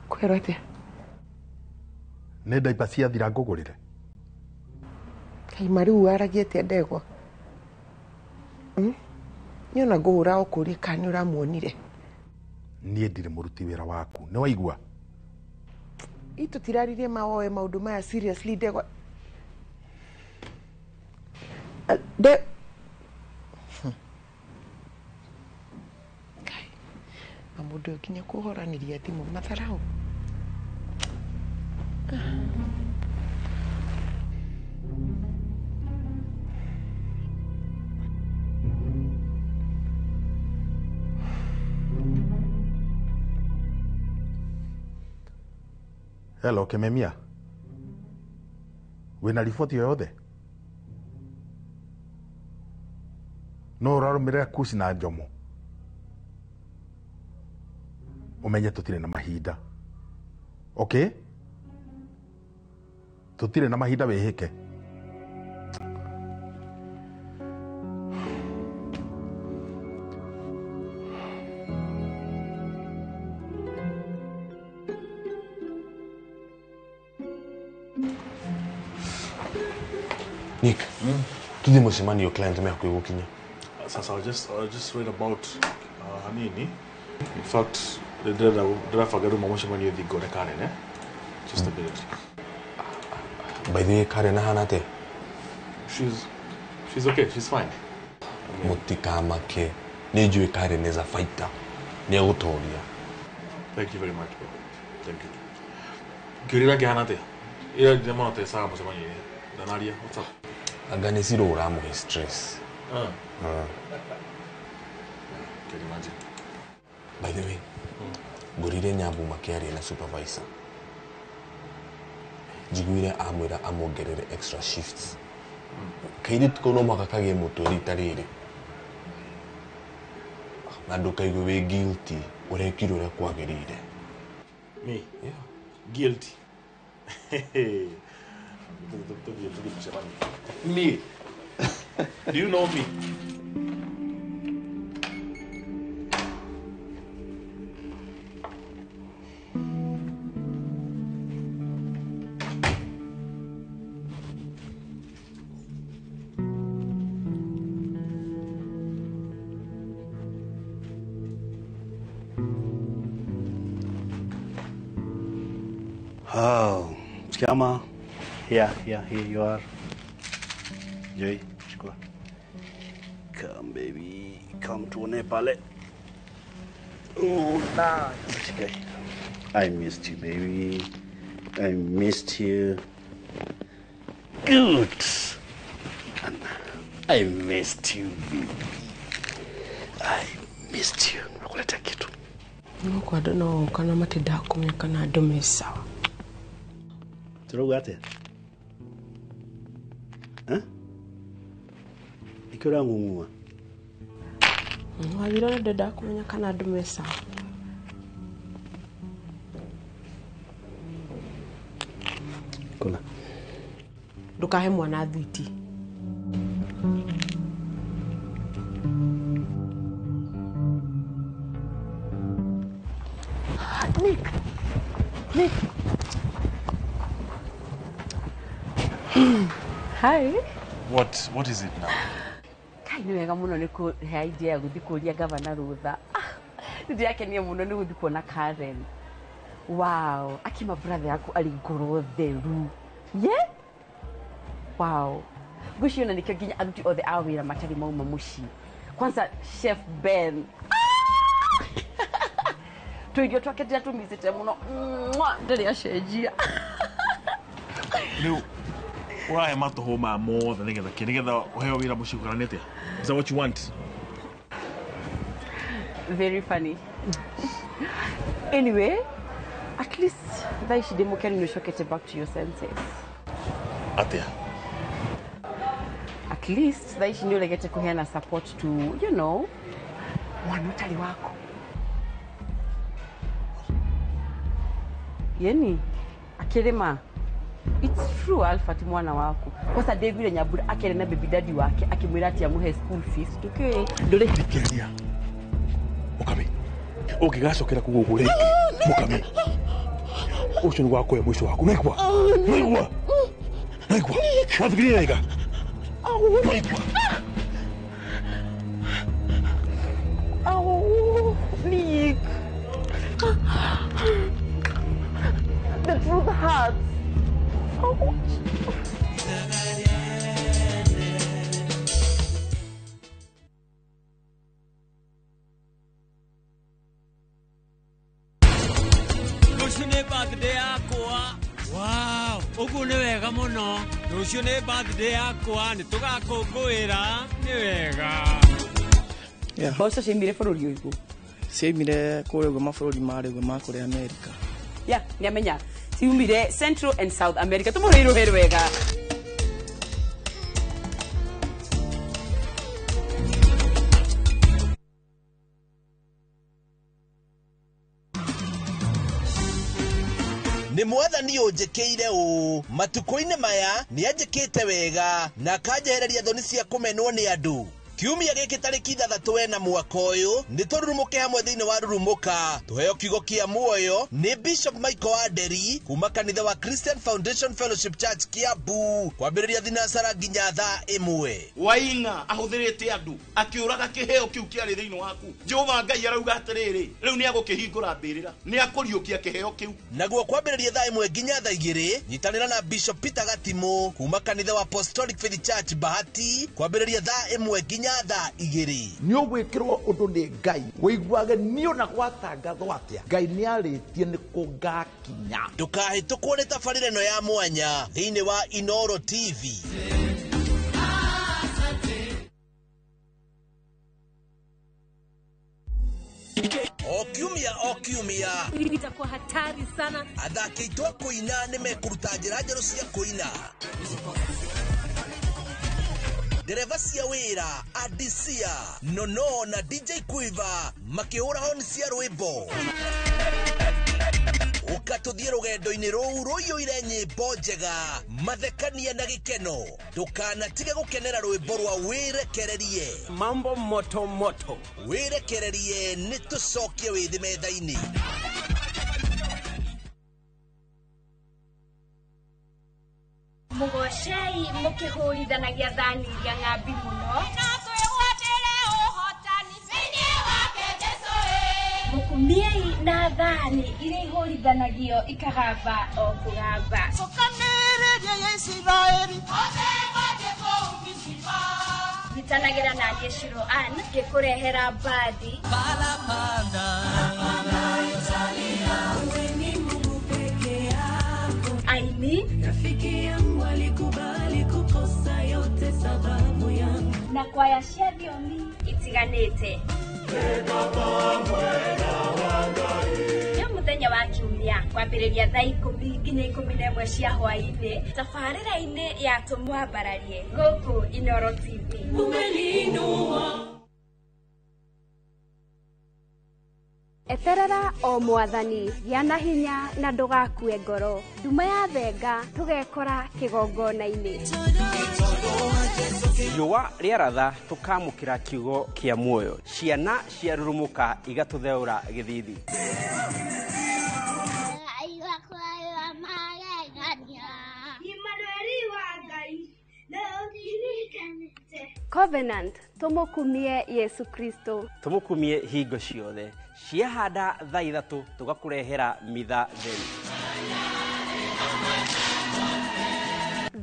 Kwĩrwo atĩa? Nĩ ndaipa ciathira ngũgũrĩre. Kaima rĩu waragia atĩa Ndegwa? Niĩ ona ngũhũra o kũũria kana nĩ ũramuonire. Niĩ ndirĩ mũruti wĩra waku, nĩ waigua? Ĩ tũtiraririe mawoe maũndũ maya seriously Ndegwa. Mũndũ nginya kũhoranĩria thimũ matharau. Hello, Kimemia. Wĩna riboti yoyothe? No ũrarũmĩrĩra Kusi na Njomo. Umenye tutire na mahinda. Okay? Tutire na mahinda wihike. Nick, tuthi mucemanio client me hakuhi gukinya. Sasa I just read about hanini. In fact, ndĩrabanga rĩu mũcemanio thiĩ ngone Karen, eh? Just a minute. By the way, Karen ahana atia? She's okay, she's fine. Mũtikamake, nĩ njũĩ Karen is a fighter. Nĩ egũtoria. Thank you very much, bro. Thank you. Ngĩũrĩra ngĩhana atĩa? Ira ndĩramona tecaga mũcemanio-inĩ. Ndanaria, what's up? Anga nĩ Ciro ũramũhe stress. Ah. Ah. Can imagine. By the way, ngorire Nyambu makĩaria na supervisor. Njiguire amwĩra amuongerere extra shifts. Kairĩtu kau no mũhaka kagĩe mũtwe rita rĩrĩ. Na ndũkaigue wĩ guilty, ũrekire ũrĩa kwagĩrĩire. Me? Yeah. Guilty. Tũthiĩ mũcemanio. Me? Do you know me? Oh, Chama. Here, here, here you are. Joy, chukua. Come baby, come tuone pale. Oh, nice. Okay. I missed you, baby. I missed you. Good. I missed you, baby. I missed you. Nakuleta kitu. Ngoko andũ no kana matindaga kũmenya kana andũ me sawa. Turauga atia? Eh? Nĩkĩo ũrang'ung'ua? Wathire ona ndendaga kũmenya kana andũ me sawa. Kula. Ndũkahe mwana thwiti. Nick! Nick! Hi. What is it now? Kai nĩ wega mũno nĩ kũhe idea ya gũthiĩ kũria gavana rũtha. Nĩ ndĩrakenia mũno nĩ gũthiĩ kuona Karen. Wow, akima brother yaku arĩ ngoro theru. Yeah? Wow. Ngwĩciria ona nĩkĩo nginya aruti othe a wĩra matarĩ mauma mũciĩ. Kwanza Chef Ben. Tũirio twake ndĩratũmicĩte mũno. Ndarĩ acenjia. Rĩu ũrahe matũhũ maya mothe nĩgetha kĩ? Nĩgetha ũheo wĩra mũciĩ kana nĩ atĩa? Is that what you want? Very funny. Anyway, at least thaa ici ndĩ mũkenu nĩ ũcokete back to your senses. Atĩa? At least thaa ici nĩ ũregete kũheana support to, mwana ũtarĩ waku. Yeni, akĩrĩma. It's true Alpha ti mwana waku. Kwanza David Nyambura akĩaria na baby daddy wake akĩmwĩra atĩ amũhe school fees. Ndũkĩũĩ ndũrĩ Thikĩrĩria. Mũkami. Ũngĩgacokera kuga ũguo rĩngĩ. Mũkami. Ũcio nĩ wakuoya mũico waku. Naigua. Naigua. Naigua. Wathikĩrĩria wega. Naigua. Oh, Nick. The truth hurts. Ouch. Rũciũ nĩ birthday yakwa. Wow, ũguo nĩ wega mũno. Rũciũ nĩ birthday yakwa, nĩ tũgakũngũĩra, nĩ wega. Mboco ciaimire bũrũri ũrĩkũ? Ciaimire kũrĩa ũguo mabũrũri marĩa ũguo ma kũrĩa America. Yeah, nĩamenya. Ciumire Central and South America. Tũmũhe rũhĩ rwega. Nĩ mwathani ũnjĩkĩire ũũ matukũ-inĩ maya nĩ anjĩkĩte wega na akanjehereria thoni cia kũmenwo nĩ andũ. Kiumia gĩkĩ tarĩki 6 mwaka ũyũ nĩ tũrurumũke hamwe thĩinĩ wa Rurumũka tũheo kiugo kĩa muoyo nĩ Bishop Michael Aderi kuma kanitha wa Christian Foundation Fellowship Church Kiambu kwambĩrĩria thinacara nginya thaa 1. Waing'a ahũthĩrĩte andũ akĩũraga kĩheo kĩu kĩarĩ thĩinĩ waku. Jehova Ngai arauga atĩrĩrĩ, rĩu nĩ agũkĩhingũra mbĩrĩra, nĩ akũriũkia kĩheo kĩu. Naguo kwambĩrĩria thaa 1 nginya thaa 2 nyitanĩra na Bishop Peter Gatimũ kuma kanitha wa Apostolic Faith Church Bahati kwambĩrĩria thaa 1 nginya thaa 2. Nĩ ũgwĩkĩrwo ũndũ nĩ Ngai wĩiguage niĩ ona gwatangathwo atĩa Ngai nĩ arĩtie nĩ kũ ngakinya. Ndũkahĩtũkwo nĩ tabarĩra ĩno ya mwanya thĩinĩ wa Inoro TV. O kiumia itakuwa hatari sana. Athaki aitũ a kũina nĩ mekũruta njĩra njerũ cia kũina. Ndereva cia wĩra Adisia Nono na DJ Quiver makĩhũra honi cia rwĩmbo. Ũka tũthiĩ rũgendo-inĩ rũu rũiyũire nyĩmbo njega, mathekania na gĩkeno. Ndũkanatige gũkenera rwĩmbo rwa wĩrekererie. Mambo moto moto. Wĩrekererie nĩ tũcokie wĩthĩ metha-inĩ. Mũgocei mũkĩhũrithanagia thani iria ng'ambi mũno. Na twĩgwatĩre ũhotani thĩinĩ wake Jesũ ĩ. Mũkumiei na thani iria ihũrithanagio ikagamba o kũgamba. Cokanĩrĩria ya Isiraeli othe mathiĩ kũu Mizipa. Nyitanagĩra na niĩ Shiro Ann ngĩkũrehera mbathi. Parapanda. Aini rafiki yangu alikubali kukosa yote sababu yangu na kwaya cia thiomi itiganĩte. Nĩ mũthenya wa kiumia kwambĩrĩria thaa 10 nginya 11 cia hwaĩ-inĩ tabarĩra-inĩ ya Tũmwambararie gũkũ Inoro TV. Umeniinua. Eterera o mwathani, gĩa na hinya na ndũgakue ngoro. Nduma ya thenga tũgekora kĩgongona-inĩ. Riũa rĩaratha tũkamũkĩra kiugo kĩa muoyo. Ciana cia Rurumũka igatũtheũra gĩthithi. Covenant, tũmũkumie Yesu Kristo. Tũmũkumie hingo ciothe. Ciahanda thaa 3 tũgakũrehera mitha theri.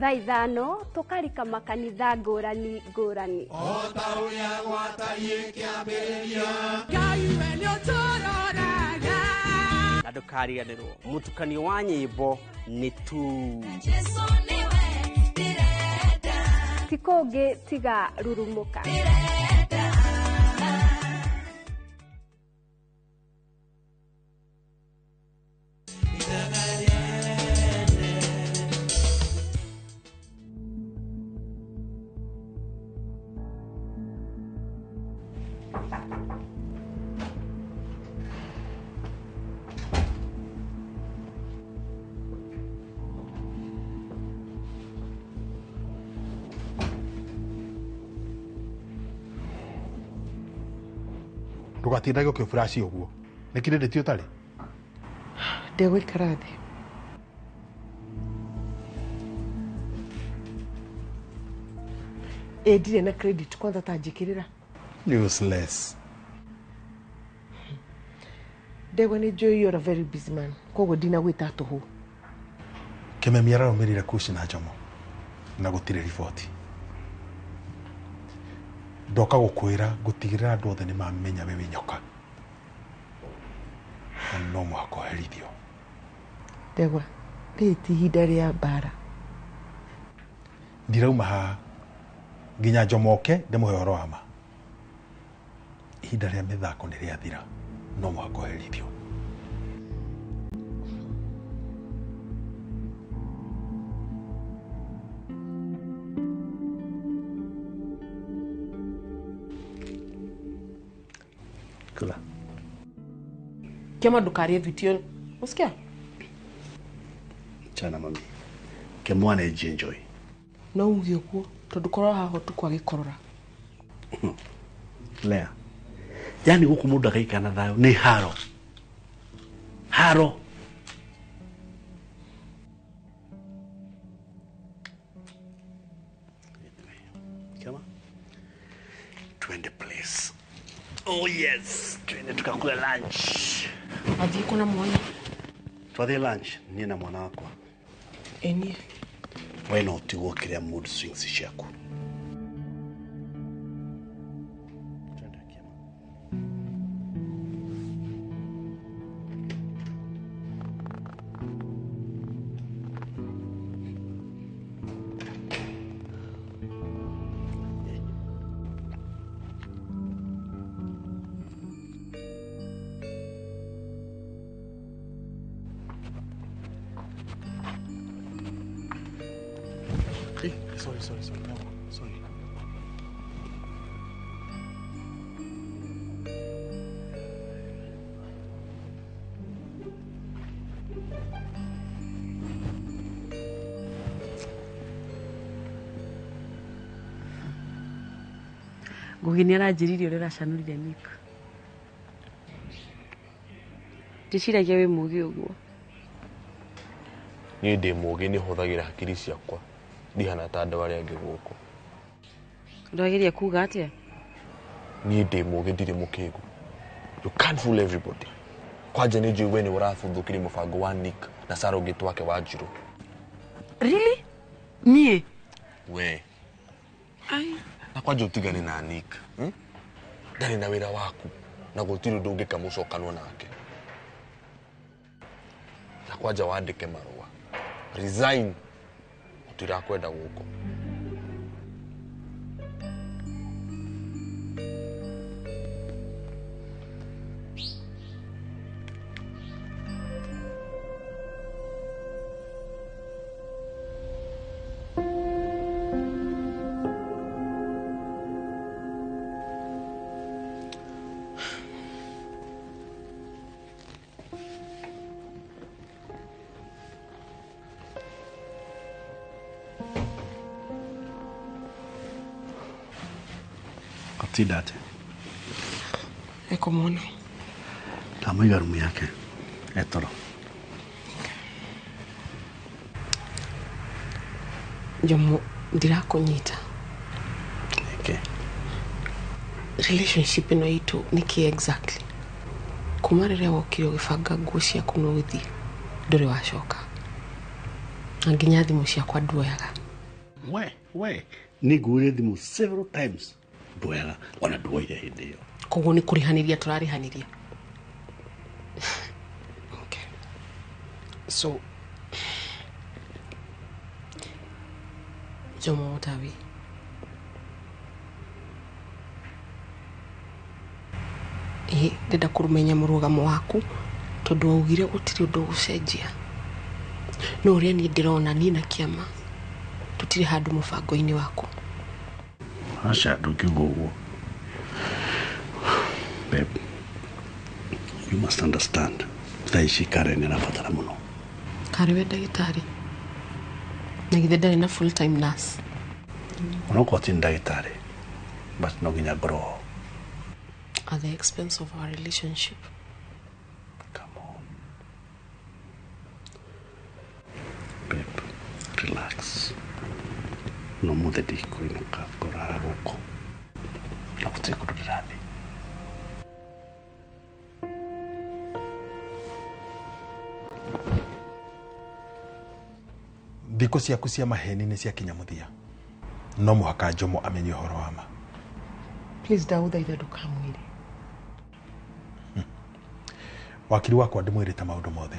Thaa 5 tũkarika makanitha ngũrani ngũrani. O ta ũrĩa gwatariĩ kĩambĩrĩria. Ngai we nĩũtũroraga. Na ndũkariganĩrwo mũtukanio wa nyĩmbo nĩ tu. Jesũ nĩwe ndĩrenda. Ti kũngĩ tiga Rurumũka. Ndũgatindage ũkĩburaci ũguo. Nĩ kĩrĩndĩ ũtarĩ? Ndegũikara thĩ. Ĩ ndirĩ na credit kwanza ta njĩkĩrĩra. Useless. Ndegwa nĩ njũĩ you're a very busy man. Koguo ndinagwĩta tũhũ. Kĩmemi ararũmĩrĩire Kushi na Njomo na gũtirĩ riboti. Ndoka gũkwĩra ngũtigĩrĩra andũ othe nĩ mamenya we wĩ nyoka. Na no mũhaka ũherithio. Ndegwa, rĩrĩ ti ihinda rĩa mbara. Ndirauma haha nginya Njomo oke ndĩmũhe ũhoro wa ma. Ihinda rĩa mĩthako nĩ rĩathira, no mũhaka ũherithio. Kula. Kema ndukarie thwiti ĩyo. Usikia? Chana mami. Ke mwana enjoy. No uge ũguo tondũ korwo haha ũtukũ agĩkorora. Lea. Yani gũkũ mũndũ agaikara na thayũ nĩ haro. Haro. Kama twende place. Oh yes, twende tukakula lunch. Athiĩ kũ na mwana? Twathiĩ lunch niĩ na mwana wakwa. Ĩ niĩ. We no ũtigwo kĩrĩa mood swings ciaku. Hey, sorry, sorry, sorry. No, sorry. Ngugi nĩ aranjĩrire ũrĩa ũracanũrire Nick. Ndĩciragia wĩ mũũgĩ ũguo. Niĩ ndĩ mũũgĩ, nĩ hũthagĩra hakiri ciakwa. Ndihana ta andũ arĩa angĩ gũkũ. Ũrageria kuga atĩa? Niĩ ndĩ mũũgĩ, ndirĩ mũkĩgu. You can't fool everybody. Kwanja nĩ njũĩ we nĩ ũrabuthũkirie mũbango wa Nick na surrogate wake wa Njirũ. Really? Niĩ? We. Ai. Na kwanja ũtigane na Nick. Ndarĩ na wĩra waku na gũtirĩ ũndũ ũngĩka mũcokanwo nake. Na kwanja wandĩke marũa. Resign. Tirakwenda gũkũ. Atinda atĩa? Ekũmwona. Ndamũiga rumu yake etoro. Njomo, ndirakũnyita. Okay. Relationship ĩno itũ nĩ kĩ exactly? Kuma rĩrĩa wokire ũgĩbanga nguo ciaku na ũgĩthiĩ, ndũrĩ wacoka. Na nginya thimũ ciakwa nduoyaga. We, nĩ ngũrire thimũ several times. Nduoyaga, ona nduoire hĩndĩ ĩyo. Koguo nĩ kũrĩhanĩria tũrarĩhanĩria. Okay. So, Jomo, what are we? Ĩ, ndĩrenda kũrũmenya mũrũgamo waku tondũ waugire gũtirĩ ũndũ ũgũcenjia. No ũrĩa niĩ ndĩrona niĩ na kĩama tũtirĩ handũ mũbango-inĩ waku. Aca, ndũngiuga ũguo. Babe, you must understand. Thaa ici Karen nĩarabatara mũno. Karĩ we ndagĩtarĩ? Na githĩ ndarĩ na full time nurse? Onokorwo ti ndagĩtarĩ, but no nginya ngorwo ho. At the expense of our relationship. Come on. Babe, relax. No mũthĩ ndikũinũka ngũrara gũkũ. Na gũtirĩ kũndũ ndĩrathiĩ. Thikũ ciaku cia maheni nĩ ciakinya mũthia. No mũhaka Jomo amenye ũhoro wa ma. Please ndagũthaitha ndũkamwĩre. Wakiri wakwa ndĩmwĩrĩte maũndũ mothe.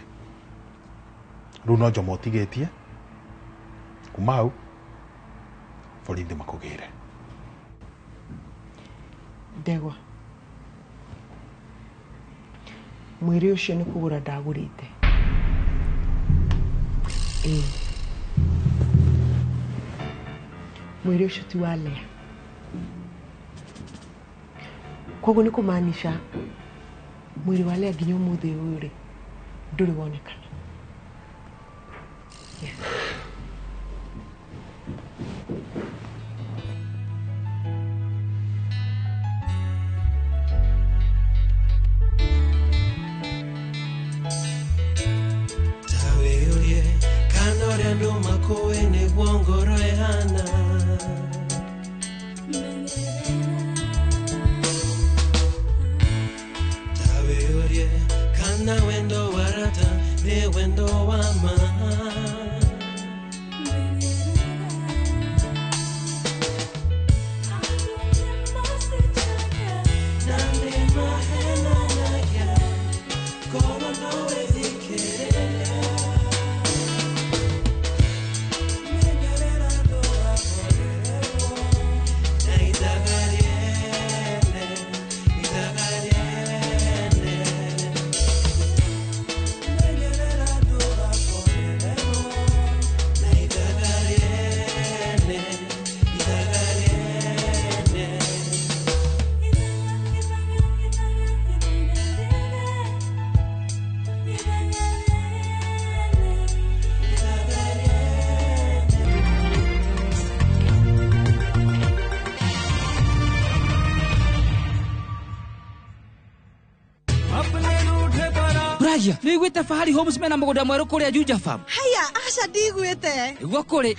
Rĩu no Jomo ũtigĩtie. Kuma hau borithi makũgĩre. Ndegwa. Mwĩrĩ ũcio nĩ kũgũra ndagũrĩte. Ĩĩ. Mwĩrĩ ũcio ti wa Lea. Koguo nĩ kũmaanisha mwĩrĩ wa Lea nginya ũmũthĩ ũyũ rĩ ndũrĩ wonekana. Ndĩragia, nĩ ũiguĩte Fahari Homes mena mũgũnda mwerũ kũrĩa Juja Farm? Haya, aca ndiguĩte. Nĩguo kũrĩ.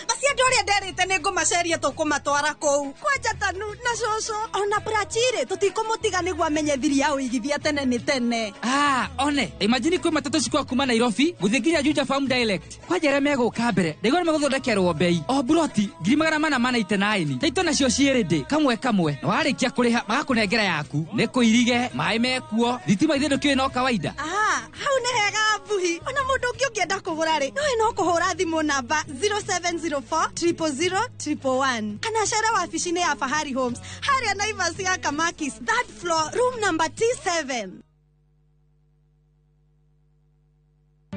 Acio andũ arĩa nderĩte nĩ ngũmaceria tũkũmatwara kũu. Kwanja Tanu na cũcũ ona Prachirĩ tũtikũmũtiga nĩguo amenye thiri ya ũigithia tene nĩ tene. Ah, one, imagine kwĩ matatũ cikwa kuma Nairobi gũthiĩ nginya Juja Farm direct. Kwanja arĩa megũka mbere, ndaigua nĩ megũthondekerwo bei. O buroti 489. Taito nacio ciĩ ready kamwe kamwe. Na warĩkia kũrĩha magakũnengera yaku. Nĩ kũirige, maĩ mekuo, thitima ithe ndũkĩũĩ no kawaida. Ah, hau nĩ hega mbuhi. Ona mũndũ ũngĩ ũngĩenda kũgũra rĩ, nowe no kũhũra thimũ namba 0704 000 111 kana cere wabici-inĩ ya Fahari Homes harĩa Naivas ya Kamakis, third floor, room number T7.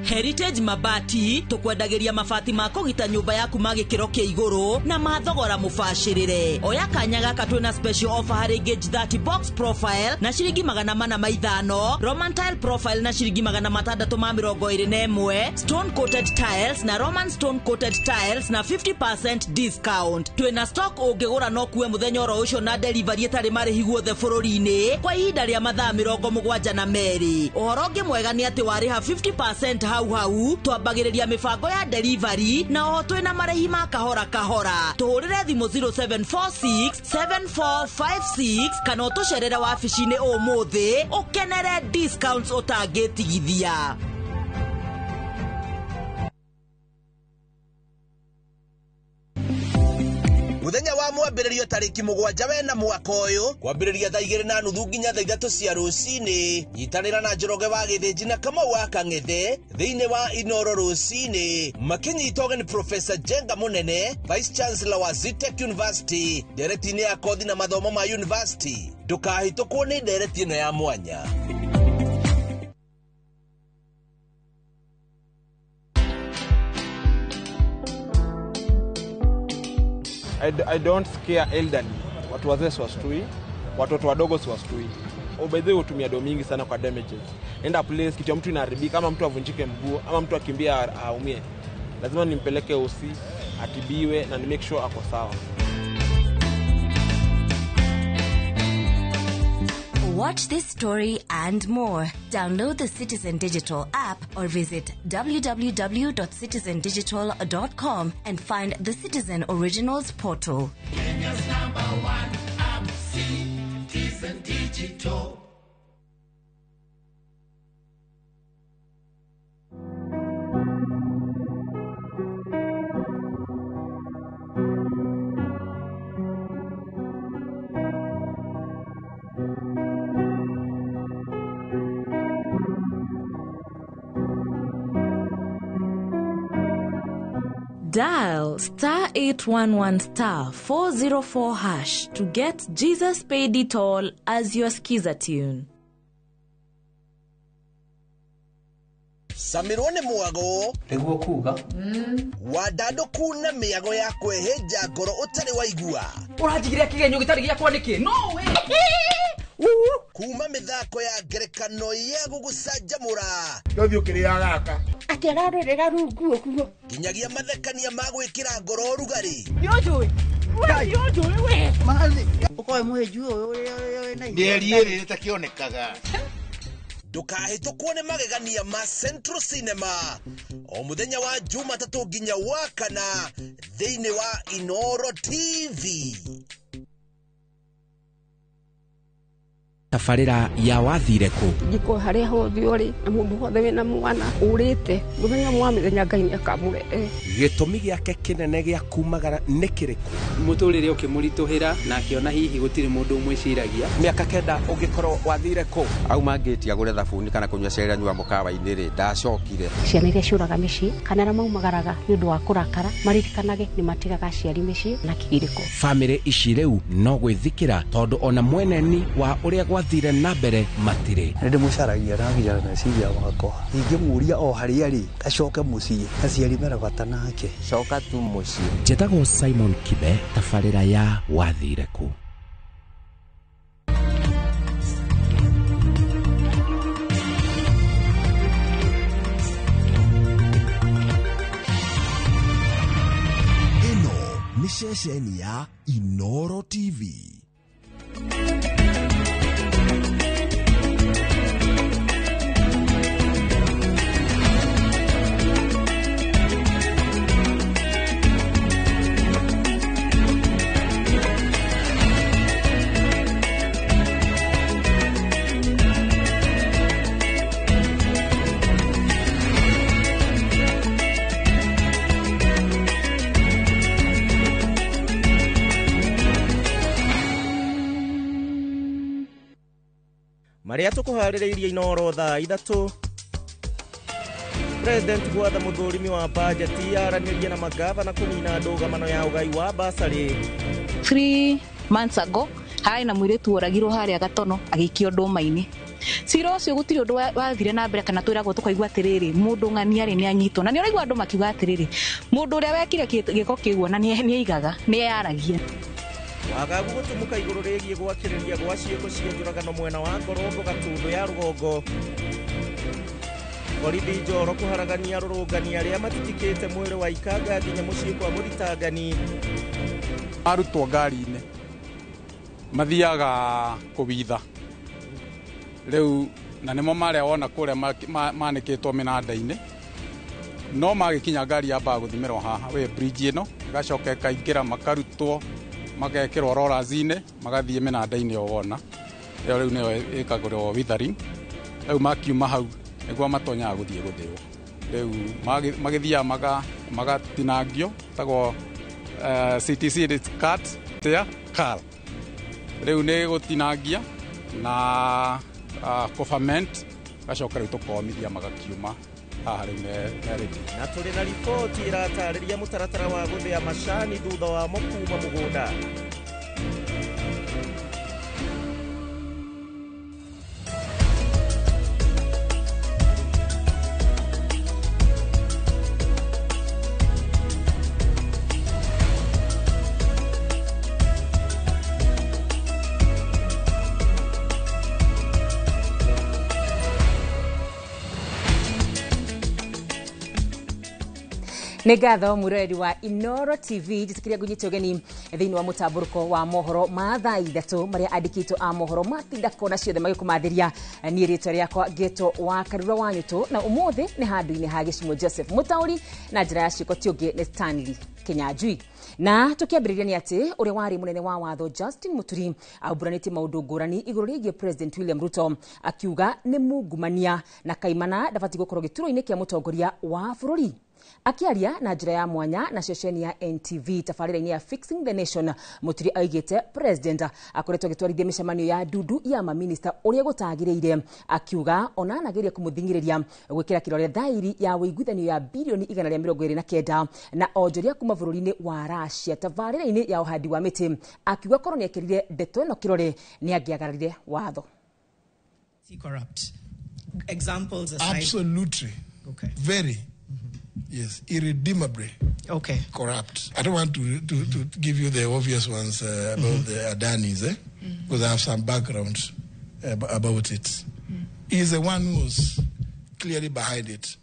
Heritage Mabati tukwendagĩria mabati ma kũgita nyũmba yaku ma gĩkĩro kĩa igũrũ na ma thogora mũbacĩrĩre. Oya kanya gaka twĩna special offer harĩ gauge 30 box profile na ciringi 405, Roman tile profile na ciringi 621, stone coated tiles na Roman stone coated tiles na 50% discount. Twĩna stock ũngĩgũra no kuwe mũthenya oro ũcio na delivery ĩtarĩ marĩhi guothe bũrũri-inĩ kwa ihinda rĩa mathaa 72. Ũhoro ũngĩ mwega nĩ atĩ warĩha 50% hau hau twambagĩrĩria mĩbango ya delivery na oho twĩna marĩhi ma kahora kahora. Tũhũrĩre thimũ 0746 7456 kana ũtũcerere wabici-inĩ ũmũthĩ ũkenere discounts ũtangĩtigithia. Muthenya wa mwambĩrĩrio tarĩki 7 wena mwaka ũyũ kwambĩrĩria thaa 2:30 nginya thaa 3 cia rũcinĩ. Nyitanĩra na Njoroge wa Gĩthĩnji na Kamau wa Kang'ethe thĩinĩ wa Inoro rũcinĩ makĩnyita ũgeni Professor Jenga Munene, Vice Chancellor wa Zetech University, ndereti-inĩ ya kothi na mathomo ma university. Ndũkahĩtũkwo nĩ ndereti ĩno ya mwanya. I don't scare elderly. Watu wazee siwastui, watoto wadogo siwastui. By the way, hutumia do mingi sana kwa damages. Enda place kitu mtu inaharibika, ama mtu avunjike mguu, ama mtu akimbia aumie. Lazima nimpeleke OC, atibiwe na ni make sure ako sawa. Watch this story and more. Download the Citizen Digital app or visit www.citizendigital.com and find the Citizen Originals portal. Kenya's number one app, Citizen Digital. Dial star 811 star 404 hash to get Jesus Paid It All as your skiza tune. Samirwo nĩ mwago nĩguo kuga wandandũku na mĩago ya kwĩhĩnja ngoro ũtarĩ waigua. Ũranjigĩrĩra kĩgenyo gĩtarĩ gĩakwa nĩkĩ? No way! Kuma mĩthako ya ngerekano ya gũgũcanjamũra ndũthiĩ ũkĩrĩaga gaka atĩ ararorera rungu ũguo nginyagia mathekania ma gwĩkĩra ngoro ũrugarĩ. Nĩũnjũĩ? We nĩũnjũĩ we? Ũkoe mũhĩnju ũyũ ũrĩa wĩna mĩeri ĩrĩ ĩtakĩonekaga. Ndũkahĩtũkwo nĩ magegania ma Central Cinema o mũthenya wa Jumatatũ nginya wa kana thĩinĩ wa Inoro TV. Tabarĩra ya wathire kũ njiko harĩa hothe ũrĩ na mũndũ wothe wĩna mwana ũrĩte mũthenya mwa mĩthenya Ngai nĩakamũrehe. Gĩtũmi gĩake kĩnene gĩa kumagara nĩ kĩrĩkũ? Mũtũrĩre ũkĩmũritũhĩra na akĩona hihi gũtirĩ mũndũ ũmwĩciragia. Mĩaka 9 ũngĩkorwo wathire kũ? Auma ngĩti agũre thabuni kana kũnyua cai anyua mũkawa-inĩ rĩ, ndacokire. Ciana iria ciũraga mĩciĩ kana arĩa maumagaraga nĩ ũndũ wa kũrakara maririkanage nĩ matigaga aciari mĩciĩ na kĩgirĩko. Bamĩrĩ ici rĩu no gwĩthikĩra tondũ ona mweneni wa ũrĩa gwathire na mbere matirĩ. Nĩ ndĩmũcaragia na nginya meciria makwa. Ingĩmũria o harĩa arĩ acoke mũciĩ, aciari mena bata nake. Coka tu mũciĩ. Njĩtagwo Simon Kibe, tabarĩra ya wathire kũ. Ĩno nĩ ceceni ya Inoro TV. Marĩa tũkũharĩrĩirie Inooro thaa 3. President gwatha mũthũrimi wa bajeti aranĩrie na magavana kũnina ndũgamano ya ũgai wa basarĩ. 3 months ago harĩ na mũirĩtu woragirwo harĩa Gatono agĩikio ndũma-inĩ. Cira ũcio gũtirĩ ũndũ wathire na mbere kana twĩragwo tũkaigua atĩrĩrĩ mũndũ ng'ania rĩ nĩanyitwo na nĩ ũraigua andũ makiuga atĩrĩrĩ mũndũ ũrĩa wekire gĩko kĩu ona nĩaigaga nĩeyaragia. Wagagu gũtumũka igũrũ rĩgiĩ gwakĩrĩria gwa ciĩko cia njũragano mwena wa Ngorongo Gatũndũ ya rũgongo. Borithi Njoro kũharagania arũrũngani arĩa matitikĩte mwĩrĩ wa Ikanga nginya mũciĩ kwa mũthitangani. Arutwo ngari-inĩ mathiaga kũwitha rĩu na nĩmo marĩa wona kũrĩa manĩkĩtwo mĩnanda-inĩ no magĩkinya ngari yambaga gũthimĩrwo haha wĩ bridge ĩno ĩgacoka ĩkaingĩra makarutwo magekĩrwo rollers-inĩ magathiĩ mĩnanda-inĩ o wona ĩyo rĩu nĩyo ĩkagũrwo withering rĩu makiuma hau nĩguo matonyaga gũthiĩ gũthĩo rĩu magĩthiaga magatinangio tagwo CTC it's cut tear cal rĩu nĩ gũtinangia na kũferment gacoka rĩu tũkomithia magakiuma haha rĩu me ready. Na tũrĩ na riboti ĩratarĩria mũtaratara wa gũthĩa macani thutha wamo kuma mũgũnda. Nĩ ngatho mwĩroreri wa Inooro TV njĩtĩkĩria ngũnyite ũgeni thĩinĩ wa mũtambũrũko wa mohoro ma thaa 3 marĩa andĩkĩtwo a mohoro matinda kona ciothe magĩkũmathĩria. Niĩ rĩtwa rĩakwa ngĩtwo wa Karura wa Nyũtũ na ũmũthĩ nĩ handũ-inĩ ha Gĩcimo Joseph Mũtaũri na njĩra ya ciĩko ti ũngĩ nĩ Stanley Kinyanjui. Na tũkĩambĩrĩria nĩ atĩ ũrĩa warĩ mũnene wa watho Justin Muturi aumbũranĩtie maũndũ ngũrani igũrũ rĩgiĩ President William Ruto akiuga nĩ mungumania na kaimana ndabatiĩ gũkorwo gĩturwa-inĩ kĩa mũtongoria wa bũrũri. Akiaria na njĩra ya mwanya na ceceni ya NTV tabarĩra-inĩ ya Fixing the Nation, Muturi aigĩte president akoretwo agĩtwarithia mĩcemanio ya ndundu ya maminista ũrĩa gũtagĩrĩire akiuga ona anageria kũmũthing'ĩrĩria gwĩkĩra kĩrore thairi ya ũiguithanio ya birioni 129 na onjoria kuma bũrũri-inĩ wa Russia tabarĩra-inĩ ya ũhandi wa mĩtĩ akiuga korwo nĩekĩrire ndeto ĩno kĩrore nĩangĩagararire watho. Corrupt. Examples aside. Absolutely. Okay. Very. Yes, irredeemably corrupt. I don't want to give you the obvious ones about the Adanis, because I have some background about it. He's the one who's clearly behind it.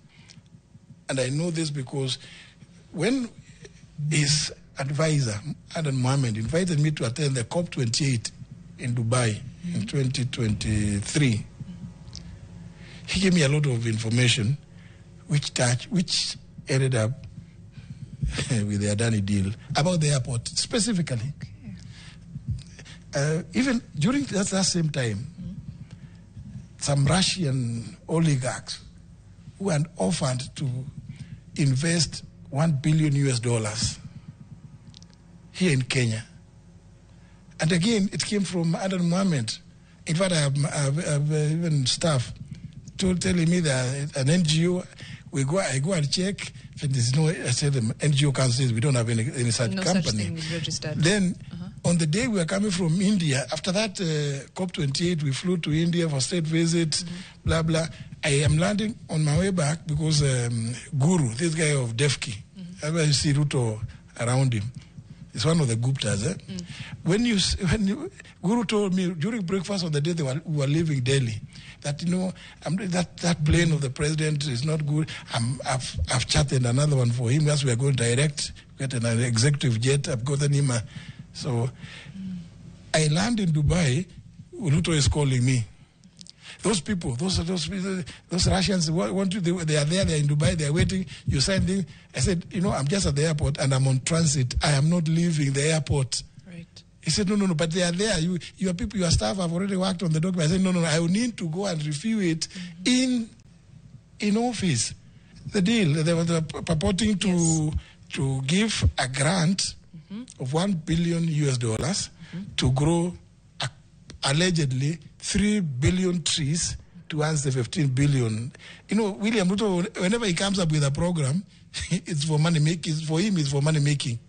And I know this because when his advisor, Adan Mohamed, invited me to attend the COP28 in Dubai in 2023, he gave me a lot of information which ended up with the Adani deal about the airport specifically. Okay. Even during that same time, some Russian oligarchs who had offered to invest $1 billion US here in Kenya. And again, it came from Adan Mohamed. In fact, I have even staff telling me that an NGO, I go and check, and there's no, I said the NGO council, we don't have any such no company. Such thing is registered. Then, on the day we were coming from India, after that COP28, we flew to India for state visit, blah, blah. I am landing on my way back because Guru, this guy of Devki, I see Ruto around him. It's one of the Guptas. Eh? When you Guru told me during breakfast on the day we were leaving Delhi that, you know, that plane of the president is not good. I've chartered another one for him as we are going direct. Get an executive jet. I've gotten him. So I land in Dubai. Ruto is calling me. Those people, those Russians want you. They are there. They are in Dubai. They are waiting. You sign things. I said, you know, I'm just at the airport and I'm on transit. I am not leaving the airport. Right. He said, no, but they are there. Your people, your staff have already worked on the document. I said, no, I will need to go and review it in office. The deal, they were purporting to give a grant of $1 billion US to grow allegedly 3 billion trees towards the 15 billion. You know, William Ruto, whenever he comes up with a program, it's for money making. For him, it's for money making.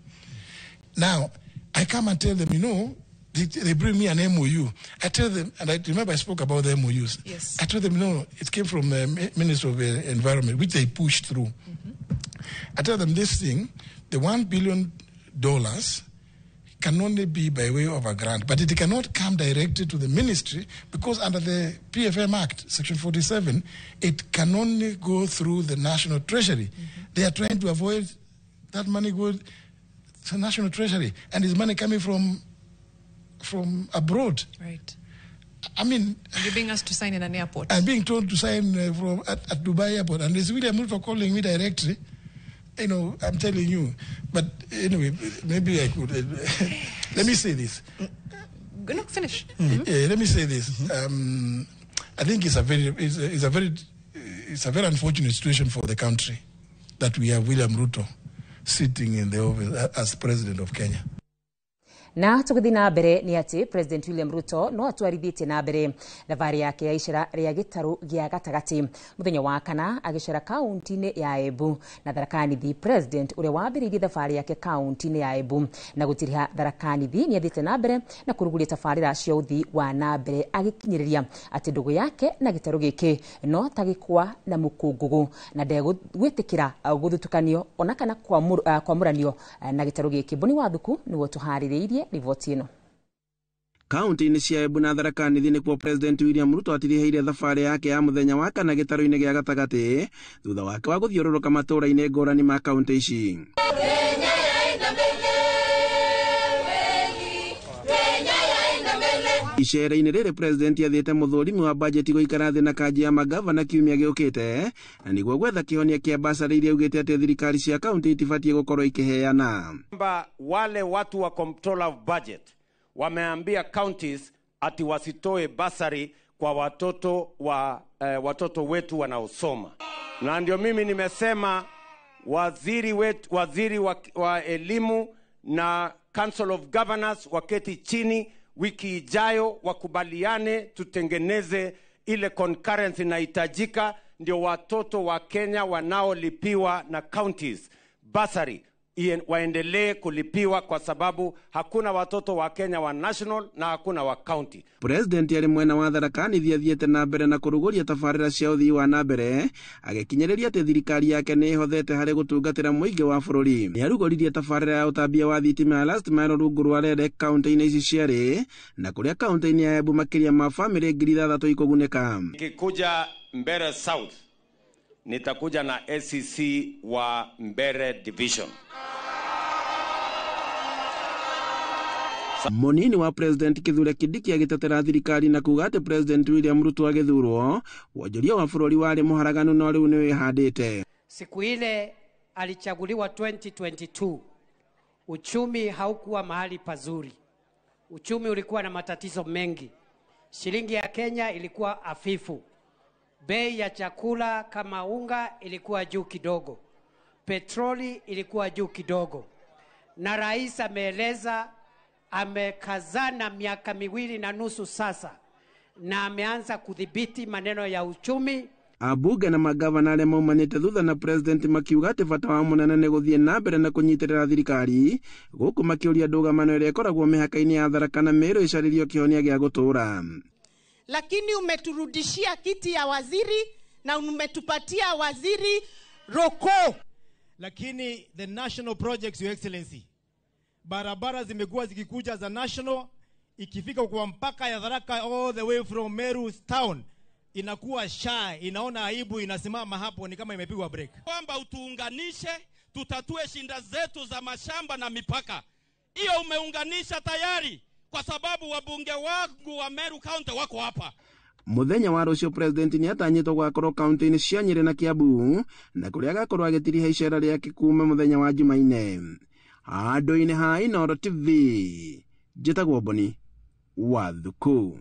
Now, I come and tell them, you know, they bring me an MOU. I tell them, and I remember I spoke about the MOUs. Yes. I told them, no, it came from the Ministry of Environment, which they pushed through. I tell them this thing, the $1 billion can only be by way of a grant, but it cannot come directly to the ministry because under the PFM Act, Section 47, it can only go through the National Treasury. They are trying to avoid that money go to the National Treasury, and it's money coming from abroad. Right. I mean, and you're being asked to sign in an airport. I'm being told to sign from at Dubai airport, and it's William Ruto calling me directly. You know, I'm telling you. But anyway, maybe I could. Let me say this. No, finish. Let me say this. I think it's a very unfortunate situation for the country that we have William Ruto sitting in the office as president of Kenya. Na tũgĩthiĩ na mbere nĩ atĩ President William Ruto no atwarithĩtie na mbere thabarĩ yake ya icera rĩa gĩtarũ gĩa gatagatĩ mũthenya wa kana agĩcera kaunti-inĩ ya Embu na Tharaka Nithi. President ũrĩa wambĩrĩirie thabarĩ yake kaunti-inĩ ya Embu na gũtiriha Tharaka Nithi nĩ athiĩte na mbere na kũrugũria tabarĩra cia ũthii wa na mbere agĩkinyĩrĩria atĩ ndũgũ yake na gĩtarũ gĩkĩ no ta gĩkwa na mũkũngũgũ na ndegwĩtĩkĩra gũthutũkanio ona kana kwamũranio na gĩtarũ gĩkĩ. Boni Wathuku nĩwe tũharĩrĩirie riboti ĩno. Kaunti-inĩ cia Embu na Tharaka Nithi nĩkuo President William Ruto atirihĩire thabarĩ yake ya mũthenya wa kana gĩtarũ-inĩ gĩa gatagatĩ thutha wake wa gũthiũrũrũka matũũra-inĩ ngũrani ma kaunti ici. Icera-inĩ rĩrĩ President athĩte mũthũrimi wa bajeti gũikara thĩ na kanji ya magavana kiumia gĩũkĩte na nĩguo gwetha kĩhonia kĩa basarĩ iria augĩte atĩ thirikari cia kaunti itibatiĩ gũkorwo ikĩheana. Wale watu wa control of budget wameambia counties ati wasitoe basari kwa watoto wa watoto wetu wanaosoma. Na ndio mimi nimesema waziri wetu, waziri wa elimu na Council of Governors waketi chini wiki ijayo wakubaliane tutengeneze ile concurrence inahitajika ndio watoto wa Kenya wanaolipiwa na counties basari waendelee kulipiwa kwa sababu hakuna watoto wa Kenya wa national na hakuna wa county. President arĩ mwena wa Tharaka Nithi athiĩte na mbere na kũrugũria tabarĩra cia ũthii wa na mbere agĩkinyĩrĩria atĩ thirikari yake nĩ ĩhothete harĩ gũtungatĩra mũingĩ wa bũrũri. Nĩarugũririe tabarĩra ya ũtambia wa thitima ya last mile rungu rwa REREC kaunti-inĩ ici cierĩ na kũrĩa kaunti-inĩ ya Embu makĩria ma bamĩrĩ 6,000 ikũgunĩka. Nikikuja Mbeere South nitakuja na SEC wa Mbeere Division. Munini wa President Kithure Kindiki agĩtetera thirikari na kuga atĩ President William Ruto agĩthurwo wonjoria wa bũrũri warĩ mũharaganu no rĩu nĩwĩhandĩte. Siku ile alichaguliwa 2022, uchumi haukuwa mahali pazuri. Uchumi ulikuwa na matatizo mengi. Shilingi ya Kenya ilikuwa hafifu. Bei ya chakula kama unga ilikuwa juu kidogo. Petroli ilikuwa juu kidogo. Na rais ameeleza amekazana miaka 2.5 sasa na ameanza kudhibiti maneno ya uchumi. Abunge na magavana arĩa maumanĩte thutha na president makiuga atĩ bata wa mũnene nĩ gũthiĩ na mbere na kũnyitĩrĩra thirikari gũkũ makĩũria ndũgamano ĩrĩa ĩkoragwo mĩhaka-inĩ ya Tharaka na Meru ĩcarĩrio kĩhonia gĩa gũtũũra. Lakini umeturudishia kiti ya waziri na umetupatia waziri Roko. Lakini the national projects, Your Excellency, barabara zimekuwa zikikuja za national, ikifika kwa mpaka ya Tharaka all the way from Meru town inakuwa shy, inaona aibu, inasimama hapo ni kama imepigwa break. Kwamba utuunganishe, tutatue shinda zetu za mashamba na mipaka. Hiyo umeunganisha tayari kwa sababu wabunge wangu wa Meru County wako hapa. Muthenya wa rũciũ president nĩ atanyĩtwo gũgakorwo kaunti-inĩ cia Nyĩrĩ na Kiambu na kũrĩa agakorwo agĩtiriha icera rĩake kuma mũthenya wa Jumaine. Handũ-inĩ ha Inooro TV, njĩtagwo Boni Wathuku.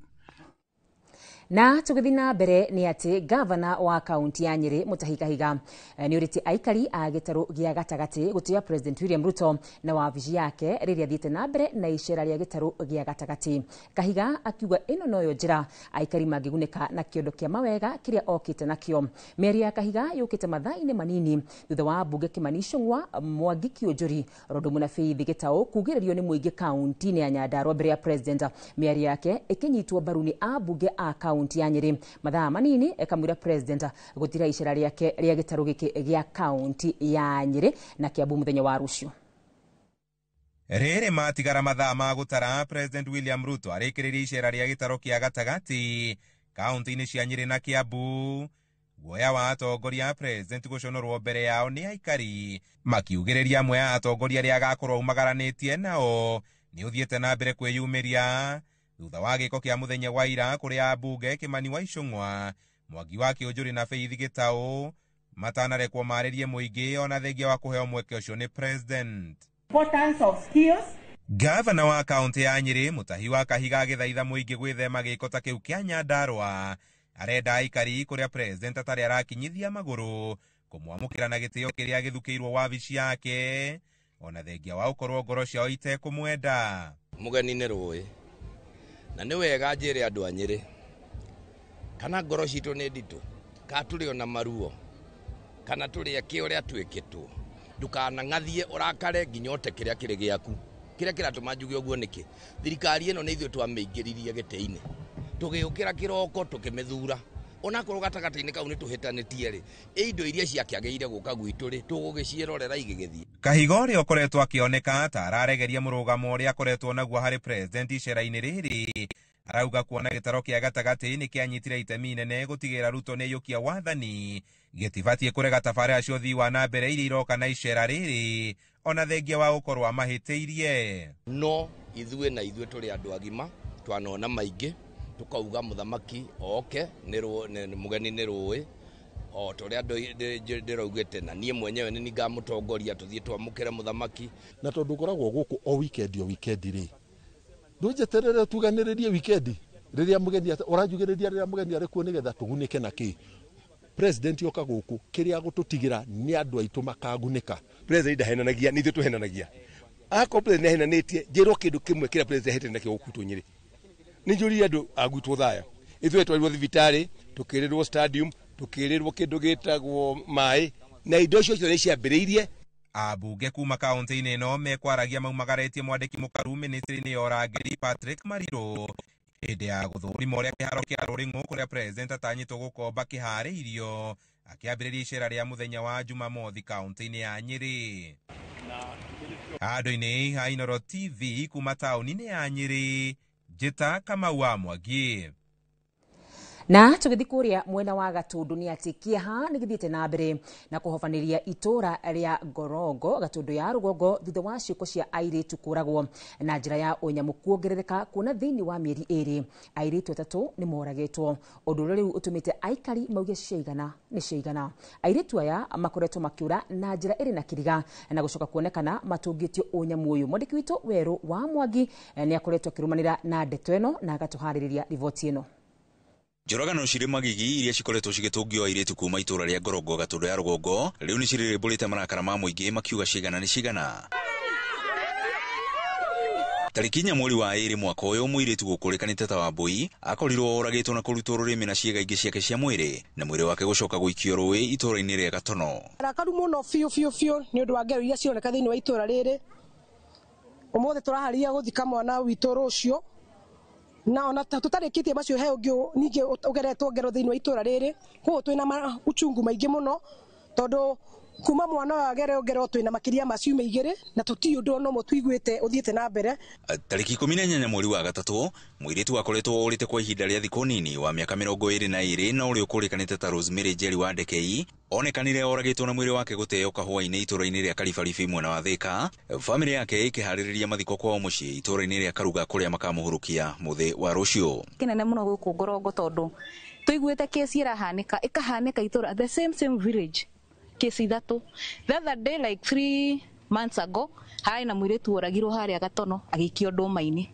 Na tũgĩthiĩ na mbere nĩ atĩ gavana wa kaunti ya Nyĩrĩ Mutahi Kahiga nĩ ũrĩtie aikari a gĩtarũ gĩa gatagatĩ gũtĩa President William Ruto na wabici yake rĩrĩa athiĩte na mbere na icera rĩa gĩtarũ gĩa gatagatĩ. Kahiga akiuga ĩno noyo njĩra aikari mangĩgunĩka na kĩondo kĩa mawega kĩrĩa okĩte nakĩo. Mĩario ya Kahiga yũkĩte mathaa-inĩ manini thutha wa mbunge Kimani Ichung'wa, Mwangi Kiunjuri, Rondu na Faith Gĩtaũ kugĩrĩrio nĩ mũingĩ kaunti-inĩ ya Nyandarua mbere ya President. Mĩario yake ĩkĩnyitwo mbaru nĩ ambunge a kaunti ya Nyĩrĩ. Mathaa manini ĩkamwĩra President gũtira icera rĩake rĩa gĩtarũ gĩkĩ gĩa kaunti ya Nyĩrĩ na Kiambu mũthenya wa rũciũ. Rĩrĩ matigara mathaa ma gũtara, President William Ruto arĩkĩrĩria icera rĩa gĩtarũ kĩa gatagatĩ kaunti-inĩ cia Nyĩrĩ na Kiambu. Guoya wa atongoria a President gũconorwo mbere yao nĩ aikari makiugĩrĩria amwe a atongoria arĩa agakorwo aumagaranĩtie nao nĩ ũthiĩte na mbere kwĩyumĩria thutha wa gĩko kĩa mũthenya wa ira kũrĩa ambunge Kimani wa Ichung'wa, Mwangi wa Kiunjuri na Faith Gĩtaũ matanarekwo marĩrie mũingĩ ona thengia wa kũheo mweke ũcio nĩ President. Importance of skills. Gavana wa kaunti ya Nyĩrĩ Mutahi wa Kahiga agĩthaitha mũingĩ gwĩthema gĩko ta kĩu kĩa Nyandarua. Arenda aikari kũrĩa President atarĩ arakinyithia magũrũ kũmwamũkĩra na gĩtĩo kĩrĩa gĩthukĩirwo wabici yake ona thengia wa ũkorwo ngoro ciao itekũmwenda. Mũgeni nĩ rũĩ na nĩ wega njĩre andũ a Nyĩrĩ kana ngoro citũ nĩ nditũ kana tũrĩ ona maruo kana tũrĩ eke ũrĩa twĩkĩtwo, ndũkanang'athie ũrakare nginya ũte kĩrĩa kĩrĩ gĩaku. Kĩrĩa kĩratũma njuge ũguo nĩkĩ? Thirikari ĩno nĩ ithuĩ twamĩingĩririe gĩtĩ-inĩ, tũgĩũkĩra kĩroko tũkĩmĩthura, onakorwo gatagatĩ-inĩ kau nĩ tũhĩtanĩtie rĩ, indo iria ciakĩagĩrĩire gũka gwitũ rĩ, tũgũgĩciĩrorera igĩgĩthiĩ. Kahiga ũrĩa ũkoretwo akĩoneka ta araregeria mũrũgamo ũrĩa akoretwo naguo harĩ President icera-inĩ rĩrĩ arauga kuona gĩtaro kĩa gatagatĩ nĩ kĩanyitire itemi inene gũtigĩrĩra Ruto nĩ aiyũkia wathani gĩtibatiĩ kũrega tabarĩra cia ũthii wa na mbere iria iroka na icera rĩrĩ ona thengia wa gũkorwo amahĩtĩirie. No ithuĩ na ithuĩ tũrĩ andũ agima twanona maingĩ tukauga mũthamaki oke nĩ mũgeni nĩ rũĩ o tũrĩa ndĩraugĩte na niĩ mwenyewe nĩ ngamũtongoria tũthiĩ twamũkĩre mũthamaki. Na tondũ ũkoragwo gũkũ o weekend o weekend rĩ, ndũnjeterere tuganĩrĩrie weekend rĩrĩa mũgeni ũranjugĩrĩria rĩrĩa mũgeni arĩ kuo nĩgetha tũgunĩke na kĩ. President yoka gũkũ kĩrĩa gũtũtigĩra nĩ andũ aitũ makagunĩka. President ndahenanagia, nĩ ithuĩ tũhenanagia. Akorwo President nĩahenanĩtie, njĩrwo kĩndũ kĩmwe kĩrĩa President ahĩtanie nakĩo gũkũ gwitũ Nyĩrĩ. Nĩ njũririe andũ a gwitũ Othaya, ithuĩ twarirwo thibitarĩ, tũkĩrĩrwo stadium, tũkĩrĩrwo kĩndũ gĩtagwo maĩ, na indo icio ciothe ciambĩrĩirie. Ambunge kuma kaunti-inĩ ĩno mekwaragia maumagarĩtie mwandĩki mũkaru ministry-inĩ ya ũrangĩri Patrick Mariru hĩndĩ ya gũthũrima ũrĩa kĩharo kĩa Rũrĩng'ũ kũrĩa President atanyĩtwo gũkomba kĩharĩirio akĩambĩrĩria icera rĩa mũthenya wa Jumamothi kaunti-inĩ ya Nyĩrĩ. Handũ-inĩ ha Inooro TV kuma taũni-inĩ ya Nyĩrĩ, Njĩta Kamau wa Mwangi. Na tũgĩthiĩ kũrĩa mwena wa Gatũndũ nĩ atĩ kĩeha nĩ gĩthiĩte na mbere na kũhobanĩria itũra rĩa Ngorongo Gatũndũ ya rũgongo thutha wa ciĩko cia airĩtu kũragwo na njĩra ya ũnyamũ kuongerereka kuona thĩinĩ wa mĩeri 2 airĩtu 3 nĩ moragĩtwo, ũndũ ũrĩa rĩu ũtũmĩte aikari mauge ciaigana nĩ ciaigana. Airĩtu aya makoretwo makĩũra na njĩra ĩrĩ na kĩriga na gũcoka kuonekana matũngĩtio ũnyamũ ũyũ. Mwandĩki witũ Werũ wa Mwangi nĩ akoretwo akĩrũmanĩra na ndeto ĩno na agatũharĩrĩria riboti ĩno. Njũragano cirĩ magigi iria cikoretwo cigĩtũngio airĩtu kuma itũra rĩa Ngorongo Gatũndũ ya rũgongo rĩu nĩ cirĩrĩmbũrĩte marakara ma mũingĩ makiuga cigana nĩ cigana. Tarĩki 4 mweri wa 2 mwaka ũyũ mũirĩtu gũkũrĩkanĩte ta Wambui akorirwo oragĩtwo na kũrutwo rũrĩmĩ na ciĩga ingĩ ciake cia mwĩrĩ na mwĩrĩ wake gũcoka gũikio rũĩ itũra-inĩ rĩa Gatono. Arakaru mũno biũ biũ biũ nĩ ũndũ wa ngero iria cironeka thĩinĩ wa itũra rĩrĩ. Ũmũthĩ tũraharĩria gũthika mwana witũ rũciũ na ona tũtarĩkĩtie macio he ũngĩ ningĩ ũgeretwo ngero thĩinĩ wa itũra rĩrĩ, koguo twĩna uchungu maingĩ mũno tondũ kuma mwana ũyũ agereo ngero twĩna makĩria ma ciumia 2 na tũtiũĩ ũndũ ona ũmwe tũiguĩte ũthiĩte na mbere. Tarĩki 18 mweri wa 3 mũirĩtu akoretwo orĩte kwa ihinda rĩa thikũ nini wa mĩaka 22 na ũrĩa ũkũrĩkanĩte ta Rosemary Njeri wa Ndekei onekanire oragĩtwo na mwĩrĩ wake gũteo kahũa-inĩ itũra-inĩ rĩa Karibaribi mwena wa Thĩka. Bamĩrĩ yake ĩkĩharĩrĩria mathiko kwao mũciĩ itũra-inĩ rĩa Karuga kũrĩa makamũhurukia mũthĩ wa rũciũ. Kĩnene mũno gũkũ Ngorongo tondũ tũiguĩte kesi ĩrahanĩka ĩkahanĩka itũra the same village kesi 3. The other day like 3 months ago harĩ na mũirĩtu oragirwo harĩa Gatono agĩikio ndũma-inĩ.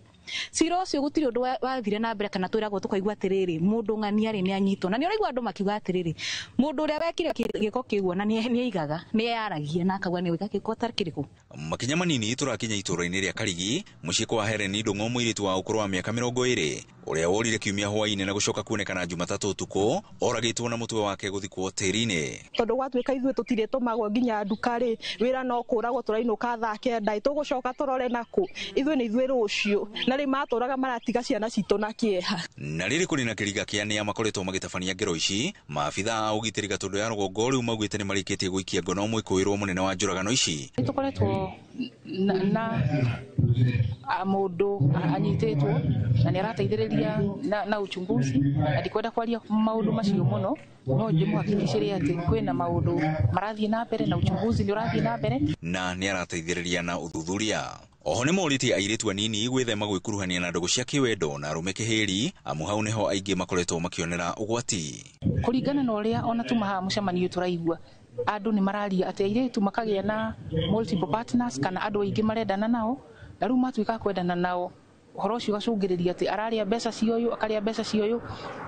Cira ũcio gũtirĩ ũndũ wathire na mbere kana twĩragwo tũkaigua atĩrĩrĩ, mũndũ ng'ania rĩ nĩ anyitwo. Na nĩ ũraigua andũ makiuga atĩrĩrĩ, mũndũ ũrĩa wekire gĩko kĩu ona nĩ aigaga, nĩ eyaragia na akauga nĩ gwĩka gĩko ta kĩrĩkũ. Makinya manini tũrakinya itũũra-inĩ rĩa Karigi mũciĩ kwa Helen Ndung'u, mũirĩtu wa ũkũrũ wa mĩaka 20 ũrĩa worire kiumia hwaĩ-inĩ na gũcoka kuonekana Jumatatũ ũtukũ oragĩtwo na mũtwe wake gũthikwo tĩri-inĩ. Tondũ gwatuĩka ithuĩ tũtirĩ tũmagwo nginya nduka rĩ, wĩra no kũragwo tũrainũka thaa 9, tũgũcoka tũrore nakũ, ithuĩ nĩ ithuĩ rũciũ, na rĩu matũraga maratiga ciana citũ na kĩeha. Na rĩrĩ kũrĩ na kĩriga kĩa nĩa makoretwo magĩtabania ngero ici, maabitha a ũgitĩri Gatũndũ ya rũgongo rĩu maugĩte nĩ marĩkĩtie gũikia ngono mwĩkũĩrwo mũnene wa njũragano ici. Nĩ tũkoretwo na mũndũ anyitĩtwo na nĩ arateithĩrĩria na uchunguzi, na ndikwenda kwaria maũndũ macio mũno, no ndĩmũhakikicĩre atĩ kwĩna maũndũ marathiĩ na mbere na uchunguzi nĩ ũrathiĩ na mbere. Na nĩ arateithĩrĩria na ũthuthuria. Oho nĩ morĩtie airĩtu anini gwĩthema gwĩkuruhania na ndũgũ cia kĩwendo na arũme kĩhĩri, amu hau nĩho aingĩ makoretwo makĩonera ũgwati. Kũringana na ũrĩa ona tuma haha mũcemanio tũraigua, andũ nĩ mararia atĩ airĩtu makagĩa na multiple partners kana andũ aingĩ marendana nao, na rĩu matuĩka kwendana nao ũhoro ũcio ũgacũngĩrĩria atĩ ararĩa mbeca cia ũyũ, akarĩa mbeca cia ũyũ,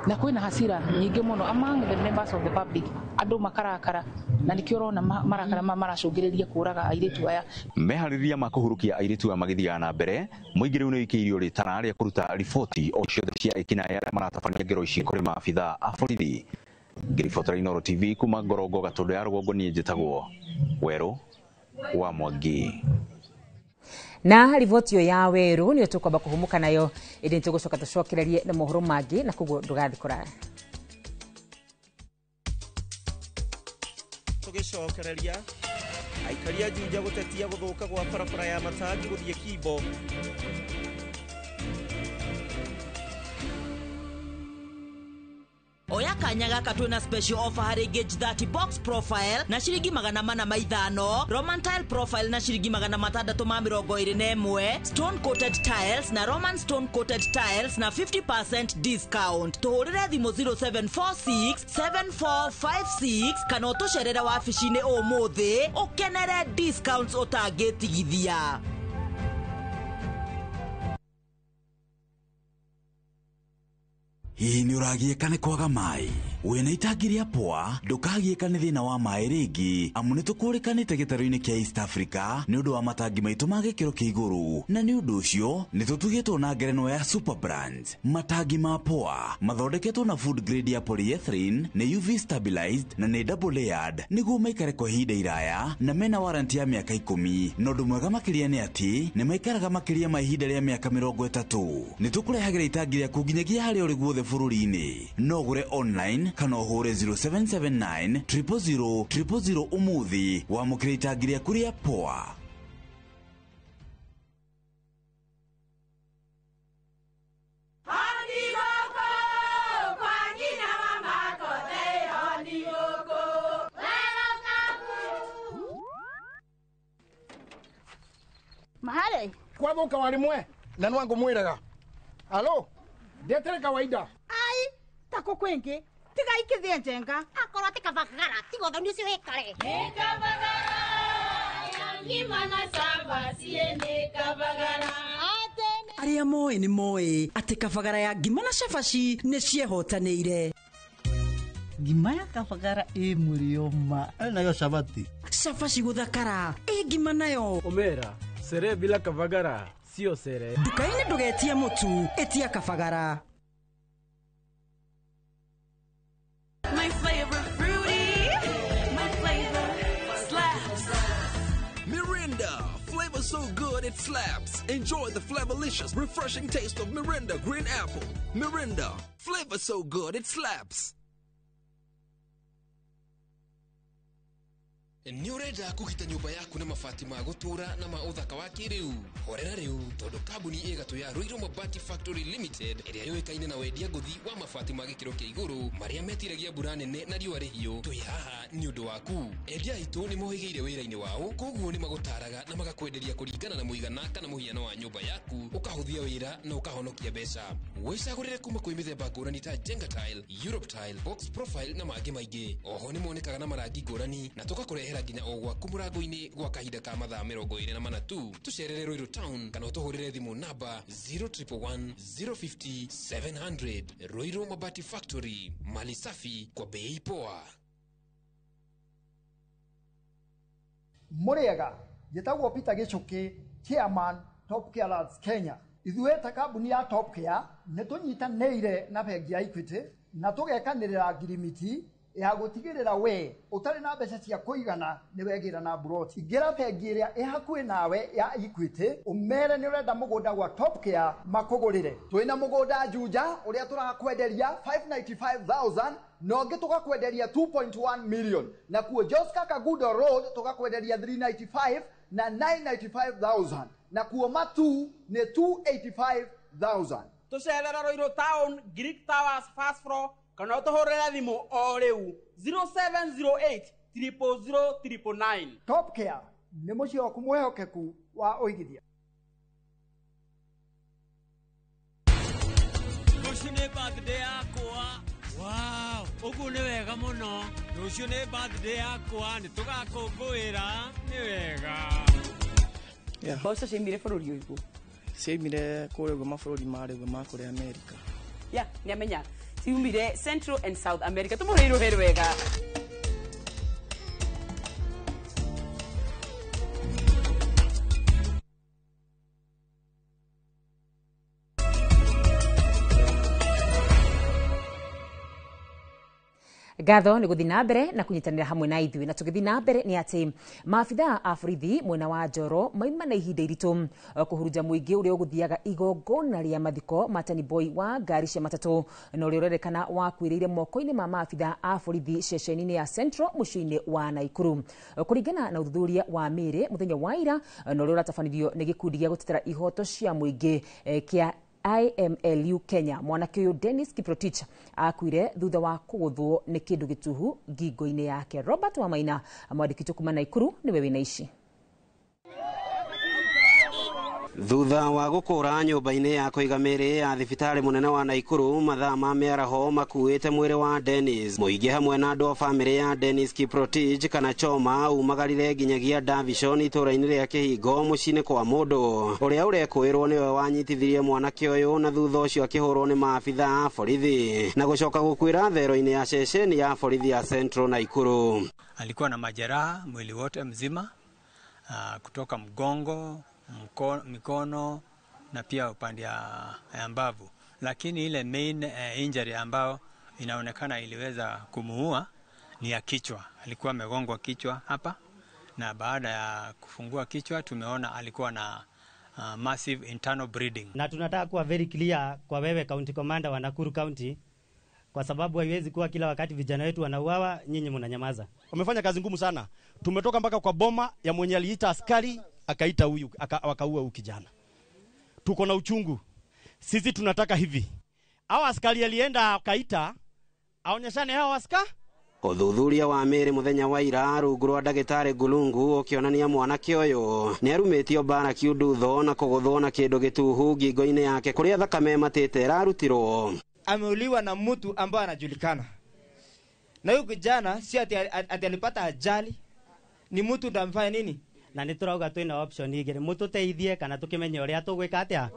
na kwĩna hasira nyingĩ mũno among the members of the public, andũ makarakara, na nĩkĩo ũrona marakara maracũngĩrĩria kũraga airĩtu aya. Meharĩrĩria ma kũhurukia airĩtu aya magĩthiaga na mbere, mũingĩ rĩu nĩ ũikĩirio rĩtara rĩa kũruta riboti o ciothe cia ekinaĩ arĩa maratabania ngero ici kũrĩ maabitha a borithi. Ngĩribotera Inooro TV kuma Ngorongo Gatũndũ ya rũgongo, niĩ njĩtagwo Werũ wa Mwangi. Na riboti ĩyo ya Werũ nĩyo tũkwamba kũhũmũka nayo, ĩndĩ nĩtũgũcoka tũcokererie na mohoro mangĩ, na koguo ndũgathiĩ kũraya. Tũgĩcokereria aikari a Juja gũtetia gũthũka gwa barabara ya Matangi gũthiĩ Kimbo. Oya kanya gaka twina special offer harĩ Gauge 30 box profile na ciringi 405, Roman tile profile na ciringi 621, stone coated tiles na Roman stone coated tiles na 50% discount. Tũhũrĩre thimũ 0746 7456 kana ũtũcerere wabici-inĩ ũmũthĩ ũkenere discounts ũtangĩtigithia. Hihi nĩ ũragiĩka nĩ kwaga maĩ? Wĩna itangi rĩa poa, ndũkagiĩka nĩ thĩna wa maĩ rĩngĩ, amu nĩ tũkũrĩkanĩte gĩtarũ-inĩ kĩa East Africa nĩ ũndũ wa matangi maitũ ma gĩkĩro kĩa igũrũ, na nĩ ũndũ ũcio nĩ tũtugĩtwo na ngerenwa ya Super Brands. Matangi ma poa mathondeketwo na food grade ya polyethylene, nĩ UV stabilized na nĩ double layered nĩguo maikare kwa ihinda iraya, na mena warranty ya mĩaka 10. Na ũndũ mwega makĩria nĩ atĩ nĩ maikaraga makĩria ma ihinda rĩa mĩaka 30. Nĩ tũkũrehagĩra itangi rĩaku nginyagia harĩa ũrĩ guothe bũrũri-inĩ. No ũgũre online kana ũhũre 0779 000 000 ũmũthĩ wamũkĩre itangi rĩaku rĩa poa. Mahare kwathuka warimwe na nwangu mwiraga alo ndetere kawaida ai tako kwingi tiga ikithie njenga akorwo ti kabagara tiga ũthoni ũcio wĩkare nĩ kabagara ya ngima na cabaci nĩ kabagara. Arĩa moĩ nĩ moĩ atĩ kabagara ya ngima na cabaci nĩ ciehotanĩire. Ngima ya kabagara ĩ mũrĩo ma nayo cabati cabaci gũthakara ĩ ngima nayo omera sere bila kabagara sio sere. Nduka-inĩ ndũgetie mũtu, ĩtia kabagara. My flavor fruity, my flavor slaps. Mirinda, flavor so good it slaps. Enjoy the flavorlicious, refreshing taste of Mirinda Green Apple. Mirinda, flavor so good it slaps. Nĩ ũrenda kũgita nyũmba yaku na mabati ma gũtũũra na ma ũthaka wa kĩrĩu? Horera rĩu tondũ kambuni ĩ gatũ ya Ruiru Mabati Factory Limited ĩrĩa yũĩkaine na wendia ngũthi wa mabati ma gĩkĩro kĩa igũrũ marĩa metiragia mbura nene na riũa rĩhiũ, twĩ haha nĩ ũndũ waku. Endia aitũ nĩ mohĩgĩire wĩra-inĩ wao, koguo nĩ magũtaraga na magakwenderia kũringana na mũigana kana mũhiano wa nyũmba yaku, ũkahũthia wĩra na ũkahonokia mbeca. Wĩcagũrĩre kuma kwĩ mĩthemba ngũrani ta Jenga Tile, Europe Tile, Box Profile na mangĩ maingĩ. Oho nĩ monekaga na marangi ngũrani na tũgakũrehera Tũgũkũrehera nginya o gwaku mũrango-inĩ gwa kahinda ka mathaa 24 tu. Tũcerere Ruiru Town kana ũtũhũrĩre thimũ namba 0111 050 700. Ruiru Mabati Factory, mali safi kwa bei poa. Mũrĩega, njĩtagwo Peter Gĩchũkĩ, chairman Top Care Lands Kenya. Ithuĩ ta kambuni ya Top Care nĩ tũnyitanĩire na bengi ya Equity na tũgekanĩrĩra ngirimiti ya gũtigĩrĩra we ũtarĩ na mbeca cia kũigana nĩ wegĩra na mburoti. Ingĩra bengi ĩrĩa ĩ hakuhĩ nawe ya Equity ũmere nĩ ũrenda mũgũnda gwa Top Care makũgũrĩre. Twĩna mũgũnda Juja ũrĩa tũrakwenderia 595,000 na ũngĩ tũgakwenderia 2.1 million, na kuo Joska Kagudo Road tũgakwenderia 395 na 995,000, na kuo Matu nĩ 285,000. Tũcerere Ruiru Town, Greek Towers first floor, kana ũtũhũrĩre thimũ o rĩu 0708 000 999. Top Care nĩ mũciĩ waku mwĩhokeku wa ũigithia. Rũciũ nĩ birthday yakwa. Wow, ũguo nĩ wega mũno. Rũciũ nĩ birthday yakwa, nĩ tũgakũngũĩra. Nĩ wega. Mboco ciaimire bũrũri ũrĩkũ? Ciaimire kũrĩa ũguo mabũrũri marĩa ũguo ma kũrĩa America. Ya, nĩamenya. Ciumire Central and South America. Tũmũhũrĩre rũhĩ rwega. Ngatho nĩ gũthiĩ na mbere na kũnyitanĩra hamwe na ithuĩ. Na tũgĩthiĩ na mbere nĩ atĩ maabithaa a borithi mwena wa Njoro maima na ihinda iritũ kũhurunja mũingĩ ũrĩa ũgũthiaga igongona rĩa mathiko ma Tani Boy wa ngari cia matatũ na ũrĩa ũrerĩkana wakuĩrĩire moko-inĩ ma maabithaa a borithi ceceni-inĩ ya Central mũciĩ-inĩ wa Naikuru. Kũringana na ũthuthuria wa mĩĩrĩ mũthenya wa ira na ũrĩa ũratabanirio nĩ gĩkundi gĩa gũtetera ihoto cia mũingĩ kĩa IMLU Kenya, mwanake ũyũ Dennis Kiprotich akuire thutha wa kũgũthwo nĩ kĩndũ gĩtuhu ngingo-inĩ yake. Robert Wamaina mwandĩki kuma Naikuru nĩwe wĩna ici. Thutha wa gũkũra nyũmba-inĩ ya kũiga mĩĩrĩ ya thibitarĩ mũnene wa Naikuru mathaa ma mĩaraho makuĩte mwĩrĩ wa Dennis. Mũingĩ hamwe na andũ a bamĩrĩ ya Dennis Kiprotich kana Choma umagarire nginyagia Davison itũũra-inĩ rĩa Kĩhingo mũciĩ-inĩ kwa mũndũ ũrĩa ũrekũĩrwo nĩwe wanyitithirie mwanake ũyũ na thutha ũcio akĩhũrwo nĩ maabithaa a borithi na gũcoka gũkuĩra thero-inĩ ya ceceni ya borithi ya Central Naikuru. Alikuwa na majeraha mwili wote mzima, kutoka mgongo, mikono na pia upande ya mbavu, lakini ile main injury ambayo inaonekana iliweza kumuua ni ya kichwa. Alikuwa amegongwa kichwa hapa, na baada ya kufungua kichwa tumeona alikuwa na massive internal bleeding. Na tunataka kuwa very clear kwa wewe county commander wa Nakuru County, kwa sababu haiwezi kuwa kila wakati vijana wetu wanauawa nyinyi mnanyamaza. Wamefanya kazi ngumu sana. Tumetoka mpaka kwa boma ya mwenye aliita askari akaita huyu wakaua huyu kijana. Tuko na uchungu. Sisi tunataka hivi. Hao askari alienda akaita aonyeshane hao askari. Ũthuthuria wa mĩĩrĩ mũthenya wa ira rungu rwa ndagĩtarĩ Ngulungu ũkĩonania mwanake ũyũ nĩarumĩtio mbara kiundutho na kũgũthwo na kĩndũ gĩtuhu ngingo-inĩ yake kũrĩa thakame matĩte ĩrarutirwo. Ameuliwa na mtu ambaye anajulikana. Na huyu kijana si ati alipata ajali, ni mtu ndo amefanya nini? Na nĩ tũrauga twĩna option igĩrĩ, mũtũteithie kana tũkĩmenye ũrĩa tũgwĩka atĩa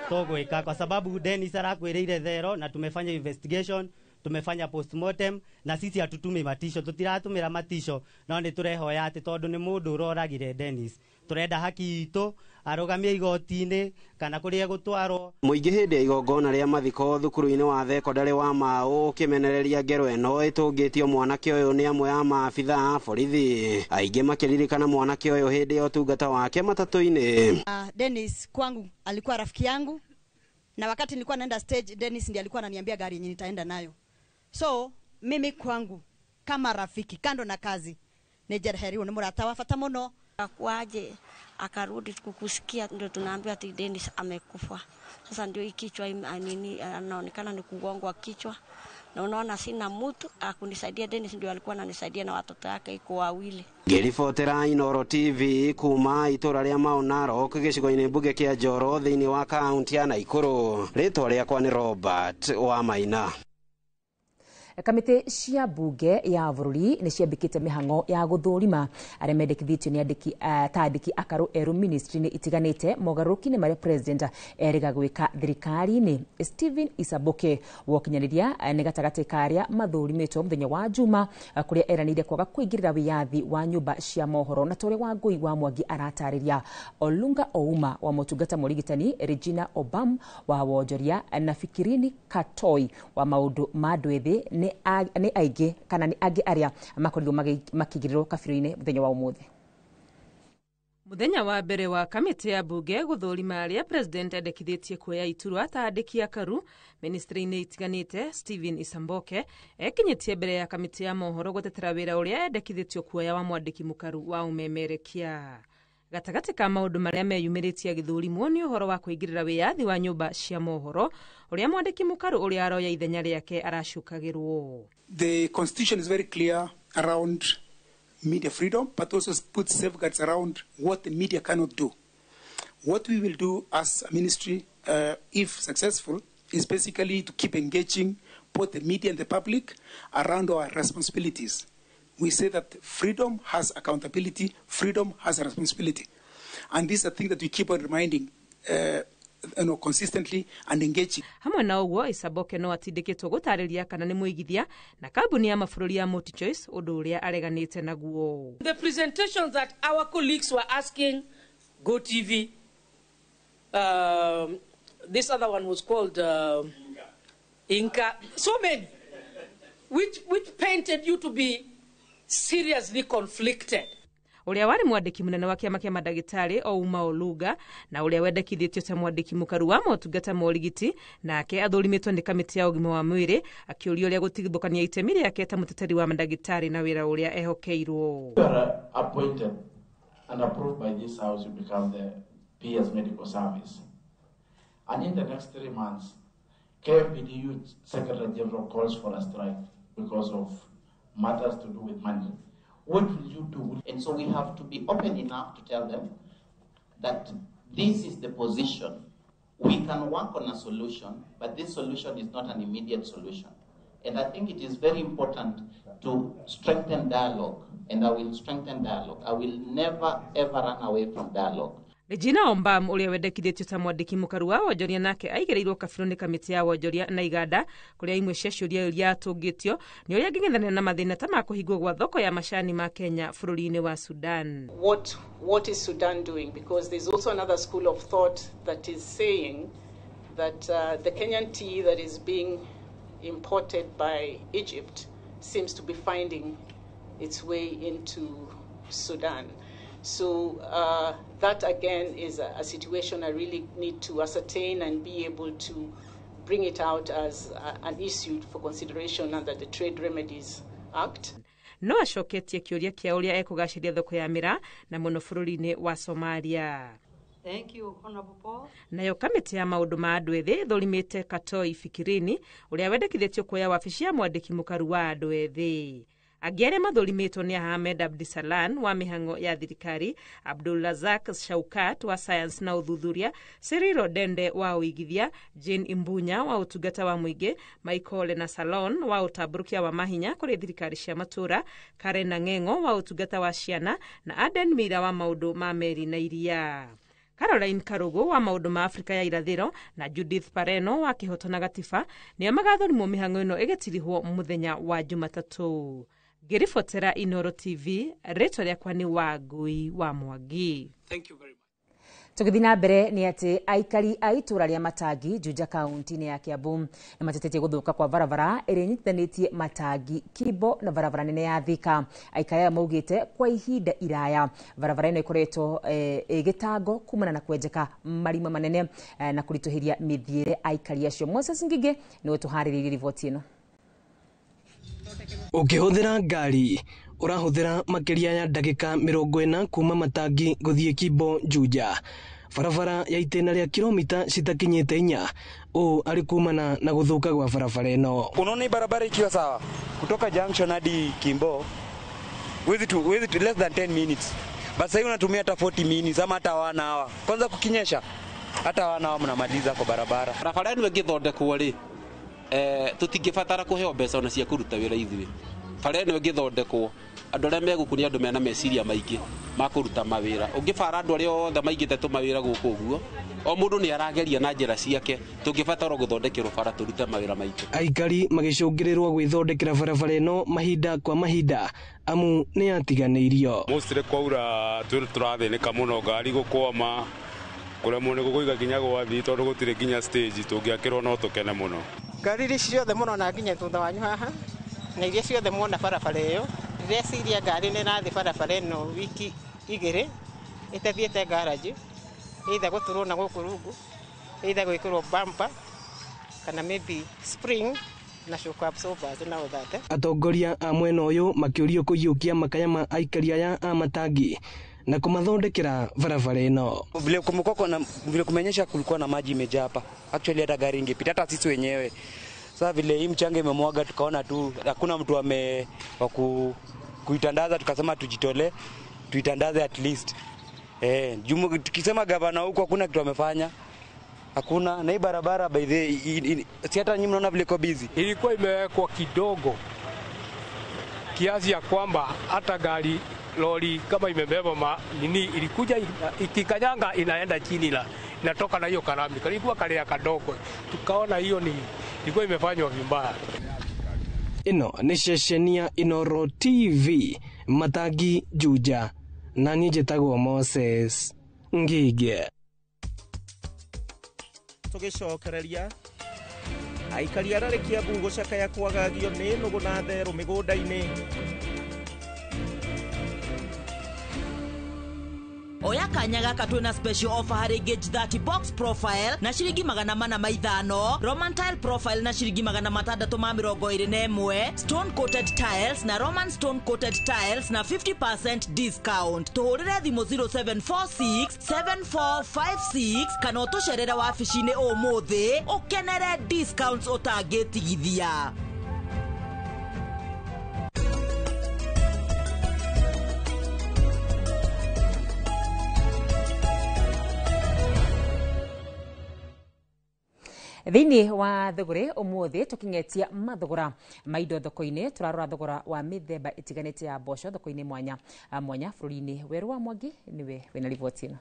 tũgwĩka, kwa sababu Dennis arakwĩrĩire thero na tumefanya investigation, tumefanya postmortem na sisi hatutumi matisho, tutiratũmĩra matisho, no nĩ tũrehoya atĩ tondũ nĩ mũndũ ũroragire Dennis, tũrenda haki itũ arũgamie igoti-inĩ kana kũrĩa gũtwarwo. Mũingĩ hĩndĩ ya igongona rĩa mathiko thukuru-inĩ wa thekondarĩ wa Mau ũkĩmenereria ngero ĩno ĩtũngĩtio mwanake ũyũ nĩ amwe a maabithaa a borithi, aingĩ makĩririkana mwanake ũyũ hĩndĩ ya ũtungata wake matatũ-inĩ. Dennis kwangu alikuwa rafiki yangu, na wakati nilikuwa naenda stage Dennis ndiye alikuwa ananiambia gari yenye nitaenda nayo. So mimi kwangu kama rafiki kando na kazi nejerheri ni murata wa bata muno. Akuaje akarudi kukusikia ndio tunaambiwa ati Dennis amekufa. Sasa ndio kichwa nini anaonekana ni kugongwa kichwa. Na unaona sina mtu akunisaidia, Dennis ndio alikuwa ananisaidia na watoto yake iko wawili. Ngĩribotera Inooro TV kuma itũra rĩa Mau Narok gĩcigo-inĩ mbunge kĩa Njoro thĩinĩ wa kaunti ya Naikuru. Rĩtwa rĩakwa nĩ Robert wa Maina. Kamĩtĩ cia mbunge ya bũrũri nĩ ciambĩkĩte mĩhang'o ya gũthũrima arĩa mendekithĩtio nĩ andĩki ta andĩki akarũ erũ ministry-inĩ itiganĩte mogarũrũki-inĩ marĩa president erĩga gwĩka thirikari-inĩ. Stephen Isaboke wa ũkinyanĩria nĩ gatagatĩ ka arĩa mathũrimĩtwo mũthenya wa Juma, kũrĩa eranĩire kwaga kũingĩrĩra wĩyathi wa nyũmba cia mohoro. Na ta ũrĩa Wangũi wa Mwangi aratarĩria, Olunga Ouma wa motungata ma ũrigitani, Regina Obam wa wonjoria na Fikirini Katoi wa maũndũ ma andũ ethĩ nĩ aingĩ kana nĩ angĩ arĩa makorirwo makĩigĩrĩrwo kabirũ-inĩ mũthenya wa ũmũthĩ. Mũthenya wa mbere wa kamĩtĩ ya mbunge gũthũrima arĩa president endekithĩtie kuoya iturwa ta andĩki akaru ministry-inĩ itiganĩte, Stephen Isamboke ekinyĩtie mbere ya kamĩtĩ ya mohoro gũtetera wĩra ũrĩa endekithĩtio kuoya wa mwandĩki mũkaru wa ũmemerekia. Gatagatĩ ka maũndũ marĩa meyumĩrĩtie agĩthũrimwo nĩ ũhoro wa kũingĩrĩra wĩyathi wa nyũmba cia mohoro ũrĩa mwandĩki mũkaru ũrĩa aroya ithenya rĩake aracukagĩrwo. The constitution is very clear around media freedom, but also puts safeguards around what the media cannot do. What we will do as a ministry, if successful, is basically to keep engaging both the media and the public around our responsibilities. We say that freedom has accountability, freedom has a responsibility. And this is a thing that we keep on reminding consistently and engaging. Hamwe na ũguo, Isaboke no atindĩkĩtwo gũtarĩria kana nĩ mũigithia na kambuni ya mabũrũri ya MultiChoice, ũndũ ũrĩa areganĩte naguo. The presentations that our colleagues were asking, Go TV, this other one was called Inca, so many, which painted you to be seriously conflicted. Ũrĩa warĩ mwandĩki mũnene wa kĩama kĩa mandagĩtarĩ Ouma Oluga na ũrĩa wendekithĩtio ta mwandĩki mũkaru wa motungata ma ũrigiti nake athũrimĩtwo nĩ kamĩtĩ ya ũgima wa mwĩrĩ akĩũrio ũrĩa gũtigithũkania itemi rĩake ta mũteteri wa mandagĩtarĩ na wĩra ũrĩa ehokeirwo. You are appointed and approved by this house, you become the PS Medical Service. And in the next 3 months, KMPDU Secretary General calls for a strike because of matters to do with money. What will you do? And so we have to be open enough to tell them that this is the position. We can work on a solution, but this solution is not an immediate solution. And I think it is very important to strengthen dialogue, and I will strengthen dialogue. I will never, ever run away from dialogue. Regina Ombam ũrĩa wendekithĩtio ta mwandĩki mũkaru wa wonjoria nake aigĩrĩirwo kabirũ nĩ kamĩtĩ ya wonjoria na iganda kũrĩa imwe cia ciũria iria atũngĩtio nĩ ũrĩa angĩng'ethanĩra na mathĩna ta ma kũhingwo gwa thoko ya macani ma Kenya bũrũri-inĩ wa Sudan. What is Sudan doing? Because there's also another school of thought that is saying that the Kenyan tea that is being imported by Egypt seems to be finding its way into Sudan. So that again is a situation I really need to ascertain and be able to bring it out as an issue for consideration under the Trade Remedies Act. No acoketie kĩũria kĩa ũrĩa ekũgacĩria thoko ya mĩraa na mũno bũrũri-inĩ wa Somalia. Thank you, Honorable Paul. Nayo kamĩtĩ ya maũndũ ma andũ ethĩ ĩthũrimĩte Katoi Fikirini ũrĩa wendekithĩtio kuoya wabici ya mwandĩki mũkaru wa andũ ethĩ. Angĩ arĩa mathũrimĩtwo nĩ Ahmed Abdisalan wa mĩhang'o ya thirikari, Abdul Razak Shaukat wa science na ũthuthuria, Cyril Odende wa ũigithia, Jane Imbunya wa ũtungata wa mũingĩ, Michael Nasalon wa ũtambũrũkia wa mahinya kũrĩ thirikari cia matũũra, Karen Ng'eng'o wa ũtungata wa ciana na Aden Mira wa maũndũ ma meri na iria. Caroline Karugu wa maũndũ ma Afrika ya irathĩro na Judith Pareno wa kĩhoto na gatiba nĩo magathũrimwo mĩhang'o ĩno ĩgĩtirihwo mũthenya wa Jumatatũ. Ngĩribotera Inoro TV, rĩtwa rĩakwa nĩ Wangui wa Mwangi. Thank you very much. Tũgĩthiĩ na mbere nĩ atĩ aikari a itũũra rĩa Matangi Juja kaunti-inĩ ya Kiambu nĩ matetetie gũthũka kwa barabara ĩrĩa ĩnyitithanĩtie Matangi Kimbo na barabara nene ya Thika. Aikari aya maugĩte kwa ihinda iraya barabara ĩno ĩkoretwo ĩgĩtango kumana na kwenjeka marima manene na kũritũhĩria mĩthiĩre aikari acio. Moses Ngigĩ nĩwe tũharĩrĩirie riboti ĩno. Ũkĩhũthĩra ngari ũrahũthĩra makĩria ya ndagĩka 40 kuma Matangi gũthiĩ Kimbo Juja, barabara ya itĩna rĩa kilomita citakinyĩte 4 ũũ arĩ kumana na gũthũka gwa barabara ĩno. Unaona barabara ikiwa sawa kutoka junction hadi Kimbo with less than 10 minutes, but sasa unatumia hata 40 minutes ama hata 1 hour. Kwanza kukinyesha hata 1 hour mnamaliza kwa barabara. Barabara ĩno ĩngĩthondekwo rĩ Tũtingĩbatara kũheo mbeca ona cia kũruta wĩra ithuĩ. Bara ĩno ĩngĩthondekwo, andũ arĩa megũkũ nĩ andũ mena meciria maingĩ ma kũruta mawĩra. Ũngĩbara andũ arĩa othe maigĩte tũmawĩra gũkũ ũguo, o mũndũ nĩ arageria na njĩra ciake, tũngĩbatara gũthondekerwo bara tũrute mawĩra maitũ. Aikari magĩcũngĩrĩrwo gwĩthondekera barabara ĩno mahinda kwa mahinda amu nĩ yatiganĩirio. Mostly kwaura tũrathĩnĩka mũno, ngari gũkwama, kũremwo nĩ gũkũiga nginya gwathi tondũ gũtirĩ nginya stage, tũngĩakĩrwo no tũkene mũno. Ngari iria ciothe mũrona nginya thutha wanyu haha na iria ciothe muona barabara ĩyo, ndĩreciria ngari nĩ ĩrathiĩ barabara ĩno wiki 2 ĩtathiĩte garage, either gũturwo na gũkũ rungu, either gwĩkĩrwo bumper kana maybe spring na shock absorbers na all that. Atongoria a mwena ũyũ makĩũrio kũiyũkia makaya ma aikari aya a matangi na kumathondekera barabara ĩno. Vile kumekuwa na vile kumenyesha, kulikuwa na maji imejaa hapa. Actually hata gari ingepita, hata sisi wenyewe. Sasa vile hii mchanga imemwaga, tukaona tu hakuna mtu ame wa kuitandaza, tukasema tujitolee tuitandaze at least. Tukisema gavana huko hakuna kitu amefanya. Hakuna. Na hii barabara by the si hata nyinyi mnaona vile iko busy. Ilikuwa imewekwa kidogo kiasi ya kwamba hata gari lori kama imebeba nini ilikuja ikikanyanga inaenda chini na inatoka na hiyo karami. Ilikuwa kale kadogo. Tukaona hiyo ni ilikuwa imefanywa vibaya. Ino ni ceceni ya Inoro TV, Matangi Juja, na niĩ njĩtagwo Moses Ngige. Tũgĩcokereria aikari a Rarĩ Kiambu gũcakaya kwagagio nĩ nũgũ na therũ mĩgũnda-inĩ. Oya kanya gaka twina special offer harĩ Gauge 30 box profile na ciringi 405, Roman tile profile na ciringi 621, stone coated tiles na Roman stone coated tiles na 50% discount. Tuhũrĩre thimũ 0746 7456 kana ũtũcerere wabici-inĩ ũmũthĩ ũkenere discounts ũtangĩtigithia. Thĩinĩ wa thũgũrĩ ũmũthĩ tũkĩng'etia mathogora ma indo thoko-inĩ, tũrarora thogora wa mĩthemba ĩtiganĩte ya mboco thoko-inĩ mwanya mwanya bũrũri-inĩ. Werũ wa Mwangi nĩwe wĩna riboti ĩno.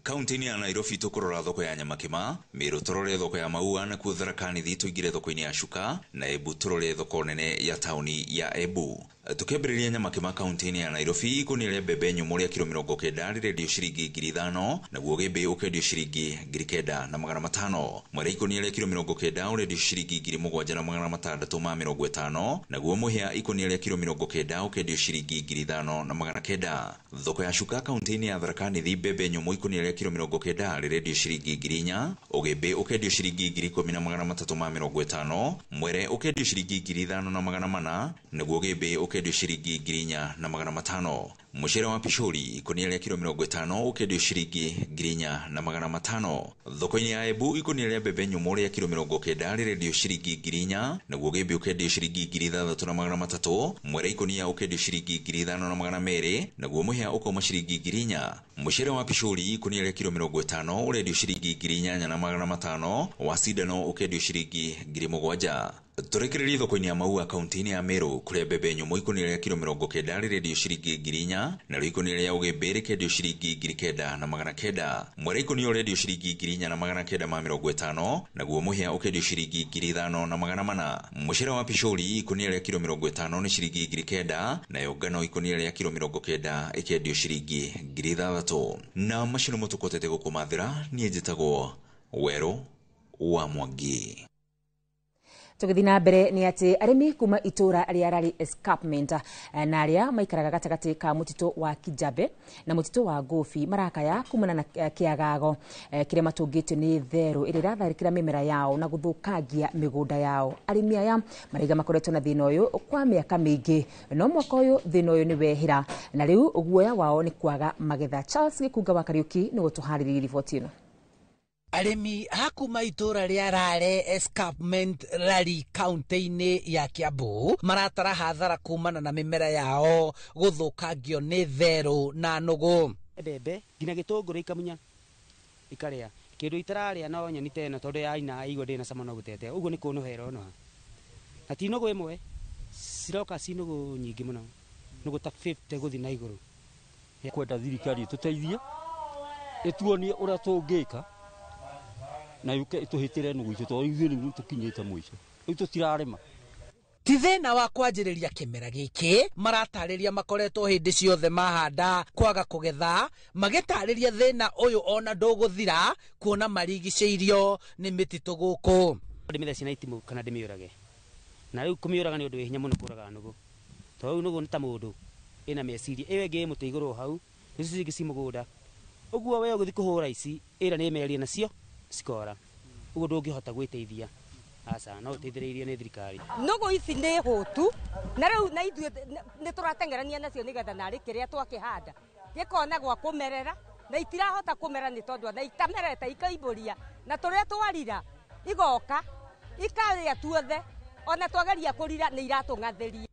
Kaunti-inĩ ya Nairobi tũkũrora thoko ya Nyamakima, Meru tũrore thoko ya Maua, nakuo Tharaka Nithi tũingĩre thoko-inĩ ya Shuka, na Embu tũrore thoko nene ya taũni ya Embu. Tukiambĩrĩria Nyamakima kaunti-inĩ ya Nairobi, ikũnia rĩa mbembe nyũmũ rĩa kiro 90 rĩrendio ciringi 5,000, naguo gĩmbĩ ũkendio ciringi 9,500. Mwere ikũnia rĩa kiro 90 ũrendio ciringi 7,650, naguo mũhĩa ikũnia rĩa kiro 90 ũkendio ciringi 5,900. Thoko ya Shuka kaunti-inĩ ya Tharaka Nithi, mbembe nyũmũ ikũnia rĩa kiro 90 rĩrendio ciringi 4,000, ũgĩmbĩ ũkendio ciringi 10,350, mwere ũkendio ciringi 5,400, naguo gĩmbĩ ũkendio ciringi 4,500. Mũcere wa pishori ikũnia rĩa kiro 50 ũkendio ciringi 4,500. Thoko-inĩ ya Embu ikũnia rĩa mbembe nyũmũ rĩa kiro 90 rĩrendio ciringi 4,000, naguo gĩmbĩ ũkendio ciringi 6,300, mwere ikũnia ũkendio ciringi 5,200, naguo mũhĩa ũkauma ciringi 4,000. Mũcere wa pishori ikũnia rĩa kiro 50 ũrendio ciringi 8,500, wa cindano ũkendio ciringi 7,000. Tũrekererie thoko-inĩ ya Maua kaunti-inĩ ya Meru kũrĩa mbembe nyũmũ ikũnia rĩa kiro 90 rĩrendio ciringi 4,000, narĩo ikũnia rĩa ũgĩmbĩ rĩkendio ciringi 9,900. Mwere ikũnia ũrendio ciringi 4,950, naguo mũhĩa ũkendio ciringi 5,400. Mũcere wa pishori ikũnia rĩa kiro 50 nĩ ciringi 9,000, nayo ngano ikũnia rĩa kiro 90 ĩkendio ciringi 6,000. Na macio nĩmo tũkotete gũkũmathĩra. Niĩ njĩtagwo Werũ wa Mwangi. Tũgĩthiĩ na mbere nĩ atĩ arĩmi kuma itũra rĩa Rari Escarpment na arĩa maikaraga gatagatĩ ka mũtitũ wa Kijabe na mũtitũ wa Ngobi marakaya kumana na kĩagago kĩrĩa matũngĩtio nĩ therũ ĩrĩa ĩratharĩkĩra mĩmera yao na gũthũkangia mĩgũnda yao. Arĩmi aya maraiga makoretwo na thĩna ũyũ kwa mĩaka mĩingĩ, no mwaka ũyũ thĩna ũyũ nĩ wehera na rĩu guoya wao nĩ kwaga magetha. Charles Gĩkunga wa Kariũki nĩ gũtũharĩrĩria riboti ĩno. Arĩmi a kuma itũra rĩa Rare Escarpment Rari kaunti-inĩ ya Kiambu maratara hathara kumana na mĩmera yao gũthũkangio nĩ therũ na nũgũ. Mbembe nginya gĩtũngũrũ ikamunya ikarĩa. Kindu itararia no nyoni teno tondu yaina igua ndina cama no gutete uguo ni kunuhera onoha na ti nũgũ ĩmwe ciroka ci nũgũ nyingĩ mũno nũgũ ta 50 gũthiĩ na igũrũ. Kwenda thirikari ĩtũteithie ĩtuonie ũrĩa tũngĩka na yũke ĩtũhĩtĩre nũgũ icio tondũ ithuĩ rĩu tũkinyĩte mũico rĩu tũtirarĩma. Ti thĩna wa kwanjĩrĩria kĩmera gĩkĩ maratarĩria makoretwo hĩndĩ ciothe mahanda kwaga kũgetha magĩtarĩria thĩna ũyũ ona ndũgũthira kuona marigicĩirio nĩ mĩtitũ gũkũ. Ndĩmĩthece na itimũ kana ndĩmĩũrage na rĩu kũmĩũraga nĩ ũndũ wĩ hinya mũno kũraga nũgũ tondũ rĩu nũgũ nĩ ta mũndũ ĩna meciria ĩyo ĩngĩ ĩ mũtĩ igũrũ hau icio cingĩ ci mũgũnda ũguo we ũgũthiĩ kũhũra ici ĩra nĩ ĩmerie nacio cikora ũguo ndũngĩhota gwĩteithia. Aca no ũteithĩrĩirio nĩ thirikari. Nũgũ ici nĩ hũtu na rĩu na ithuĩ nĩ tũrateng'erania nacio nĩgetha narĩ kĩrĩa twakĩhanda gĩkona gwa kũmerera na itirahota kũmera nĩ tondũ na itamerete ikaimbũria na tũrĩa twarira igoka ikarĩa tuothe ona twageria kũrira nĩ iratũng'athĩria.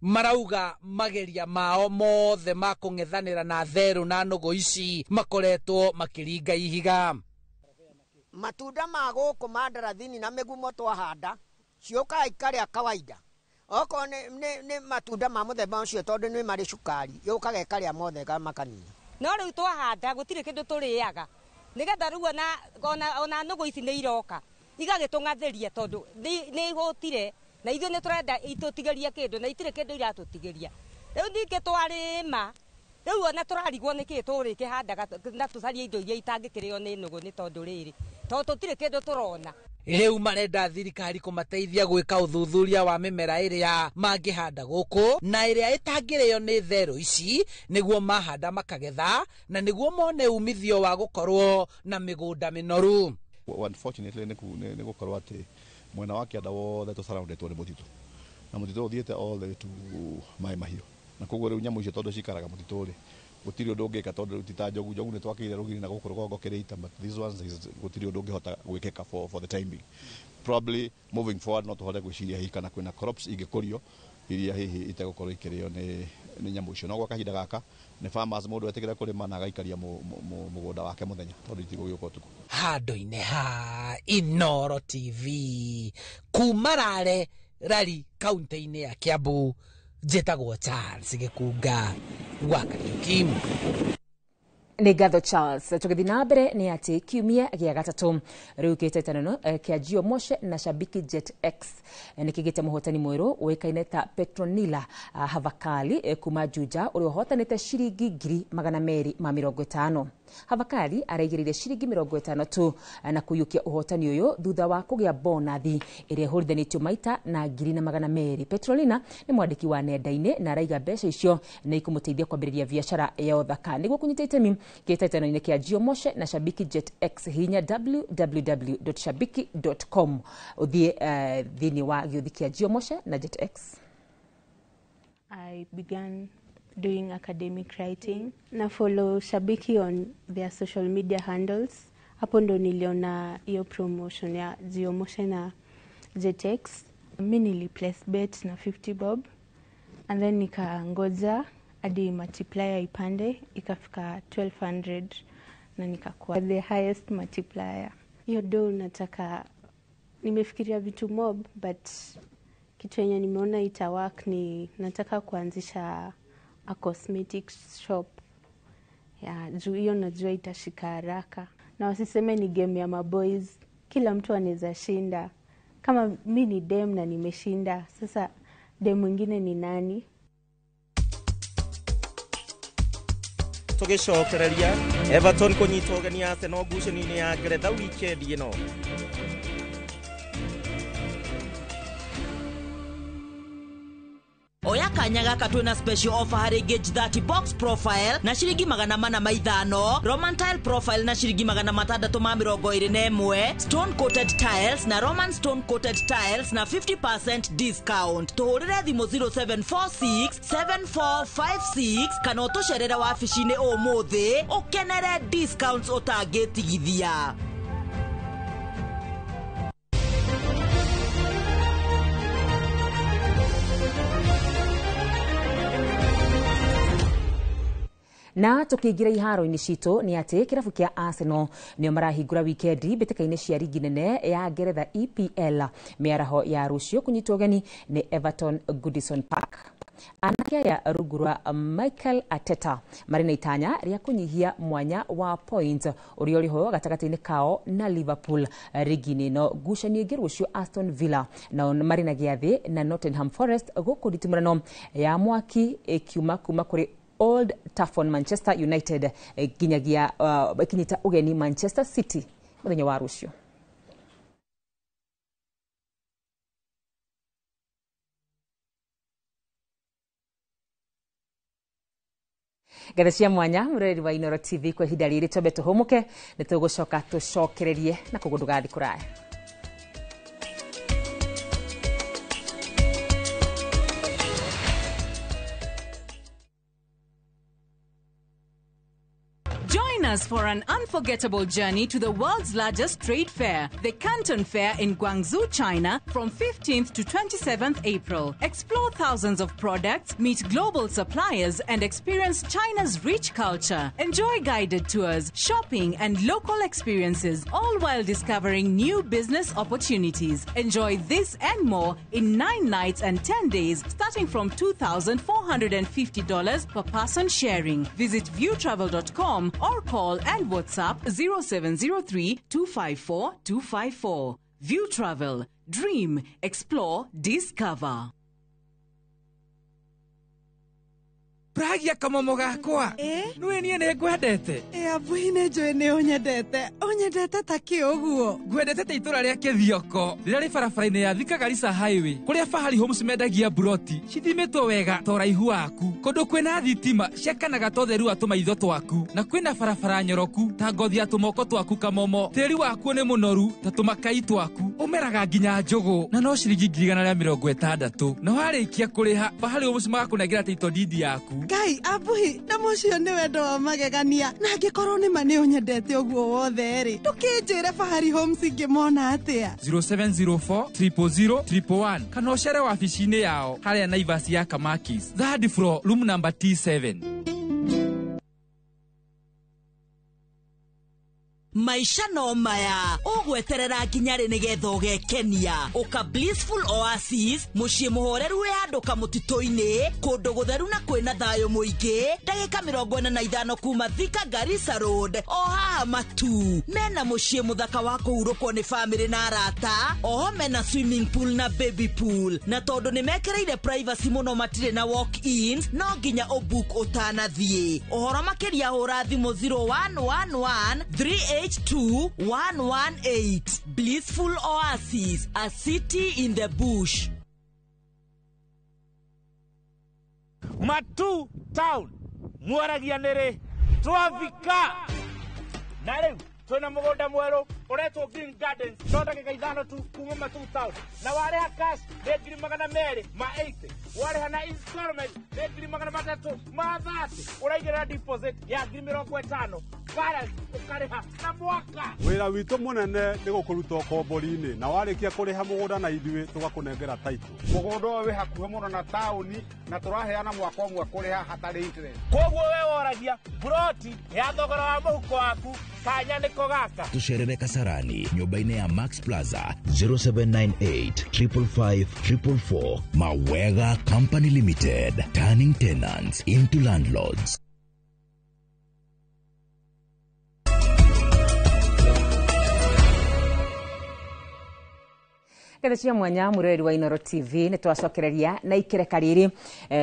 Marauga mageria mao mothe ma kũng'ethanĩra na therũ na nũgũ ici makoretwo makĩringa ihiga. Matunda ma gũkũ ma ndarathini na mĩgumo twahanda ciũkaga ikarĩa kawaida okorwo nĩ matunda ma mũthemba ũcio tondũ nĩ marĩ cukari yũkaga ĩkarĩa mothe makanina. No rĩu twahanda gũtirĩ kĩndũ tũrĩaga nĩgetha rĩu ona nũgũ ici nĩ iroka igagĩtũng'athĩria tondũ nĩ ihũtire na ithuĩ nĩ tũrenda itũtigĩrie kĩndũ na itirĩ kĩndũ iratũtigĩria. Rĩu ningĩ twarĩma rĩu ona tũrarigwo nĩkĩ tũrĩkĩhandaga na tũcarie indo iria itangĩkĩrĩo nĩ nũgũ nĩ tondũ rĩrĩ tondũ tũtirĩ kĩndũ tũrona. Rĩu marenda thirikari kũmateithia gwĩka ũthuthuria wa mĩmera ĩrĩa mangĩhanda gũkũ na ĩrĩa ĩtangĩrĩo nĩ therũ ici nĩguo mahanda makagetha na nĩguo mone umithio wa gũkorwo na mĩgũnda mĩnoru. Unfortunately nĩ gũkorwo atĩ mwena wa kĩanda wothe tũcaraundĩtwo nĩ mũtitũ na mũtitũ ũthiĩte all the way to Maĩ Mahiũ na koguo rĩu nyamũ icio tondũ cikaraga mũtitũ rĩ gũtirĩ ũndũ ũngĩka tondũ rĩu ti ta njogu. Njogu nĩ twakĩire rũgiri na gũkũ rũgongo kĩrĩita but these ones gũtirĩ ũndũ ũngĩhota gwĩkĩka for the time being. Probably moving forward no tũhote gwĩciria hihi kana kwĩna crops ingĩkũrio iria hihi itegũkorwo ikĩrĩo nĩ nyamũ icio no gwa kahinda gaka nĩ farmers mũndũ etĩkĩra kũrĩma na agaikaria mũgũnda wake mũthenya tondũ itigũgĩũka ũtukũ. Handũ-inĩ ha Inooro TV kuma Rare Rari kaunti-inĩ ya Kiambu njĩtagwo Charles Gĩkunga wa Kariuki. Nĩ ngatho Charles. Tũgĩthiĩ na mbere nĩ atĩ kiumia gĩa gatatũ rĩu kĩhĩtahĩtano kĩa Gio Moshe na Shabiki Jet X nĩ kĩgĩte mũhotani mwerũ ũĩkaine ta Petronila Havakali kuma Juja ũrĩa ũhotanĩte ciringi 250,000. Havakali araigĩrĩire ciringi 50 tu na kũiyũkia ũhotani ũyũ thutha wa kũgĩa bonathi ĩrĩa ĩhũrithanĩtio maita na 1,200. Petrolina nĩ mwandĩki wa nenda-inĩ na araiga mbeca icio nĩ ikũmũteithia kwambĩrĩria biacara ya ũthaka. Nĩguo kũnyita itemi kĩhĩtahĩtano-inĩ kĩa Gio Moshe na Shabiki Jet X hihinya www.shabiki.com ũthiĩ thĩinĩ wa gĩũthi kĩa Gio Moshe na Jet X. I began doing academic writing na follow Shabiki on their social media handles. Hapo ndo niliona hiyo promotion ya Gio Moshe na JetX. Mi nili place bet na 50 bob and then nikangoja hadi multiplier ipande ikafika 1200 na nikakuwa the highest multiplier. Hiyo do nataka, nimefikiria vitu mob but kitu yenye nimeona ita work ni nataka kuanzisha a cosmetic shop. Ya, juu hiyo najua itashika haraka. Na wasiseme ni game ya maboys, kila mtu anaweza shinda. Kama mi ni dem na nimeshinda, sasa dem mwingine ni nani? Tũgĩcokereria Everton kũnyitwo ũgeni Arsenal ngucanio-inĩ ya Ngeretha wikendi ĩno. Oya kanya gaka twina special offer harĩ Gauge 30 box profile na ciringi 405, Roman tile profile na ciringi 621, stone coated tiles na Roman stone coated tiles na 50% discount. Tũhũrĩre thimũ 0746 7456 kana ũtũcerere wabici-inĩ ũmũthĩ ũkenere discounts ũtangĩtigithia. Na tukiingira iharo-inĩ citũ nĩ atĩ kĩrabu kĩa Arsenal nĩo marahingũra wikendi mbĩtĩka-inĩ cia rigi nene ya Ngeretha EPL mĩaraho ya rũciũ kũnyitwo ũgeni nĩ Everton Goodison Park. Anake aya rungu rwa Michael Arteta marĩ na itanya rĩa kũnyihia mwanya wa point ũrĩa ũrĩ ho gatagatĩ-inĩ kao na Liverpool rigi-inĩ ĩno. Ngucanio ĩngĩ rũciũ Aston Villa nao marĩ na gĩathĩ na Nottingham Forest gũkũ nditimũrano ya mwaki ĩkiuma kuma kũrĩ Old Trafford Manchester United nginyagia ĩkinyita ũgeni Manchester City mũthenya wa rũciũ. Ngatho cia mwanya mũroreri wa Inooro TV kwa ihinda rĩrĩ twambe tũhũmũke nĩ tũgũcoka tũcokererie na koguo ndũgathiĩ kũraya. Join us for an unforgettable journey to the world's largest trade fair, the Canton Fair in Guangzhou, China, from 15th to 27th April. Explore thousands of products, meet global suppliers, and experience China's rich culture. Enjoy guided tours, shopping, and local experiences, all while discovering new business opportunities. Enjoy this and more in 9 nights and 10 days, starting from $2,450 per person sharing. Visit viewtravel.com or call and WhatsApp 0703 254 254. View Travel. Dream, explore, discover. Pragia kamomo gakwa nĩwe niĩ nĩ ngwendete. Abuhi nĩ njũĩ nĩ ũnyendete. Ũnyendete ta kĩ ũguo? Ngwendete ta itũra rĩa Kĩthioko rĩrĩa rĩ barabara-inĩ ya Thika Garissa Highway kũrĩa Fahari Homes mendagia buroti cithimĩtwo wega ta ũraihu waku, kũndũ kwĩna thitima ciakanaga ta ũtheru wa tũmaitho twaku, na kwĩna barabara nyoroku ta ngothi ya tũmoko twaku kamomo. Tĩri wakuo nĩ mũnoru ta tũmakai twaku, ũmeraga nginya njũgũ na no ciringi 160,000. Na warĩkia kũrĩha Fahari Homes magakũnengera title deed yaku. Ngai abuhi na mũcio nĩ wendo wa magegania, na angĩkorwo nĩ ma nĩ ũnyendete ũguo wothe rĩ, ndũkĩnjĩre Fahari Homes ingĩmona atĩa? 0704 000 111 kana ũcere wabici-inĩ yao harĩa Naivas ya Kamakis, third floor, room number T7. Maisha no maya ũgweterera nginya rĩ nĩgetha ũgekenia. Ũka Blissful Oasis, mũciĩ mũhoreru wĩ handũ kamũtitũ-inĩ, kũndũ gũtheru na kwĩna thayũ mũingĩ, ndagĩka 45 kuma Thika Garissa Road, o haha Matu. Mena mũciĩ mũthaka wa kũhurũkwo nĩ famĩlĩ na arata, oho mena swimming pool na baby pool, na tondũ nĩ mekĩrĩire privacy mũno matirĩ na walk-ins, no nginya ũbook ũtanathiĩ. Ũhoro makĩria hũra thimũ 0111 3 H2118. Blissful Oasis, a city in the bush. Matu Town, mwaragia nĩrĩ twafika na rĩu twĩna mũgũnda mwerũ ũretwo Green Gardens, no ndagĩka 5 tu kuma Matu Town, na warĩha cash nĩ 280,000, warĩha na installment nĩ 330,000, ũraigĩrĩra deposit ya 50,000, balance ũkarĩha na mwaka. Wĩra witũ mũnene nĩ gũkũruta ũkombori-inĩ, na warĩkia kũrĩha mũgũnda na ithuĩ tũgakũnengera title. Mũgũnda ũyũ wĩ hakuhĩ mũno na taũni na tũraheana mwaka ũmwe kũrĩha hatarĩ interest. Koguo we woragia buroti ya thogora wa mũhuko waku kanya nĩko gaka. Tũcerere Kasarani nyũmba-inĩ ya Max Plaza 0798 555 444. Mawega Company Limited, turning tenants into landlords. Ngatho cia mwanya mũroreri wa Inooro TV nĩ twacokereria na ikereka rĩrĩ,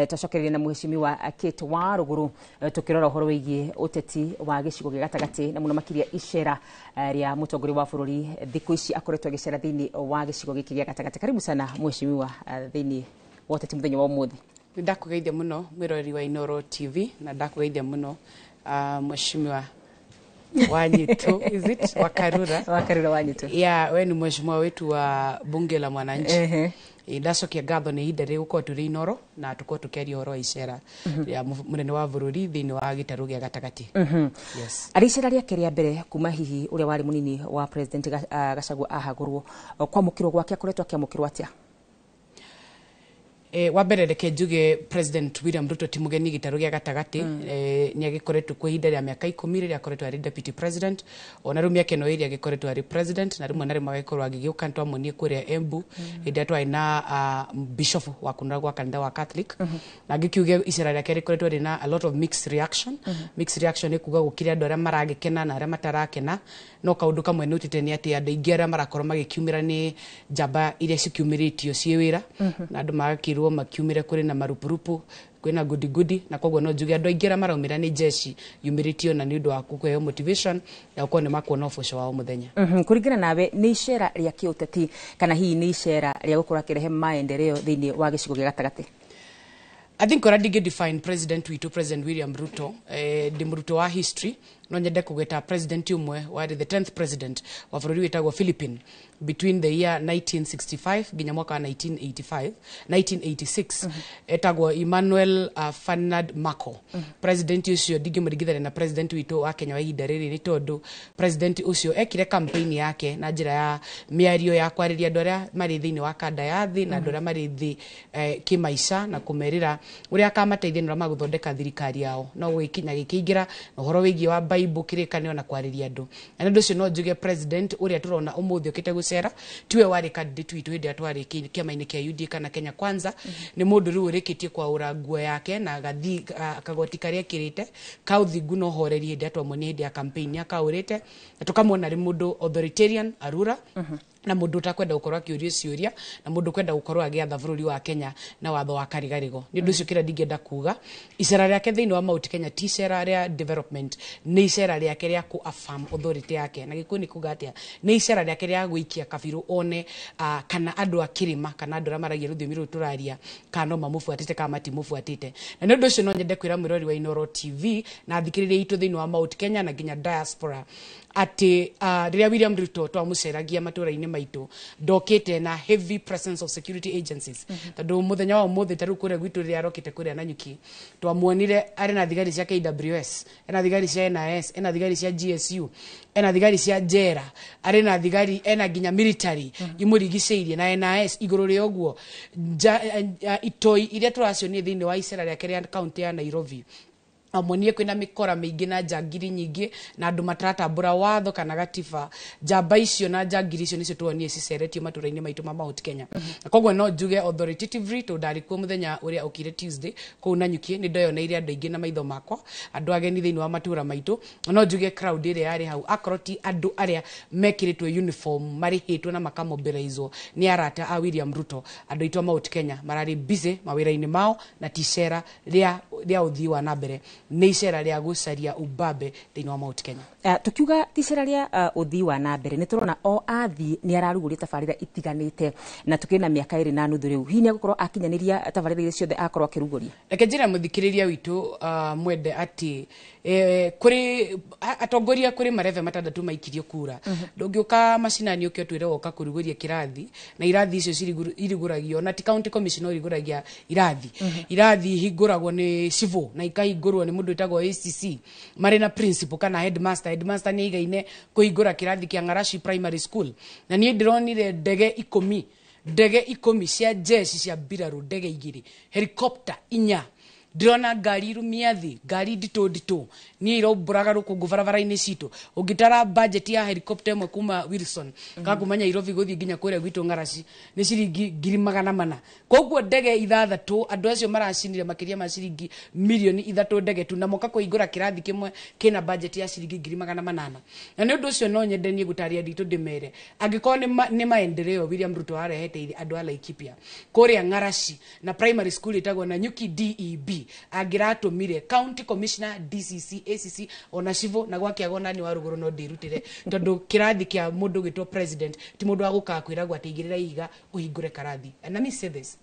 twacokereria na mũheshimiwa Kate wa Rũgũrũ, tũkĩrora ũhoro wĩgiĩ ũteti wa gĩcigo gĩa gatagatĩ na mũno makĩria icera rĩa mũtongoria wa bũrũri thikũ ici akoretwo agĩcera thĩinĩ wa gĩcigo gĩkĩ gĩa gatagatĩ. Karibu sana mũheshimiwa thĩinĩ wa ũteti mũthenya wa ũmũthĩ. Nĩ ndakũgeithia mũno mwĩroreri wa Inooro TV na ndakũgeithia mũno mheshimiwa Wanyitu, is it? Wakarura. Wakarura Wanyitu. Yeah, we ni mheshimiwa wetu wa bunge la mwananchi. Ndacokia ngatho nĩ ihinda rĩrĩ gũkorwo tũrĩ Inooro na tũkorwo tũkĩaria ũhoro wa icera rĩa mũnene wa bũrũri thĩinĩ wa gĩtarũ gĩa gatagatĩ. Yes. Arĩ icera rĩake rĩa mbere kuma hihi ũrĩa warĩ mũnini wa president Gachagua ahagũrwo, kwamũkĩrwo gwake akoretwo akĩamũkĩrwo atĩa? Wa mbere reke njuge President William Ruto ti mugeni gĩtarũ gĩa gatagatĩ. Nĩ agĩkoretwo kwa ihinda rĩa mĩaka 10 rĩrĩa akoretwo arĩ deputy president, ona rĩu mĩaka ĩno ĩrĩa agĩkoretwo arĩ president, na rĩmwe na rĩmwe agĩkorwo agĩgĩũka. Nĩ twamuonie kũrĩa Embu hĩndĩ ĩrĩa twarĩ na bishop wa kunra gwa kanitha wa Catholic. Na ngĩkiuge icera rĩake rĩkoretwo rĩna a lot of mixed reaction. Mixed reaction nĩ kuga gũkĩrĩ andũ arĩa maragĩkena na arĩa matarakena, no kaũndũ kamwe nĩ ũtĩte nĩ atĩ andũ aingĩ arĩa marakorwo magĩkiumĩra nĩ njamba iria cikiumĩrĩtio ciĩ wĩra, na andũ magakĩrwo makiumĩre kũrĩ na marupurupu, kwĩna goody goody. Na koguo no njuge andũ aingĩ arĩa maraumĩra nĩ jeshi yumĩrĩtio na nĩ ũndũ wa kũheo motivation ya gũkorwo nĩ makuona ũboco wa o mũthenya. Kũringana nawe, nĩ icera rĩa kĩũteti kana hihi nĩ icera rĩa gũkorwo akĩrehe maendeleo thĩinĩ wa gĩcigo gĩa gatagatĩ? I think ũrĩa ndingĩ define president witũ, President William Ruto, ndĩ mũrutwo wa history, no nyende kũgweta president ũmwe warĩ the 10th president wa bũrũri wĩtagwo Philippine between the year 1965 nginya mwaka wa 1985 1986, etagwo Emmanuel Ferdinand Marco. President ũcio ndingĩmũringithania na president witũ wa Kenya wa ihinda rĩrĩ, nĩ tondũ president ũcio ekire campaign yake na njĩra ya mĩario ya kwarĩria andũ arĩa marĩ thĩinĩ wa kanda ya thĩ na andũ arĩa marĩ thĩ kĩmaica, na kũmerĩra ũrĩa akamateithia na ũrĩa magũthondeka thirikari yao, no gũgĩkinya gĩkĩingĩra na ũhoro wĩgiĩ wa Bible, kĩrĩkanĩro na kwarĩria andũ. Na nĩ ũndũ ũcio no njuge president ũrĩa tũrona ũmũthĩ ũkĩte gũcera tiwe warĩ candidate witũ hĩndĩ ĩrĩa twarĩ kĩama-inĩ kĩa UDA kana Kenya Kwanza. Nĩ mũndũ rĩu ũrĩkĩtie kwaũra nguo yake na gathi kagoti karĩa ekĩrĩte ka ũthingu na ũhoreri hĩndĩ ĩrĩa twamuonire hĩndĩ ya campaign akaũrĩte, na tũkamuona arĩ mũndũ authoritarian arura, na mũndũ ũtakwenda gũkorwo akĩũrio ciũria, na mũndũ ũkwenda gũkorwo agĩatha bũrũri wa Kenya na watho wa karigarigo. Nĩ ũndũ ũcio kĩrĩa ndingĩenda kuga, icera rĩake thĩinĩ wa Mount Kenya ti icera rĩa development, nĩ icera rĩake rĩa kũ affirm authority yake. Na Gĩkũyũ nĩ kuga atĩa? Nĩ icera rĩake rĩa gũikia kabirũ one kana andũ a kĩrĩma kana andũ arĩa maragia rũthiomi rũrũ tũraria kana no mamũbuatĩte kana matimũbuatĩte. Na nĩ ũndũ ũcio no nyende kwĩra mwĩrori wa Inooro TV na athikĩrĩria itũ thĩinĩ wa Mount Kenya na nginya diaspora atĩ rĩrĩa William Ruto twamũceragia matũra-inĩ maitũ, ndokĩte na heavy presence of security agencies, tondũ mũthenya wa ũmũthĩ ta rĩu kũrĩa gwitũ rĩrĩa arokĩte kũrĩa Nanyuki, twamuonire arĩ na thigari cia KWS, ena thigari cia NIS, ena thigari cia GSU, ena thigari cia jera, arĩ na thigari, ena nginya military imũrigicĩirie na NIS. Igũrũ rĩa ũguo, itoi iria tũracionire thĩinĩ wa icera rĩake rĩa kaunti ya Nairobi, amonie kwĩna mĩkora mĩingĩ na njangiri nyingĩ na andũ mataratambũra watho kana gatiba. Njamba icio na njangiri icio nĩcio tuonire ciceretio matũra-inĩ maitũ ma Mount Kenya. Na koguo no njuge authoritatively, tondũ ndarĩ kuo mũthenya ũrĩa ũkire Tuesday kũu Nanyuki, nĩ ndeyoneire andũ aingĩ na maitho makwa, andũ ageni thĩinĩ wa matũra maitũ. No njuge crowd ĩrĩa yarĩ hau, akorwo ti andũ arĩa mekĩrĩtwo uniform, marĩhĩtwo na makamobilizwo nĩ arata a William Ruto, andũ aitũ a Mount Kenya mararĩ busy mawĩra-inĩ mao, na ti icera rĩa ũthii wa na mbere, nĩ icera rĩa gũcaria ubabe thĩinĩ wa Mount Kenya. Tukiuga ti icera rĩa ũthii wa na mbere, nĩ tũrona o athiĩ nĩ ararugũria tabarĩra itiganĩte, na tukĩrĩ na mĩaka 2.5 rĩu, hihi nĩ egũkorwo akinyanĩria tabarĩra iria ciothe akorwo akĩrugũria? Reke njĩre mũthikĩrĩria witũ mwende atĩ kũrĩ atongoria kũrĩ marebe matandatũ maikirio kura. Ndũngĩũka macinani ũke ũtwĩre woka kũrugũria kĩrathi, na irathi icio irugũragio na ti county commissioner ũrugũragia irathi. Irathi ihingũragwo nĩ civil na ikahingũrwo nĩ mũndũ wĩtagwo ACC marĩ na principal kana headmaster. Headmaster nĩ aigaine kũhingũra kĩrathi kĩa Ng'arashi Primary School. Na niĩ ndĩronire ndege 10, ndege 10 cia jeshi cia mbirarũ, ndege 2, helicopter 4, ndĩrona ngari irumia thĩ, ngari nditũ nditũ niĩ iraumbũraga rũkũngũ barabara-inĩ citũ. Ũngĩtara budget ya helicopter ĩmwe kuma Wilson kana kuma Nairobi gũthiĩ nginya kũrĩa gwitũ Ng'arashi nĩ ciringi 400,000. Koguo ndege 6, andũ acio maracinire makĩria ma ciringi mirioni 3 ndege tu, na moka kũhingũra kĩrathi kĩmwe kĩna budget ya ciringi 800,000. Na nĩ ũndũ ũcio no nyende niĩ gũtarĩria nditũ ndĩmere, angĩkorwo nĩ maendeleo William Ruto arehete andũ a Laikipia kũrĩa Ng'arashi na primary school ĩtagwo Nanyuki DEB, angĩratũmire county commissioner, DCC, ACC ona civil na gwakĩagwo nani wa rũgũrũ, no ndĩrutĩre, tondũ kĩrathi kĩa mũndũ gwĩtwo president ti mũndũ wa gũkaga kwĩragwo atĩ igĩrĩra ihiga ũhingũre karathi. And let me say this: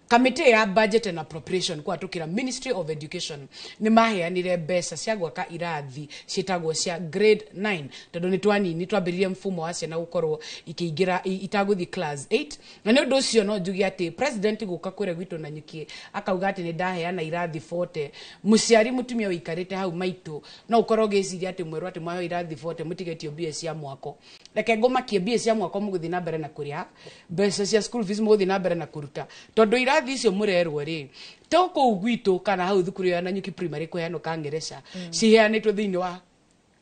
Kamĩtĩ ya Budget and Appropriation kũhatũkĩra Ministry of Education nĩ maheanire mbeca cia gwaka irathi ciĩtagwo cia grade 9, tondũ nĩ twanini twambĩrĩrie mfumo wa ciana gũkorwo ikĩingĩra itagũthiĩ class 8. Na nĩ ũndũ ũcio no njuge atĩ president gũka kũrĩa gwitũ Nanyuki akauga atĩ nĩ ndaheana irathi 40, mũciari mũtumia ũikarĩte hau maitũ no ũkorwo ũgĩciria atĩ mwerwo atĩ mwaheo irathi 40 mũtigetio mbia cia mwako. Reke ngũmakie, mbia cia mwako mũgũthiĩ na mbere na kũrĩha, mbeca cia school fees mũgũthiĩ na mbere na kũruta, tondũ irathi Irathi icio mũrerwo rĩ to kũu gwitũ kana hau thukuru ya Nanyuki Primary kũheanwo Kangereca, ciheanĩtwo thĩinĩ wa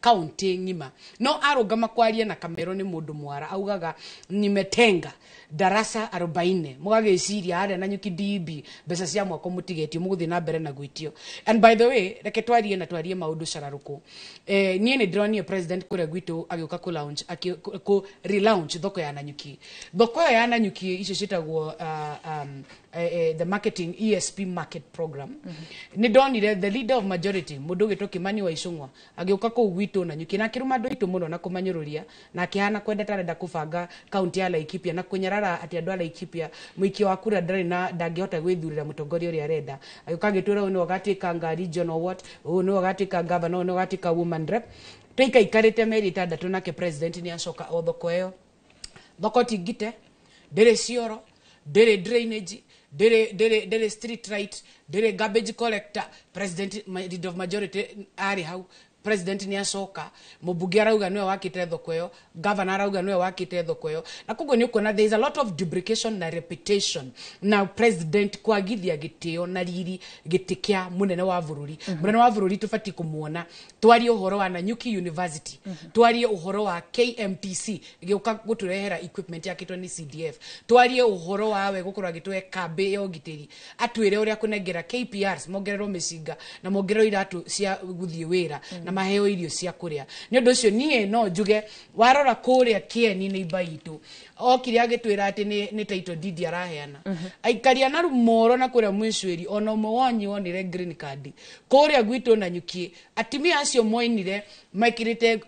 kaunti ng'ima. No arũgama kwaria na kamero nĩ mũndũ mwara augaga nimetenga darasa 40, mũgagĩciria harĩa Nanyuki DB mbeca cia mwako mũtigetio mũgũthiĩ na mbere na gwĩtio. And by the way, reke twarie na twarie maũndũ cararũkũ. Niĩ nĩ ndĩronire president kũrĩa gwitũ agĩũka kũ launch kũ relaunch thoko ya Nanyuki. Thoko ĩyo ya Nanyuki icio ciĩtagwo the marketing ESP market program. Nĩ ndonire the leader of majority, mũndũ ũgĩtwo Kimani wa Icũng'wa, agĩũka kũu gwitũ Nanyuki na akĩruma andũ aitũ mũno na kũmanyũrũria na akĩhana kwenda tarenda kũbanga kaunti ya Laikipia na kũnyarara atĩ andũ a Laikipia mũikia wa kura ndarĩ na ndangĩhota gwĩthurĩra mũtongoria ũrĩa arenda. Agĩũka agĩtwĩra ũyũ nĩwe ũgatuĩka nga regional what, ũyũ nĩwe ũgatuĩka governor, ũyũ nĩwe ũgatuĩka woman rep. Tũikaikarĩte mĩeri 6 nake president nĩ acoka o thoko ĩyo. Thoko ti ngite, ndĩrĩ cioro, ndĩrĩ drainage, ndĩrĩ street light, ndĩrĩ garbage collector. President leader of majority arĩ hau. President nĩ acoka, mũmbunge arauga nĩwe wakĩte thoko ĩyo, governor arauga nĩwe wakĩte thoko ĩyo, na koguo nĩ ũkuona there is a lot of duplication na repetition na president kwagithia gĩtĩo na riri gĩtĩ kĩa mũnene wa bũrũri. Mũnene wa bũrũri tũbatiĩ kũmuona twarie ũhoro wa Nanyuki University, twarie ũhoro wa KMTC gĩũka gũtũrehera equipment yakĩtwo nĩ CDF, twarie ũhoro wa we gũkorwo agĩtũhe kambĩ ya ũgitĩri, atwĩre ũrĩa kũnengera KPRs mongererwo mĩcinga na mongererwo iratũ cia gũthiĩ wĩra na maheo irio cia kũrĩa. Nĩ ũndũ ũcio niĩ no njuge warora kũrĩa kĩeni nĩ imba itũ okire agĩtwĩra atĩ nĩ title deed araheana. Aikaria na rumoro na kũrĩa mwĩcwĩri ona ũmwe wanyu wonire green card kũrĩa gwitũ Nanyuki, atimia acio moinire mekĩrĩte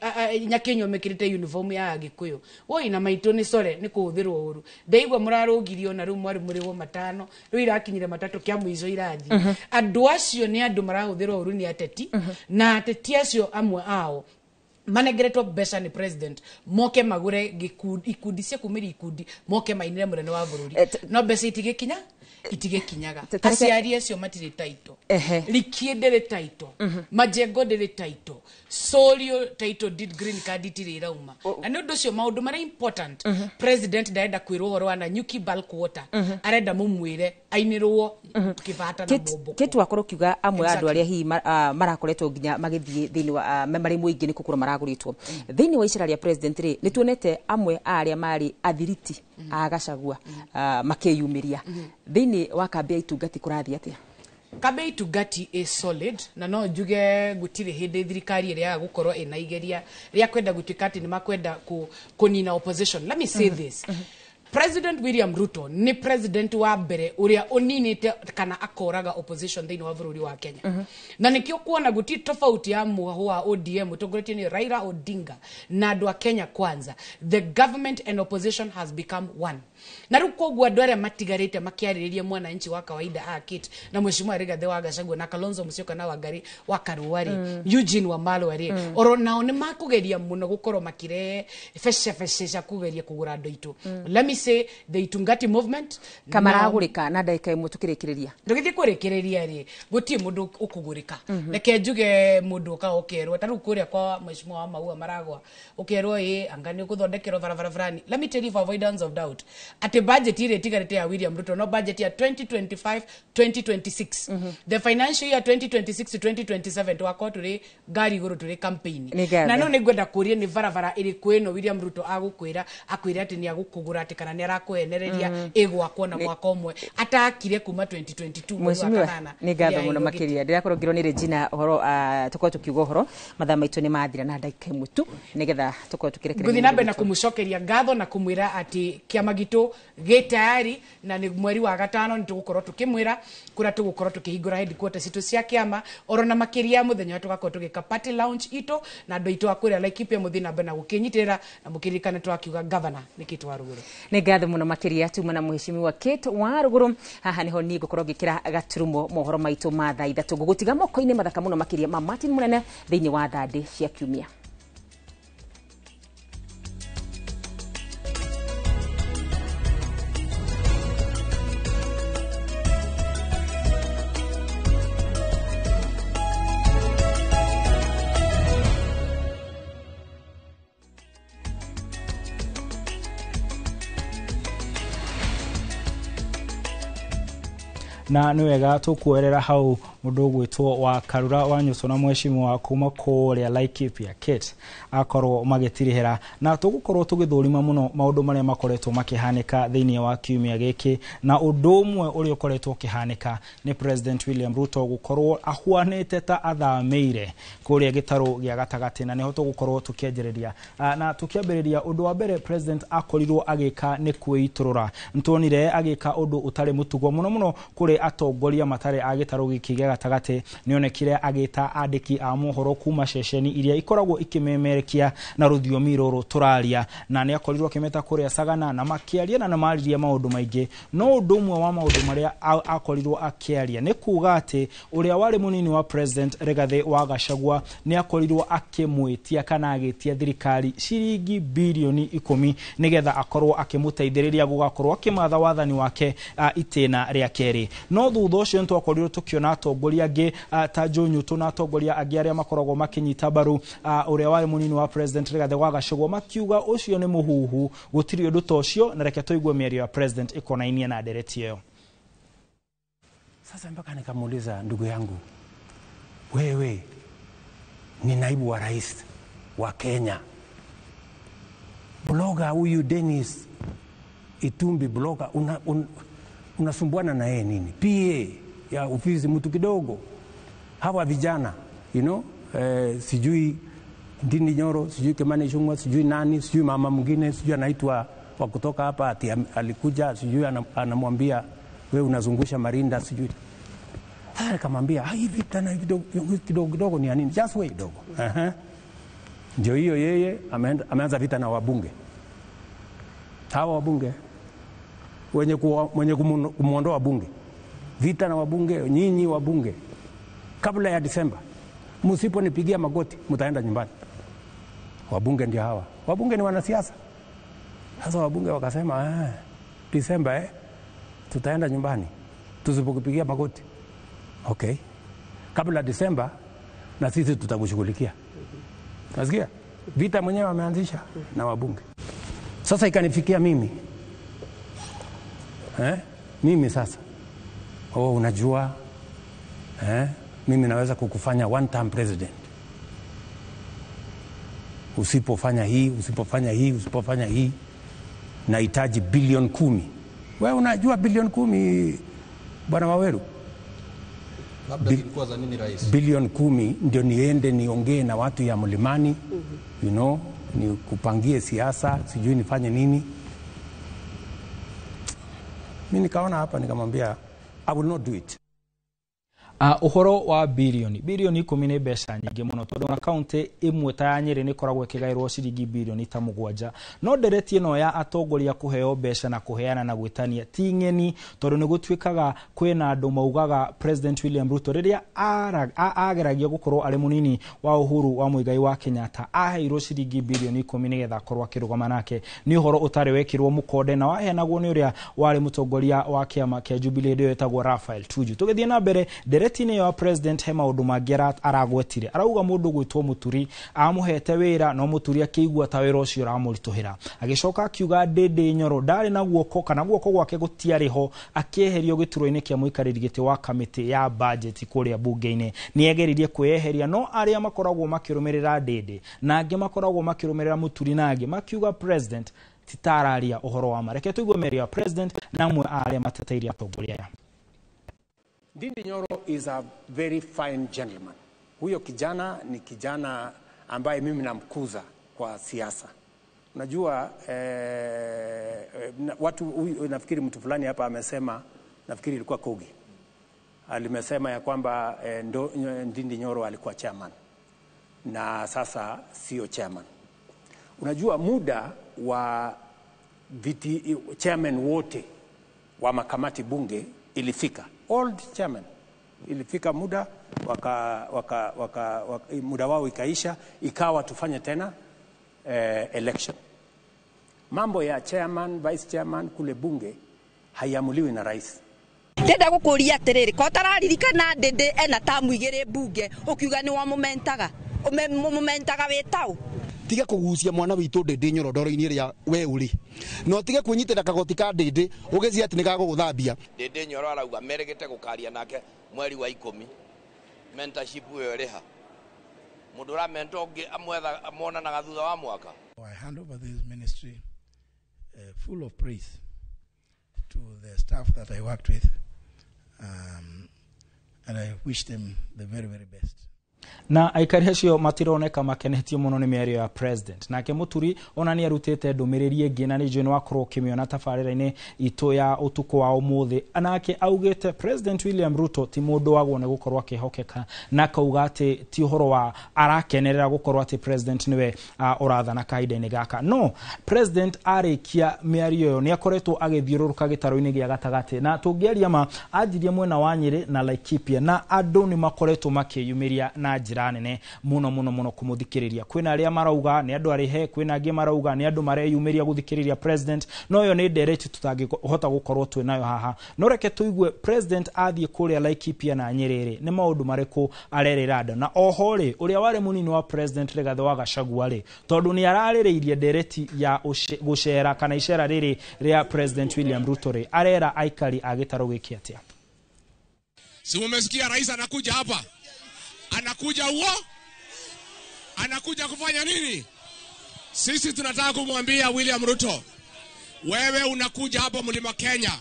nyakinyua mekĩrĩte uniform ya Agĩkũyũ. Woi na maitũ nĩ core nĩ kũhũthĩrwo ũru. Ndaigua mũrarũgirio na rĩu mwarĩ mũrĩhwo 5, rĩu irakinyire 3 kĩa mũico irathiĩ. Andũ acio nĩ andũ marahũthĩrwo ũru nĩ ateti, na ateti acio amwe ao manengeretwo mbeca nĩ president moke magũre ikundi cia kumĩria ikundi moke mainĩre mũnene wa bũrũri, no mbeca itigĩkinya itigikinyaga. Aciari acio matirĩ title, Rikie ndĩrĩ title, Majengo ndĩrĩ title, Sorio title deed green card itirĩ irauma. Na nĩ ũndũ ũcio maũndũ marĩa important president ndarenda kwĩrwo ũhoro wa Nanyuki bulk water, arenda mũmwĩre ainĩrwo kĩbata na mũmbũko. Kĩtu wakorwo kiuga amwe a andũ arĩa hihi marakoretwo nginya magĩthiĩ thĩinĩ wa marĩ mũingĩ nĩ kũgũrwo maragũrĩtwo thĩinĩ wa icera rĩa president rĩ, nĩ tuonete amwe a arĩa marĩ athiriti a Gachagua makĩyumĩria thĩinĩ wa kambĩ ya Itungati. Kũrathiĩ atĩa? Kambĩ ya Itungati is solid, na no njuge gũtirĩ hĩndĩ thirikari ĩrĩa yaga gũkorwo ĩna igeria rĩa kwenda gũtuĩka atĩ nĩ makwenda kũnina opposition. Let me say this. President William Ruto nĩ president wa mbere ũrĩa ũninĩte kana akoraga opposition thĩinĩ wa bũrũri wa Kenya. Na nĩkĩo kuona gũtirĩ tofauti ya mũhũ wa ODM ũtongoretio nĩ Raila Odinga na andũ a Kenya Kwanza. The government and opposition has become one. Na rĩu koguo andũ arĩa matigarĩte makĩarĩrĩria mwananchi wa kawaida a Kate na Mheshimiwa Rigathi wa Gachagua na Kalonzo Musyoka na Wangari wa Karua rĩ, Eugene Wamalwa rĩ, oro nao nĩ makũgeria mũno gũkorwo makĩrehe bece cia kũgeria kũgũra andũ aitũ. Let me say the Itungati movement kamaragũrĩka na ndagĩka ĩmwe tũkĩrĩkĩrĩria. Ndũgĩthiĩ kũrĩkĩrĩria rĩ, gũtirĩ mũndũ ũkũgũrĩka. Reke njuge mũndũ ũka ũkerwo ta rĩu kũrĩa kwa Mheshimiwa wa Maua maragwa ũkerwo ĩ anga nĩ ũgũthondekerwo barabara fulani. Let me tell you for avoidance of doubt atĩ budget ĩrĩa ĩtigarĩte ya William Ruto no budget ya 2025 2026, the financial year 2026 2027 twakorwo tũrĩ ngari igũrũ tũrĩ campaign. Na no nĩ ngwenda kũria nĩ barabara ĩrĩkũ ĩno William Ruto agũkwĩra akwĩra atĩ nĩ agũkũgũra atĩ kana nĩ arakũhenereria ĩgwakwo na mwaka ũmwe atakire kuma 2022 mweri wa Mheshimiwa, kanana. nĩ ngatho mũno makĩria. Ndĩrakorwo ngĩrwo nĩ Regina ũhoro tũkorwo tũkiuga ũhoro mathaa maitũ nĩ mathira na ndagĩka ĩmwe tu nĩgetha tũkorwo tũkĩrekereria. Ngũthiĩ na mbere na kũmũcokeria ngatho na kũmwĩra atĩ kĩama gitũ gĩ tayari na nĩ mweri wa 5 nĩ tũgũkorwo tũkĩmwĩra kũrĩa tũgũkorwo tũkĩhingũra headquarters citũ cia kĩama oro na makĩria mũthenya ũrĩa tũgakorwo tũgĩka party launch itũ na andũ aitũ a kũrĩa Laikipia mũthiĩ na mbere na gũkĩnyitĩrĩra na mũkĩririkane twakiuga governor nĩ Kate Waruguru. Nĩ ngatho mũno makĩria tuma na Mheshimiwa Kate Waruguru. Haha nĩho niĩ ngũkorwo ngĩkĩra gaturumo mohoro maitũ ma thaa 3. Ngũgũtiga moko-inĩ mathaka mũno makĩria ma Martin Mũnene thĩinĩ wa thandĩ cia kiumia. Na nĩ wega tũkuoerera hau mũndũ ũgwĩtwo wa Karura wa Nyũcũ na mheshimiwa kuma kũrĩa Laikipia Kate akorwo magĩtirihĩra, na tũgũkorwo tũgĩthũrima mũno maũndũ marĩa makoretwo makĩhanĩka thĩinĩ wa kiumia gĩkĩ. Na ũndũ ũmwe ũrĩa ũkoretwo ũkĩhanĩka nĩ President William Ruto gũkorwo ahuanĩte ta athamĩire kũrĩa gĩtarũ gĩa gatagatĩ, na nĩho tũgũkorwo tũkĩanjĩrĩria. Na tũkĩambĩrĩria, ũndũ wa mbere President akorirwo agĩka nĩ kwĩitũrũra. Nĩtuonire agĩka ũndũ ũtarĩ mũtugo mũno mũno kũrĩ atongoria matarĩ a gĩtarũ gĩkĩ gĩa gatagatĩ. Nĩonekire agĩta andĩki a mohoro kuma ceceni iria ikoragwo ikĩmemerekia na rũthiomi rũrũ tũraria, na nĩ akorirwo akĩmeta kũrĩa Sagana na makĩaria na nĩmaririe maũndũ maingĩ. No ũndũ ũmwe wa maũndũ marĩa akorirwo akĩaria nĩ kuga atĩ ũrĩa warĩ mũnini wa President Rigathĩ wa Gachagua nĩ akorirwo akĩmwĩtia kana agĩtia thirikari ciringi birioni 10 nĩgetha akorwo akĩmũteithĩrĩria gũgakorwo akĩmatha wathani wake itĩna rĩa kerĩ. No thutha ũcio nĩtwakorirwo tũkĩona atongoria angĩ ta Joe Nyutu na atongoria angĩ arĩa makoragwo makĩnyita mbaru ũrĩa warĩ mũnini wa President Rigathĩ wa Gachagua makiuga ũcio nĩ mũhuhu, gũtirĩ ũndũ ta ũcio. Na reke tũigue mĩario ya President ĩkonainie na ndereti ĩyo. Sasa mpaka nikamuuliza, ndugu yangu, wewe ni naibu wa rais wa Kenya, bloga huyu Dennis Itumbi bloga unasumbuana na yeye nini? PA ya ofisi mtu kidogo, hawa vijana you know, sijui Ndindi Nyoro, sijui Kimani Ichung'wa, sijui nani, sijui mama mwingine, sijui anaitwa wa kutoka hapa ati alikuja, sijui anamwambia wewe unazungusha marinda, sijui. Sasa nikamwambia hivi tena hivi kidogo kidogo ni nini? Just wait kidogo. Ndio hiyo yeye ameanza vita na wabunge. Hawa wabunge wenye kumuondoa wabunge. Vita na wabunge, nyinyi wabunge. Kabla ya Disemba msiponipigia magoti mtaenda nyumbani. Wabunge ndio hawa. Wabunge ni wanasiasa. Sasa wabunge wakasema Disemba tutaenda nyumbani tusipokupigia magoti. Okay. Kabla Disemba na sisi tutakushughulikia. Nasikia? Vita mwenyewe ameanzisha na wabunge. Sasa ikanifikia mimi. Mimi sasa. Oh, unajua mimi naweza kukufanya one term president. Usipofanya hii, usipofanya hii, usipofanya hii, nahitaji bilioni 10. Wewe unajua bilioni 10 bwana Waweru? Labda zilikuwa za nini rais? Bilioni 10 ndio niende niongee na watu ya mlimani, you know, nikupangie siasa, sijui nifanye nini. Mimi nikaona hapa nikamwambia I will not do it. Uhoro wa bilioni 10 nĩ mbeca nyingĩ mũno tondũ na kaunti ĩmwe ta ya Nyĩrĩ nĩ ĩkoragwo ĩkĩgaĩrwo ciringi bilioni ta 7. No ndereti ĩno ya atongoria kũheo mbeca na kũheana na gwĩtania ti ng'eni, tondũ nĩ gũtuĩkaga kwĩna andũ maugaga President William Ruto rĩrĩa ageragia gũkorwo arĩ mũnini wa Uhuru wa Muigai wa Kenyatta aheirwo ciringi bilioni 10 nĩgetha akorwo akĩrũgama nake. Nĩ ũhoro ũtarĩ wekĩrwo mũkonde na waheanagwo nĩ ũrĩa warĩ mũtongoria wa kĩama kĩa Jubilee hĩndĩ ĩyo etagwo Raphael Tuju. Tũgĩthiĩ na mbere, ndereti ya President he maũndũ mangĩ aragwetire. Arauga mũndũ gwĩtwo Mũturi amũhete wĩra no Mũturi akĩigua ta wĩra ũcio ũramũritũhĩra. Agĩcoka akiuga Ndindi Nyoro ndarĩ na guoko kana guoko gwake gũtiarĩ ho, akĩeherio gĩturwa-inĩ kĩa mũikarĩri gĩtĩ wa kamĩtĩ ya budget kũrĩa bunge-inĩ. Nĩageririe kwĩyeheria no arĩa makoragwo makĩrũmĩrĩra Ndindi na angĩ makoragwo makĩrũmĩrĩra Mũturi na angĩ makiuga President titararia ũhoro wa ma. Reke tũigue mĩario ya President na amwe a arĩa mateteirie atongoria aya. Ndindi Nyoro is a very fine gentleman. Huyo kijana ni kijana ambaye mimi namkuza kwa siasa. Unajua watu, nafikiri mtu fulani hapa amesema, nafikiri ilikuwa Kogi, alimesema ya kwamba Ndindi Nyoro alikuwa chairman na sasa sio chairman. Unajua muda wa viti chairman wote wa makamati bunge ilifika. Old chairman ilifika muda muda wao ikaisha, ikawa tufanye tena election. Mambo ya chairman, vice chairman kule bunge haiamuliwi na rais. Ndenda gukuria atiriri, ko tararirikana Ndindi ena tamu igiri bunge ukiuga ni wamumentaga, umumentaga witau. Tiga kũgucia mwana witũ Ndĩndĩ Nyoro ndoro-inĩ ĩrĩa we ũrĩ, na ũtige kwĩnyitĩra kagoti ka Ndĩndĩ ũgĩciria atĩ nĩ gagũgũthambia. Ndĩndĩ Nyoro arauga merĩgĩte gũkaria nake mweri wa 10. Mentorship ĩyo ĩrĩha mũndũ ũramenta ũngĩ amwetha amonanaga thutha wa mwaka. I hand over this ministry full of praise to the staff that I worked with, and I wish them the very, very best. Na aikari acio matironeka makenetio muno nĩ mĩario ya president. Nake Mũturi ona nĩ arutĩte ndũmĩrĩri ĩngĩ, na nĩ njũĩ nĩ wakorwo ũkĩmĩona tabarĩra-inĩ itũ ya ũtukũ wa ũmũthĩ. Nake augĩte President William Ruto ti mũndũ wagwo nĩ gũkorwo akĩhokeka, na akauga atĩ ti ũhoro wa arakenerera gũkorwo atĩ president nĩwe ũrathana kahinda-inĩ gaka. No president arĩkia mĩario ĩyo nĩ akoretwo agĩthiũrũrũka gĩtarũ-inĩ gĩa gatagatĩ, na tũngĩaria ma anjirie mwena wa Nyĩrĩ na Laikipia, na andũ nĩ makoretwo makĩyumĩria na njĩra nene mũno mũno mũno kũmũthikĩrĩria. Kwĩna arĩa marauga nĩ andũ arĩhe, kwĩna angĩ marauga nĩ andũ mareyumĩria gũthikĩrĩria president, no ĩyo nĩ ndereti tũtangĩhota gũkorwo twĩ nayo haha. No reke tũigue president athiĩ kũrĩa Laikipia na Nyĩrĩ rĩ, nĩ maũndũ marĩkũ arerĩra andũ. Na oho rĩ, ũrĩa warĩ mũnini wa president Rigathĩ wa Gachagua rĩ, tondũ nĩ ararĩrĩirie ndereti ya gũcera kana icera rĩrĩ rĩa President William Ruto rĩ, arera aikari a gĩtarũ gĩkĩ atĩa? Si umesikia rais anakuja hapa? Anakuja huo? Anakuja kufanya nini? Sisi tunataka kumwambia William Ruto, wewe unakuja hapa Mlima Kenya,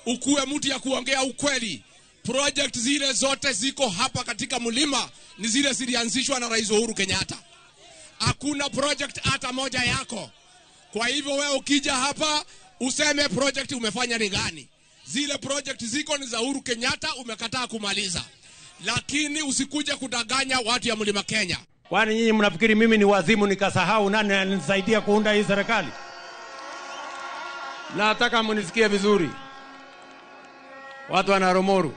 ukuwe mtu ya kuongea ukweli. Project zile zote ziko hapa katika mlima ni zile zilianzishwa na Rais Uhuru Kenyatta. Hakuna project hata moja yako. Kwa hivyo wewe ukija hapa useme project umefanya ni gani. Zile project ziko ni za Uhuru Kenyatta, umekataa kumaliza. Lakini usikuje kudanganya watu ya Mlima Kenya. Kwani nyinyi mnafikiri mimi ni wazimu nikasahau nani alinisaidia kuunda hii serikali? Nataka mnisikie vizuri. Watu wana Rumoru,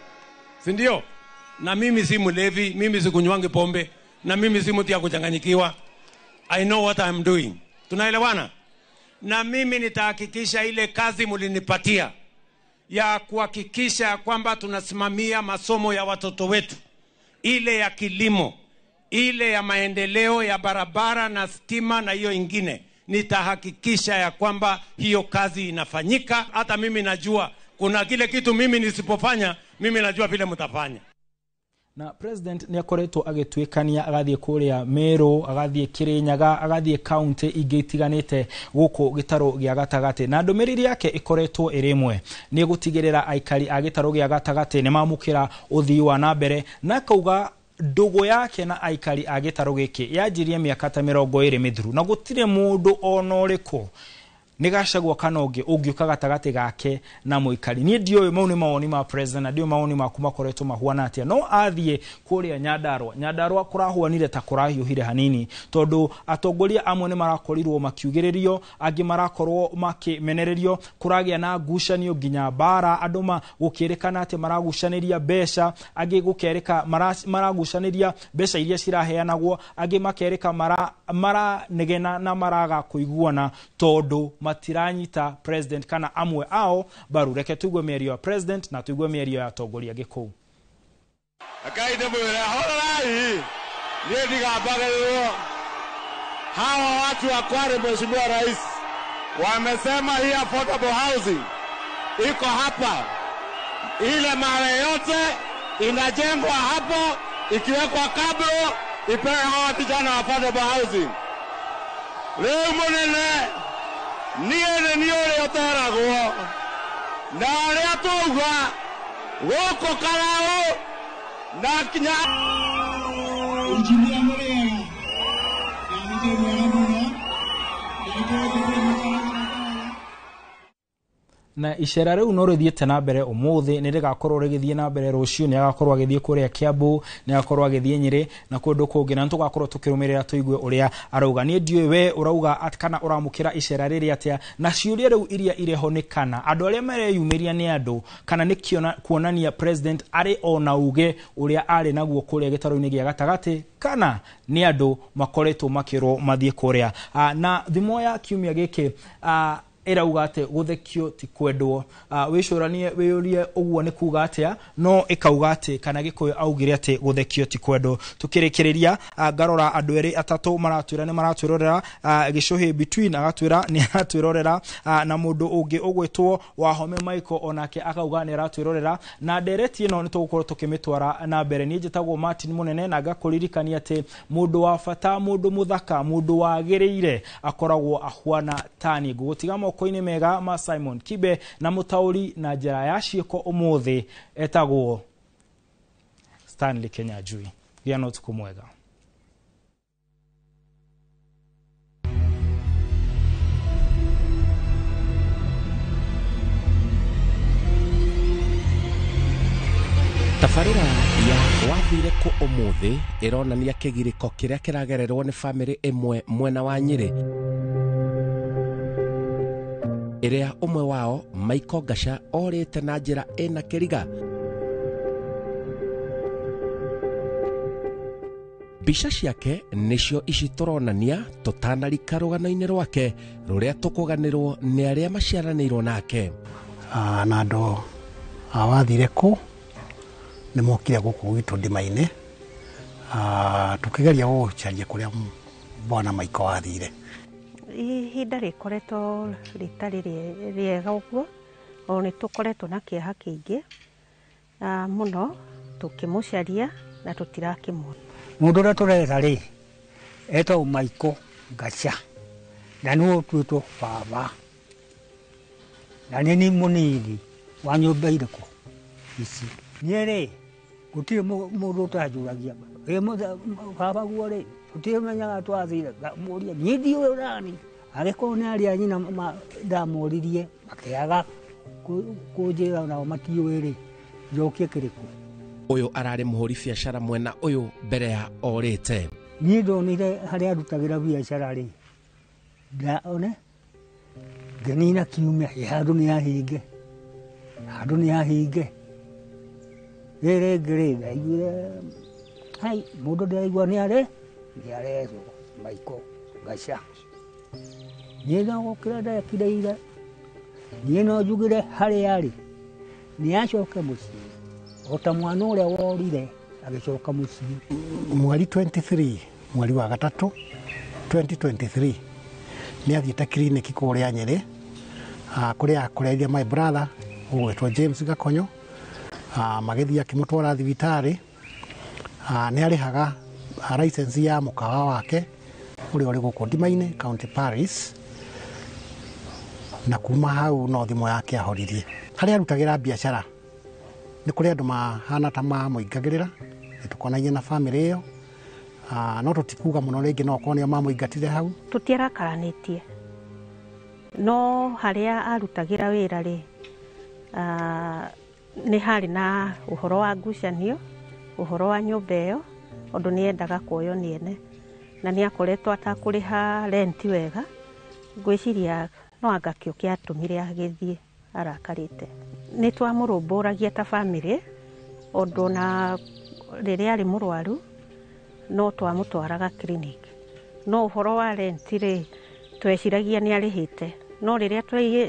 si ndio? Na mimi si mlevi, mimi sikunywangi pombe, na mimi si mtu ya kuchanganyikiwa. I know what I'm doing. Tunaelewana? Na mimi nitahakikisha ile kazi mlinipatia ya kuhakikisha kwamba tunasimamia masomo ya watoto wetu, ile ya kilimo, ile ya maendeleo ya barabara na stima na hiyo ingine, nitahakikisha ya kwamba hiyo kazi inafanyika. Hata mimi najua kuna kile kitu mimi nisipofanya, mimi najua vile mtafanya. Na president nĩ akoretwo agĩtuĩkania agathiĩ kũrĩa Meru, agathiĩ Kirinyaga, agathiĩ kaunti ingĩ itiganĩte gũkũ gĩtarũ gĩa gatagatĩ, na ndũmĩrĩri yake ĩkoretwo ĩrĩ ĩmwe, nĩ gũtigĩrĩra aikari a gĩtarũ gĩa gatagatĩ nĩ mamũkĩra ũthii wa na mbere, na akauga ndũgũ yake na aikari a gĩtarũ gĩkĩ yanjirie mĩaka ta 20 mĩthiru, na gũtirĩ mũndũ ona ũrĩkũ nĩ Gachagua kana ũngĩ ũngĩũka gatagatĩ gake na mũikari. Niĩ ndiũĩ mau nĩ mawoni ma president na ndiũĩ mawoni maku makoretwo mahuana atĩa, no athiĩ kũrĩa Nyandarua, Nyandarua kũrahuanire ta kũrahiũhire hanini, tondũ atongoria amwe nĩ marakorirwo makiugĩrĩrio, angĩ marakorwo makĩmenererio, kũragĩa na ngucanio nginya mbara, andũ gũkĩrĩkana atĩ maragucanĩria mbeca, angĩ gũkerĩka maragucanĩria mbeca iria ciraheanagwo, angĩ makerĩka maranegena na maraga kũiguana tondũ matiranyita president kana amwe ao baru. Reke tuigue mĩario ya president na tuigue mĩario ya atongoria gĩkũu. Akaide mwĩre horai niĩ ndigambagĩrĩrwo. Hawa watu wa Kware, Mheshimiwa Rais, wamesema hii affordable housing iko hapa, ile mara yote inajengwa hapo, ikiwekwa kabro ipewe hawa vijana affordable housing. Rĩu mũnene, niĩ nĩ niĩ ũrĩa ũteragwo na ũrĩa twauga gũkũ Karau na kinya. Injinia mũrĩega na nĩ mwega mũno Na icera rĩu no rĩthiĩte na mbere ũmũthĩ, nĩ rĩgakorwo rĩgĩthiĩ na mbere rũciũ, nĩ agakorwo agĩthiĩ kũrĩa Kiambu, nĩ agakorwo agĩthiĩ Nyĩrĩ na kũndũ kũngĩ, na nĩtũgakorwo tũkĩrũmĩrĩra tũigue ũrĩa arauga. Niĩ ndiũĩ we ũrauga kana ũramũkĩra icera rĩrĩ atĩa, na ciũria rĩu iria ireho nĩ kana andũ arĩa mareyumĩria nĩ andũ, kana nĩ kuonania president arĩ ona uge ũrĩa arĩ naguo kũrĩa gĩtarũ-inĩ gĩa gatagatĩ, kana nĩ andũ makoretwo makĩrwo mathiĩ kũrĩa. Na thimo ya kiumia gĩkĩ, Ĩrauga atĩ gũthekio ti kwendwo. Wĩcũranie wĩyũrie ũguo nĩ kuga atĩa, no ĩkauga atĩ kana Gĩkũyũ augire atĩ gũthekio ti kwendwo. Tũkĩrĩkĩrĩria, ngarora andũ erĩ atatũ maratwĩra nĩ maratwĩrorera. Gĩcũhĩ between agatwĩra nĩ aratwĩrorera, na mũndũ ũngĩ ũgwĩtwo Wahome Michael onake akauga nĩ aratwĩrorera, na ndereti ĩno nĩ tũgũkorwo tũkĩmĩtwara na mbere. Niĩ njĩtagwo Martin Mũnene, na ngakũririkania atĩ mũndũ wa bata, mũndũ mũthaka, mũndũ wagĩrĩire akoragwo ahuana tani. Ngũgũtiga moko-inĩ mega ma Simon Kibe na mũtaũri na njĩra ya ciĩko ũmũthĩ etagwo Stanley Kenyanjui. Gĩa na ũtukũ mwega. Tabarĩra ya wathire kũ ũmũthĩ ĩronania kĩgirĩko kĩrĩa kĩragererwo nĩ bamĩrĩ ĩmwe mwena wa Nyĩrĩ, ĩrĩa ũmwe wao Michael Ngaca orĩte na njĩra ĩna kĩriga. Mbica ciake nĩcio ici tũronania tũtanarika rũgano-inĩ rwake rũrĩa tũkũganĩrwo nĩ arĩa maciaranĩirwo nake. Na andũ a wathire kũ nĩ mokire gũkũ gwitũ ndima-inĩ, tũkĩgeria gũcaria kũrĩa bwana Michael wathire. Ihinda rĩkoretwo rĩtarĩ rĩega ũguo, o nĩ tũkoretwo na kĩeha kĩingĩ mũno tũkĩmũcaria na tũtirakĩmuona. Mũndũ ũrĩa tũretha rĩ etagwo Michael Ngaca, na nĩwe ũtuĩtwo baba, na nĩ ni mũnini wa nyũmba irĩkũ ici. Niĩ rĩ gũtirĩ mũndũ ũtanjũragia baba guo rĩ gũtirĩ menyaga twathire ngamũria niĩ ndiũĩ ũrani. Angĩkorwo nĩ arĩa nyina ndamũririe makĩaga kũnjĩra nao matiũĩ rĩ njokie kĩrĩkũ. Ũyũ ararĩ mũhũri biacara mwena ũyũ mbere ya orĩte. Niĩ ndonire harĩa arutagĩra biacara rĩ ndaone ngĩnina kiumia handũ nĩ ahinge, handũ nĩ ahinge. Rĩrĩ rĩngĩ rĩ ndaiguire hai mũndũ ndĩraigua nĩ arethwo Michael Ngaca. Niĩ no gũkĩra ndekirĩire, niĩ no njugire harĩa arĩ nĩ acoke mũciĩ o ta mwana ũrĩa worire agĩcoka mũciĩ. Mweri 23 mweri wa gatatũ 2023 nĩ athiĩte kiriniki kũrĩa Nyĩrĩ, kũrĩa akoreire my brother ũgwĩtwo James Gakonyo, magĩthiĩ akĩmũtwara thibitarĩ. Nĩ arĩhaga license ya mũkawa wake ũrĩa ũrĩ gũkũ ndima-inĩ County Paris, na kuma hau no thimũ yake ahoririe. Harĩa arutagĩra biacara nĩ kũrĩ andũ mahana ta mamũingagĩrĩra, nĩ tũkonaine na bamĩrĩ ĩyo, no tũtikuga mũno rĩngĩ no okorwo nĩo mamũingatire hau. Tũtiarakaranĩtie, no harĩa arutagĩra wĩra rĩ nĩ harĩ na ũhoro wa ngucanio, ũhoro wa nyũmba ĩyo, ũndũ nĩ endaga kuoywo nĩ ene, na nĩ akoretwo atakũrĩha renti wega. Ngwĩciria no anga kĩo kĩatũmire agĩthiĩ arakarĩte. Nĩ twamũrũmbũragia ta bamĩrĩ, ũndũ na rĩrĩa arĩ mũrwaru no twamũtwaraga clinic, no ũhoro wa renti rĩ tweciragia nĩ arĩhĩte, no rĩrĩa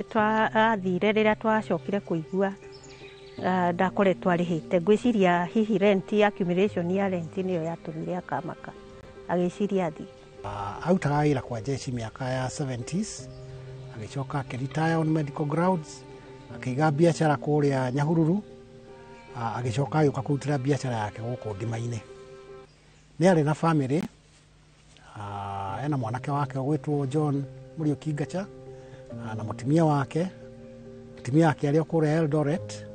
twathire, rĩrĩa twacokire kũigua ndakoretwo arĩhĩte, ngwĩciria hihi renti accumulation ya renti nĩyo yatũmire akamaka agĩciria athiĩ. Arutaga wĩra kwa jeshi mĩaka ya 70s, agĩcoka akĩretire on medical grounds, akĩiga biacara kũrĩa Nyahururu, agĩcoka agĩũka kũrutĩra biacara yake gũkũ ndima-inĩ. Nĩ arĩ na bamĩrĩ, ena mwanake wake ũgwĩtwo John Mũriũki Ngaca, na mũtumia wake arĩ o kũrĩa Eldoret,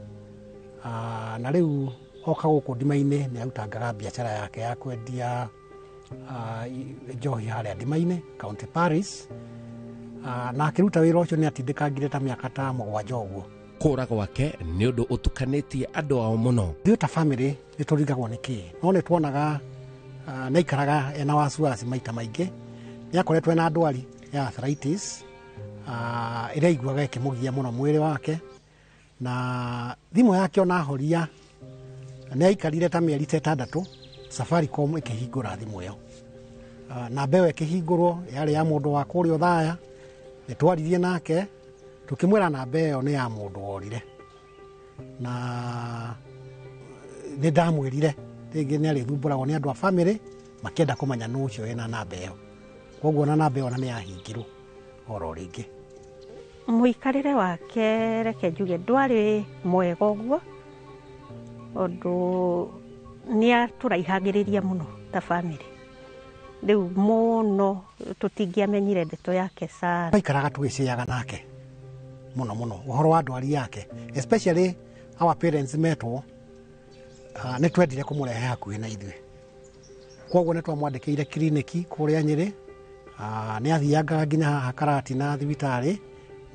na rĩu oka gũkũ ndima-inĩ nĩ arutangaga biacara yake ya kwendia njohi harĩa ndima-inĩ County Paris, na akĩruta wĩra ũcio nĩ atindĩkangire ta mĩaka ta 7 ũguo. Kũra gwake nĩ ũndũ ũtukanĩtie andũ ao mũno. Ithuĩ ta bamĩrĩ nĩ tũringagwo nĩ kĩĩ, no nĩ tuonaga nĩ aikaraga ena wasiwasi maita maingĩ. Nĩ akoretwo ena ndwari ya arthritis, ĩrĩa aiguaga ĩkĩmũgia mũno mwĩrĩ wake, na thimũ yake ona ahoria nĩ aikarire ta mĩeri ta 6 Safaricom ĩkĩhingũra thimũ ĩyo. Namba ĩyo ĩkĩhingũrwo yarĩ ya mũndũ wa kũrĩa Othaya, nĩ twaririe nake Tukimwira namba ĩyo nĩ ya mũndũ worire, na nĩ ndamwĩrire rĩngĩ nĩ arĩthumbũragwo nĩ andũ a family makĩenda kũmenya nũ ũcio wĩna namba ĩyo. Koguo ona namba ĩyo ona nĩ yahingirwo oro rĩngĩ. Mũikarĩre wake reke njuge ndwarĩ mwega ũguo, ũndũ nĩ atũraihagĩrĩria mũno ta family. Rĩu mũno tũtingĩamenyire ndeto yake sana. Twaikaraga tũgĩcĩaga nake mũno mũno ũhoro wa ndwari yake, especially our parents metwo, nĩ twendire kũmũrehe hakuhĩ na ithuĩ. Koguo nĩ twamwandĩkĩire kiriniki kũrĩa Nyĩrĩ, nĩ athiangaga nginya haha Karatina thibitarĩ,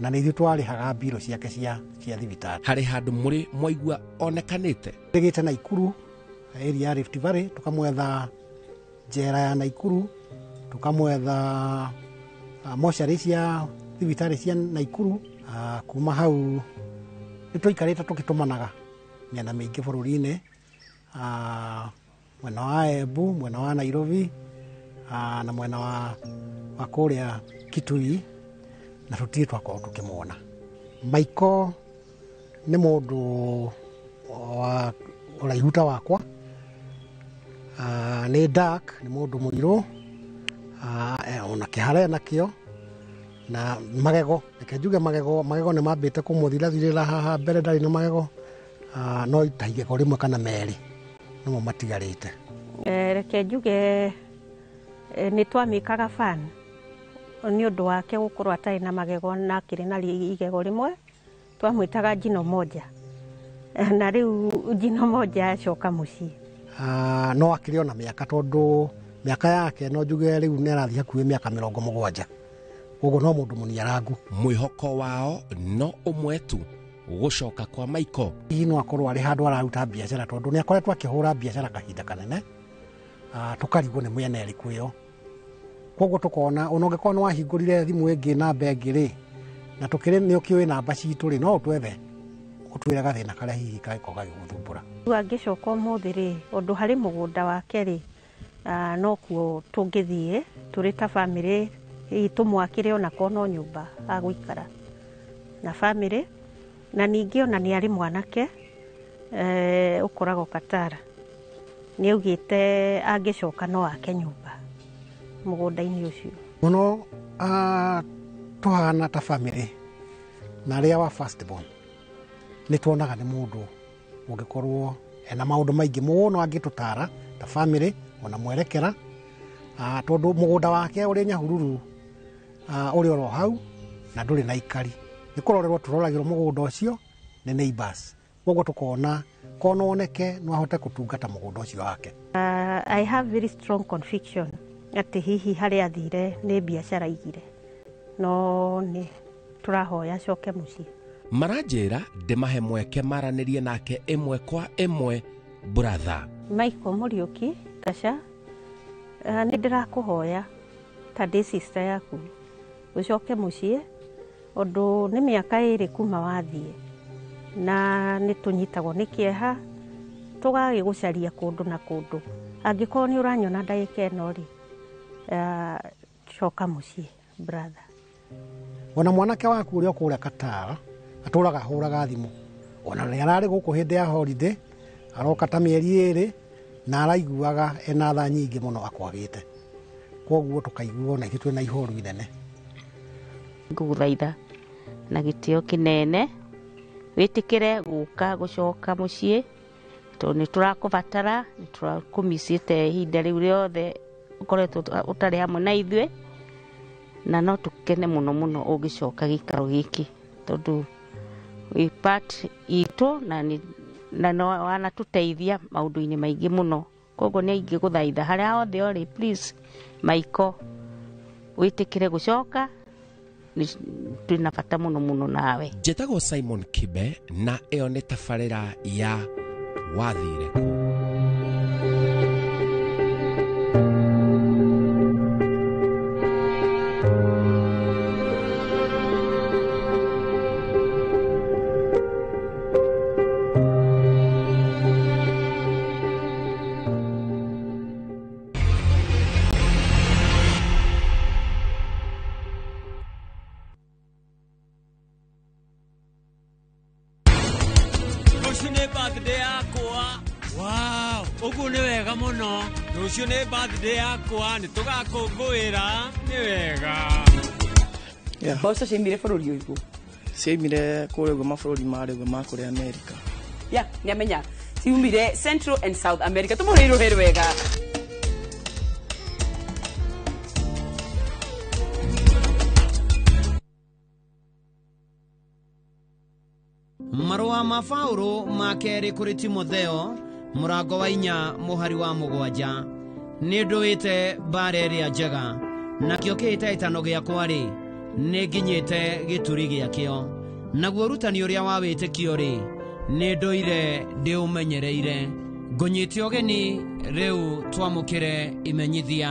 na nĩ ithuĩ twarĩhaga mbirũ ciake cia thibitarĩ. Harĩ handũ mũrĩ mwaigua onekanĩte? Tũgĩte Naikuru area ya Rift Valley, tukamwetha njera ya Naikuru, tukamwetha mocarĩ cia thibitarĩ cia Naikuru. Kuma hau nĩ twaikarĩte tũgĩtũmanaga mĩena mĩingĩ bũrũri-inĩ, mwena wa Embu, mwena wa Nairobi, na mwena wa kũrĩa Kitui, na tũtirĩ twakorwo tũkĩmuona. Michael nĩ mũndũ wa ũraihu ta wakwa, nĩ dark, nĩ mũndũ mũirũ, ona kĩhara nakĩo, na magego, reke njuge magego nĩ mambĩte kũmũthirathirĩra haha mbere, ndarĩ na magego, no ta igego rĩmwe kana merĩ nomo matigarĩte. Reke njuge nĩ twamĩkaga fan nĩ ũndũ wake gũkorwo atarĩ na magego na akĩrĩ na igego rĩmwe, twamwĩtaga jino moja, na rĩu jino moja acoka mũciĩ. No akĩrĩ ona mĩaka, tondũ mĩaka yake no njuge rĩu nĩ arathiĩ hakuhĩ mĩaka 70, koguo no mũndũ mũniarangu. Mwĩhoko wao no ũmwe tu, gũcoka kwa Michael. Hihi no akorwo arĩ handũ araruta biacara, tondũ nĩ akoretwo akĩhũra biacara kahinda kanene, tũkarigwo nĩ mwena ĩrĩkũ ĩyo. Koguo tũkona ona ũngĩkorwo nĩ wahingũrire thimũ ĩngĩ namba ĩngĩ rĩ, na tũkĩrĩ nĩ ũkĩũĩ namba citũ rĩ, no ũtwethe ũtwĩre gathĩna karĩa hihi kangĩkorwo gagĩgũthumbũra. Rĩu angĩcoka ũmũthĩ rĩ, ũndũ harĩ mũgũnda wake rĩ, no kuo tũngĩthiĩ tũrĩ ta family, hihi tũmwakĩre ona korwo no nyũmba agũikara na family. Na ningĩ ona nĩ arĩ mwanake ũkoragwo Katara, nĩ augĩte angĩcoka no ake nyũmba mũgũnda-inĩ ũcio. Mũno tũhana ta family na arĩa wa first born nĩ tuonaga nĩ mũndũ ũngĩkorwo ena maũndũ maingĩ mũno angĩtũtara ta family ona mwerekera, tondũ mũgũnda wake ũrĩ Nyahururu, ũrĩ oro hau na ndũrĩ na ikari, nĩ kũrorerwo tũroragĩrwo mũgũnda ũcio nĩ neighbors, koguo tũkona kono oneke no ahote kũtungata mũgũnda ũcio wake. I have very strong conviction atĩ hihi harĩa athire nĩ biacara aigire, no nĩ tũrahoya acoke mũciĩ. Maranjĩra ndĩmahe mweke maranĩrie nake ĩmwe kwa ĩmwe. Brother Michael Mũriũki Tasha, nĩ ndĩrakũhoya ta ndĩ sister yaku ũcoke mũciĩ, ũndũ nĩ mĩaka 2 kuma wathiĩ, na nĩ tũnyitagwo nĩ kĩeha tũgagĩgũcaria kũndũ na kũndũ. Angĩkorwo nĩ ũranyona ndagĩka ĩno rĩ, coka mũciĩ brother. Ona mwanake waku ũrĩa kũrĩa Katara atũraga hũraga thimũ, ona rĩrĩa ararĩ gũkũ hĩndĩ ya holiday aroka ta mĩeri 2 na araiguaga ena tha nyingĩ mũno akwagĩte, koguo tũkaigua ona ithuĩ twĩna ihoru inene. Ngũgũthaitha na gĩtĩo kĩnene wĩtĩkĩre gũka gũcoka mũciĩ, tondũ nĩ tũrakũbatara, nĩ tũrakũmicĩte ihinda rĩu rĩothe ũkoretwo ũtarĩ hamwe na ithuĩ, na no tũkene mũno mũno ũngĩcoka gĩikaro gĩkĩ, tondũ wĩ part itũ na no wanatũteithia maũndũ-inĩ maingĩ mũno. Koguo nĩ ingĩgũthaitha harĩa hothe ũrĩ, please Michael, wĩtĩkĩre gũcoka, twĩna bata mũno mũno nawe. Njĩtagwo Simon Kibe, na ĩyo nĩ tabarĩra ya Wathire Kũ. Rũciũ nĩ birthday yakwa. Wow, ũguo nĩ wega mũno. Rũciũ nĩ birthday yakwa, nĩ tũgakũngũĩra. Nĩ wega. Mboco ciaimire bũrũri ũrĩkũ? Ciaimire kũrĩa ũguo mabũrũri marĩa ũguo ma kũrĩa Amerika. Ya nĩ amenya ciumire Central and South America. Tũmũhũrĩre rũhĩ rwega. Marũa ma Paũlũ ma kerĩ kũrĩ Timotheo mũrango wa 4 mũhari wa 7. Nĩ ndũĩte mbara ĩrĩa njega, nakĩo kĩhĩtahĩtano gĩakwa-rĩ, nĩ nginyĩte gĩturi gĩakĩo. Naguo ũrutani ũrĩa wa wĩtĩkio-rĩ, nĩ ndũire ndĩũmenyereire. Ngũnyite ũgeni rĩu twamũkĩre imenyithia.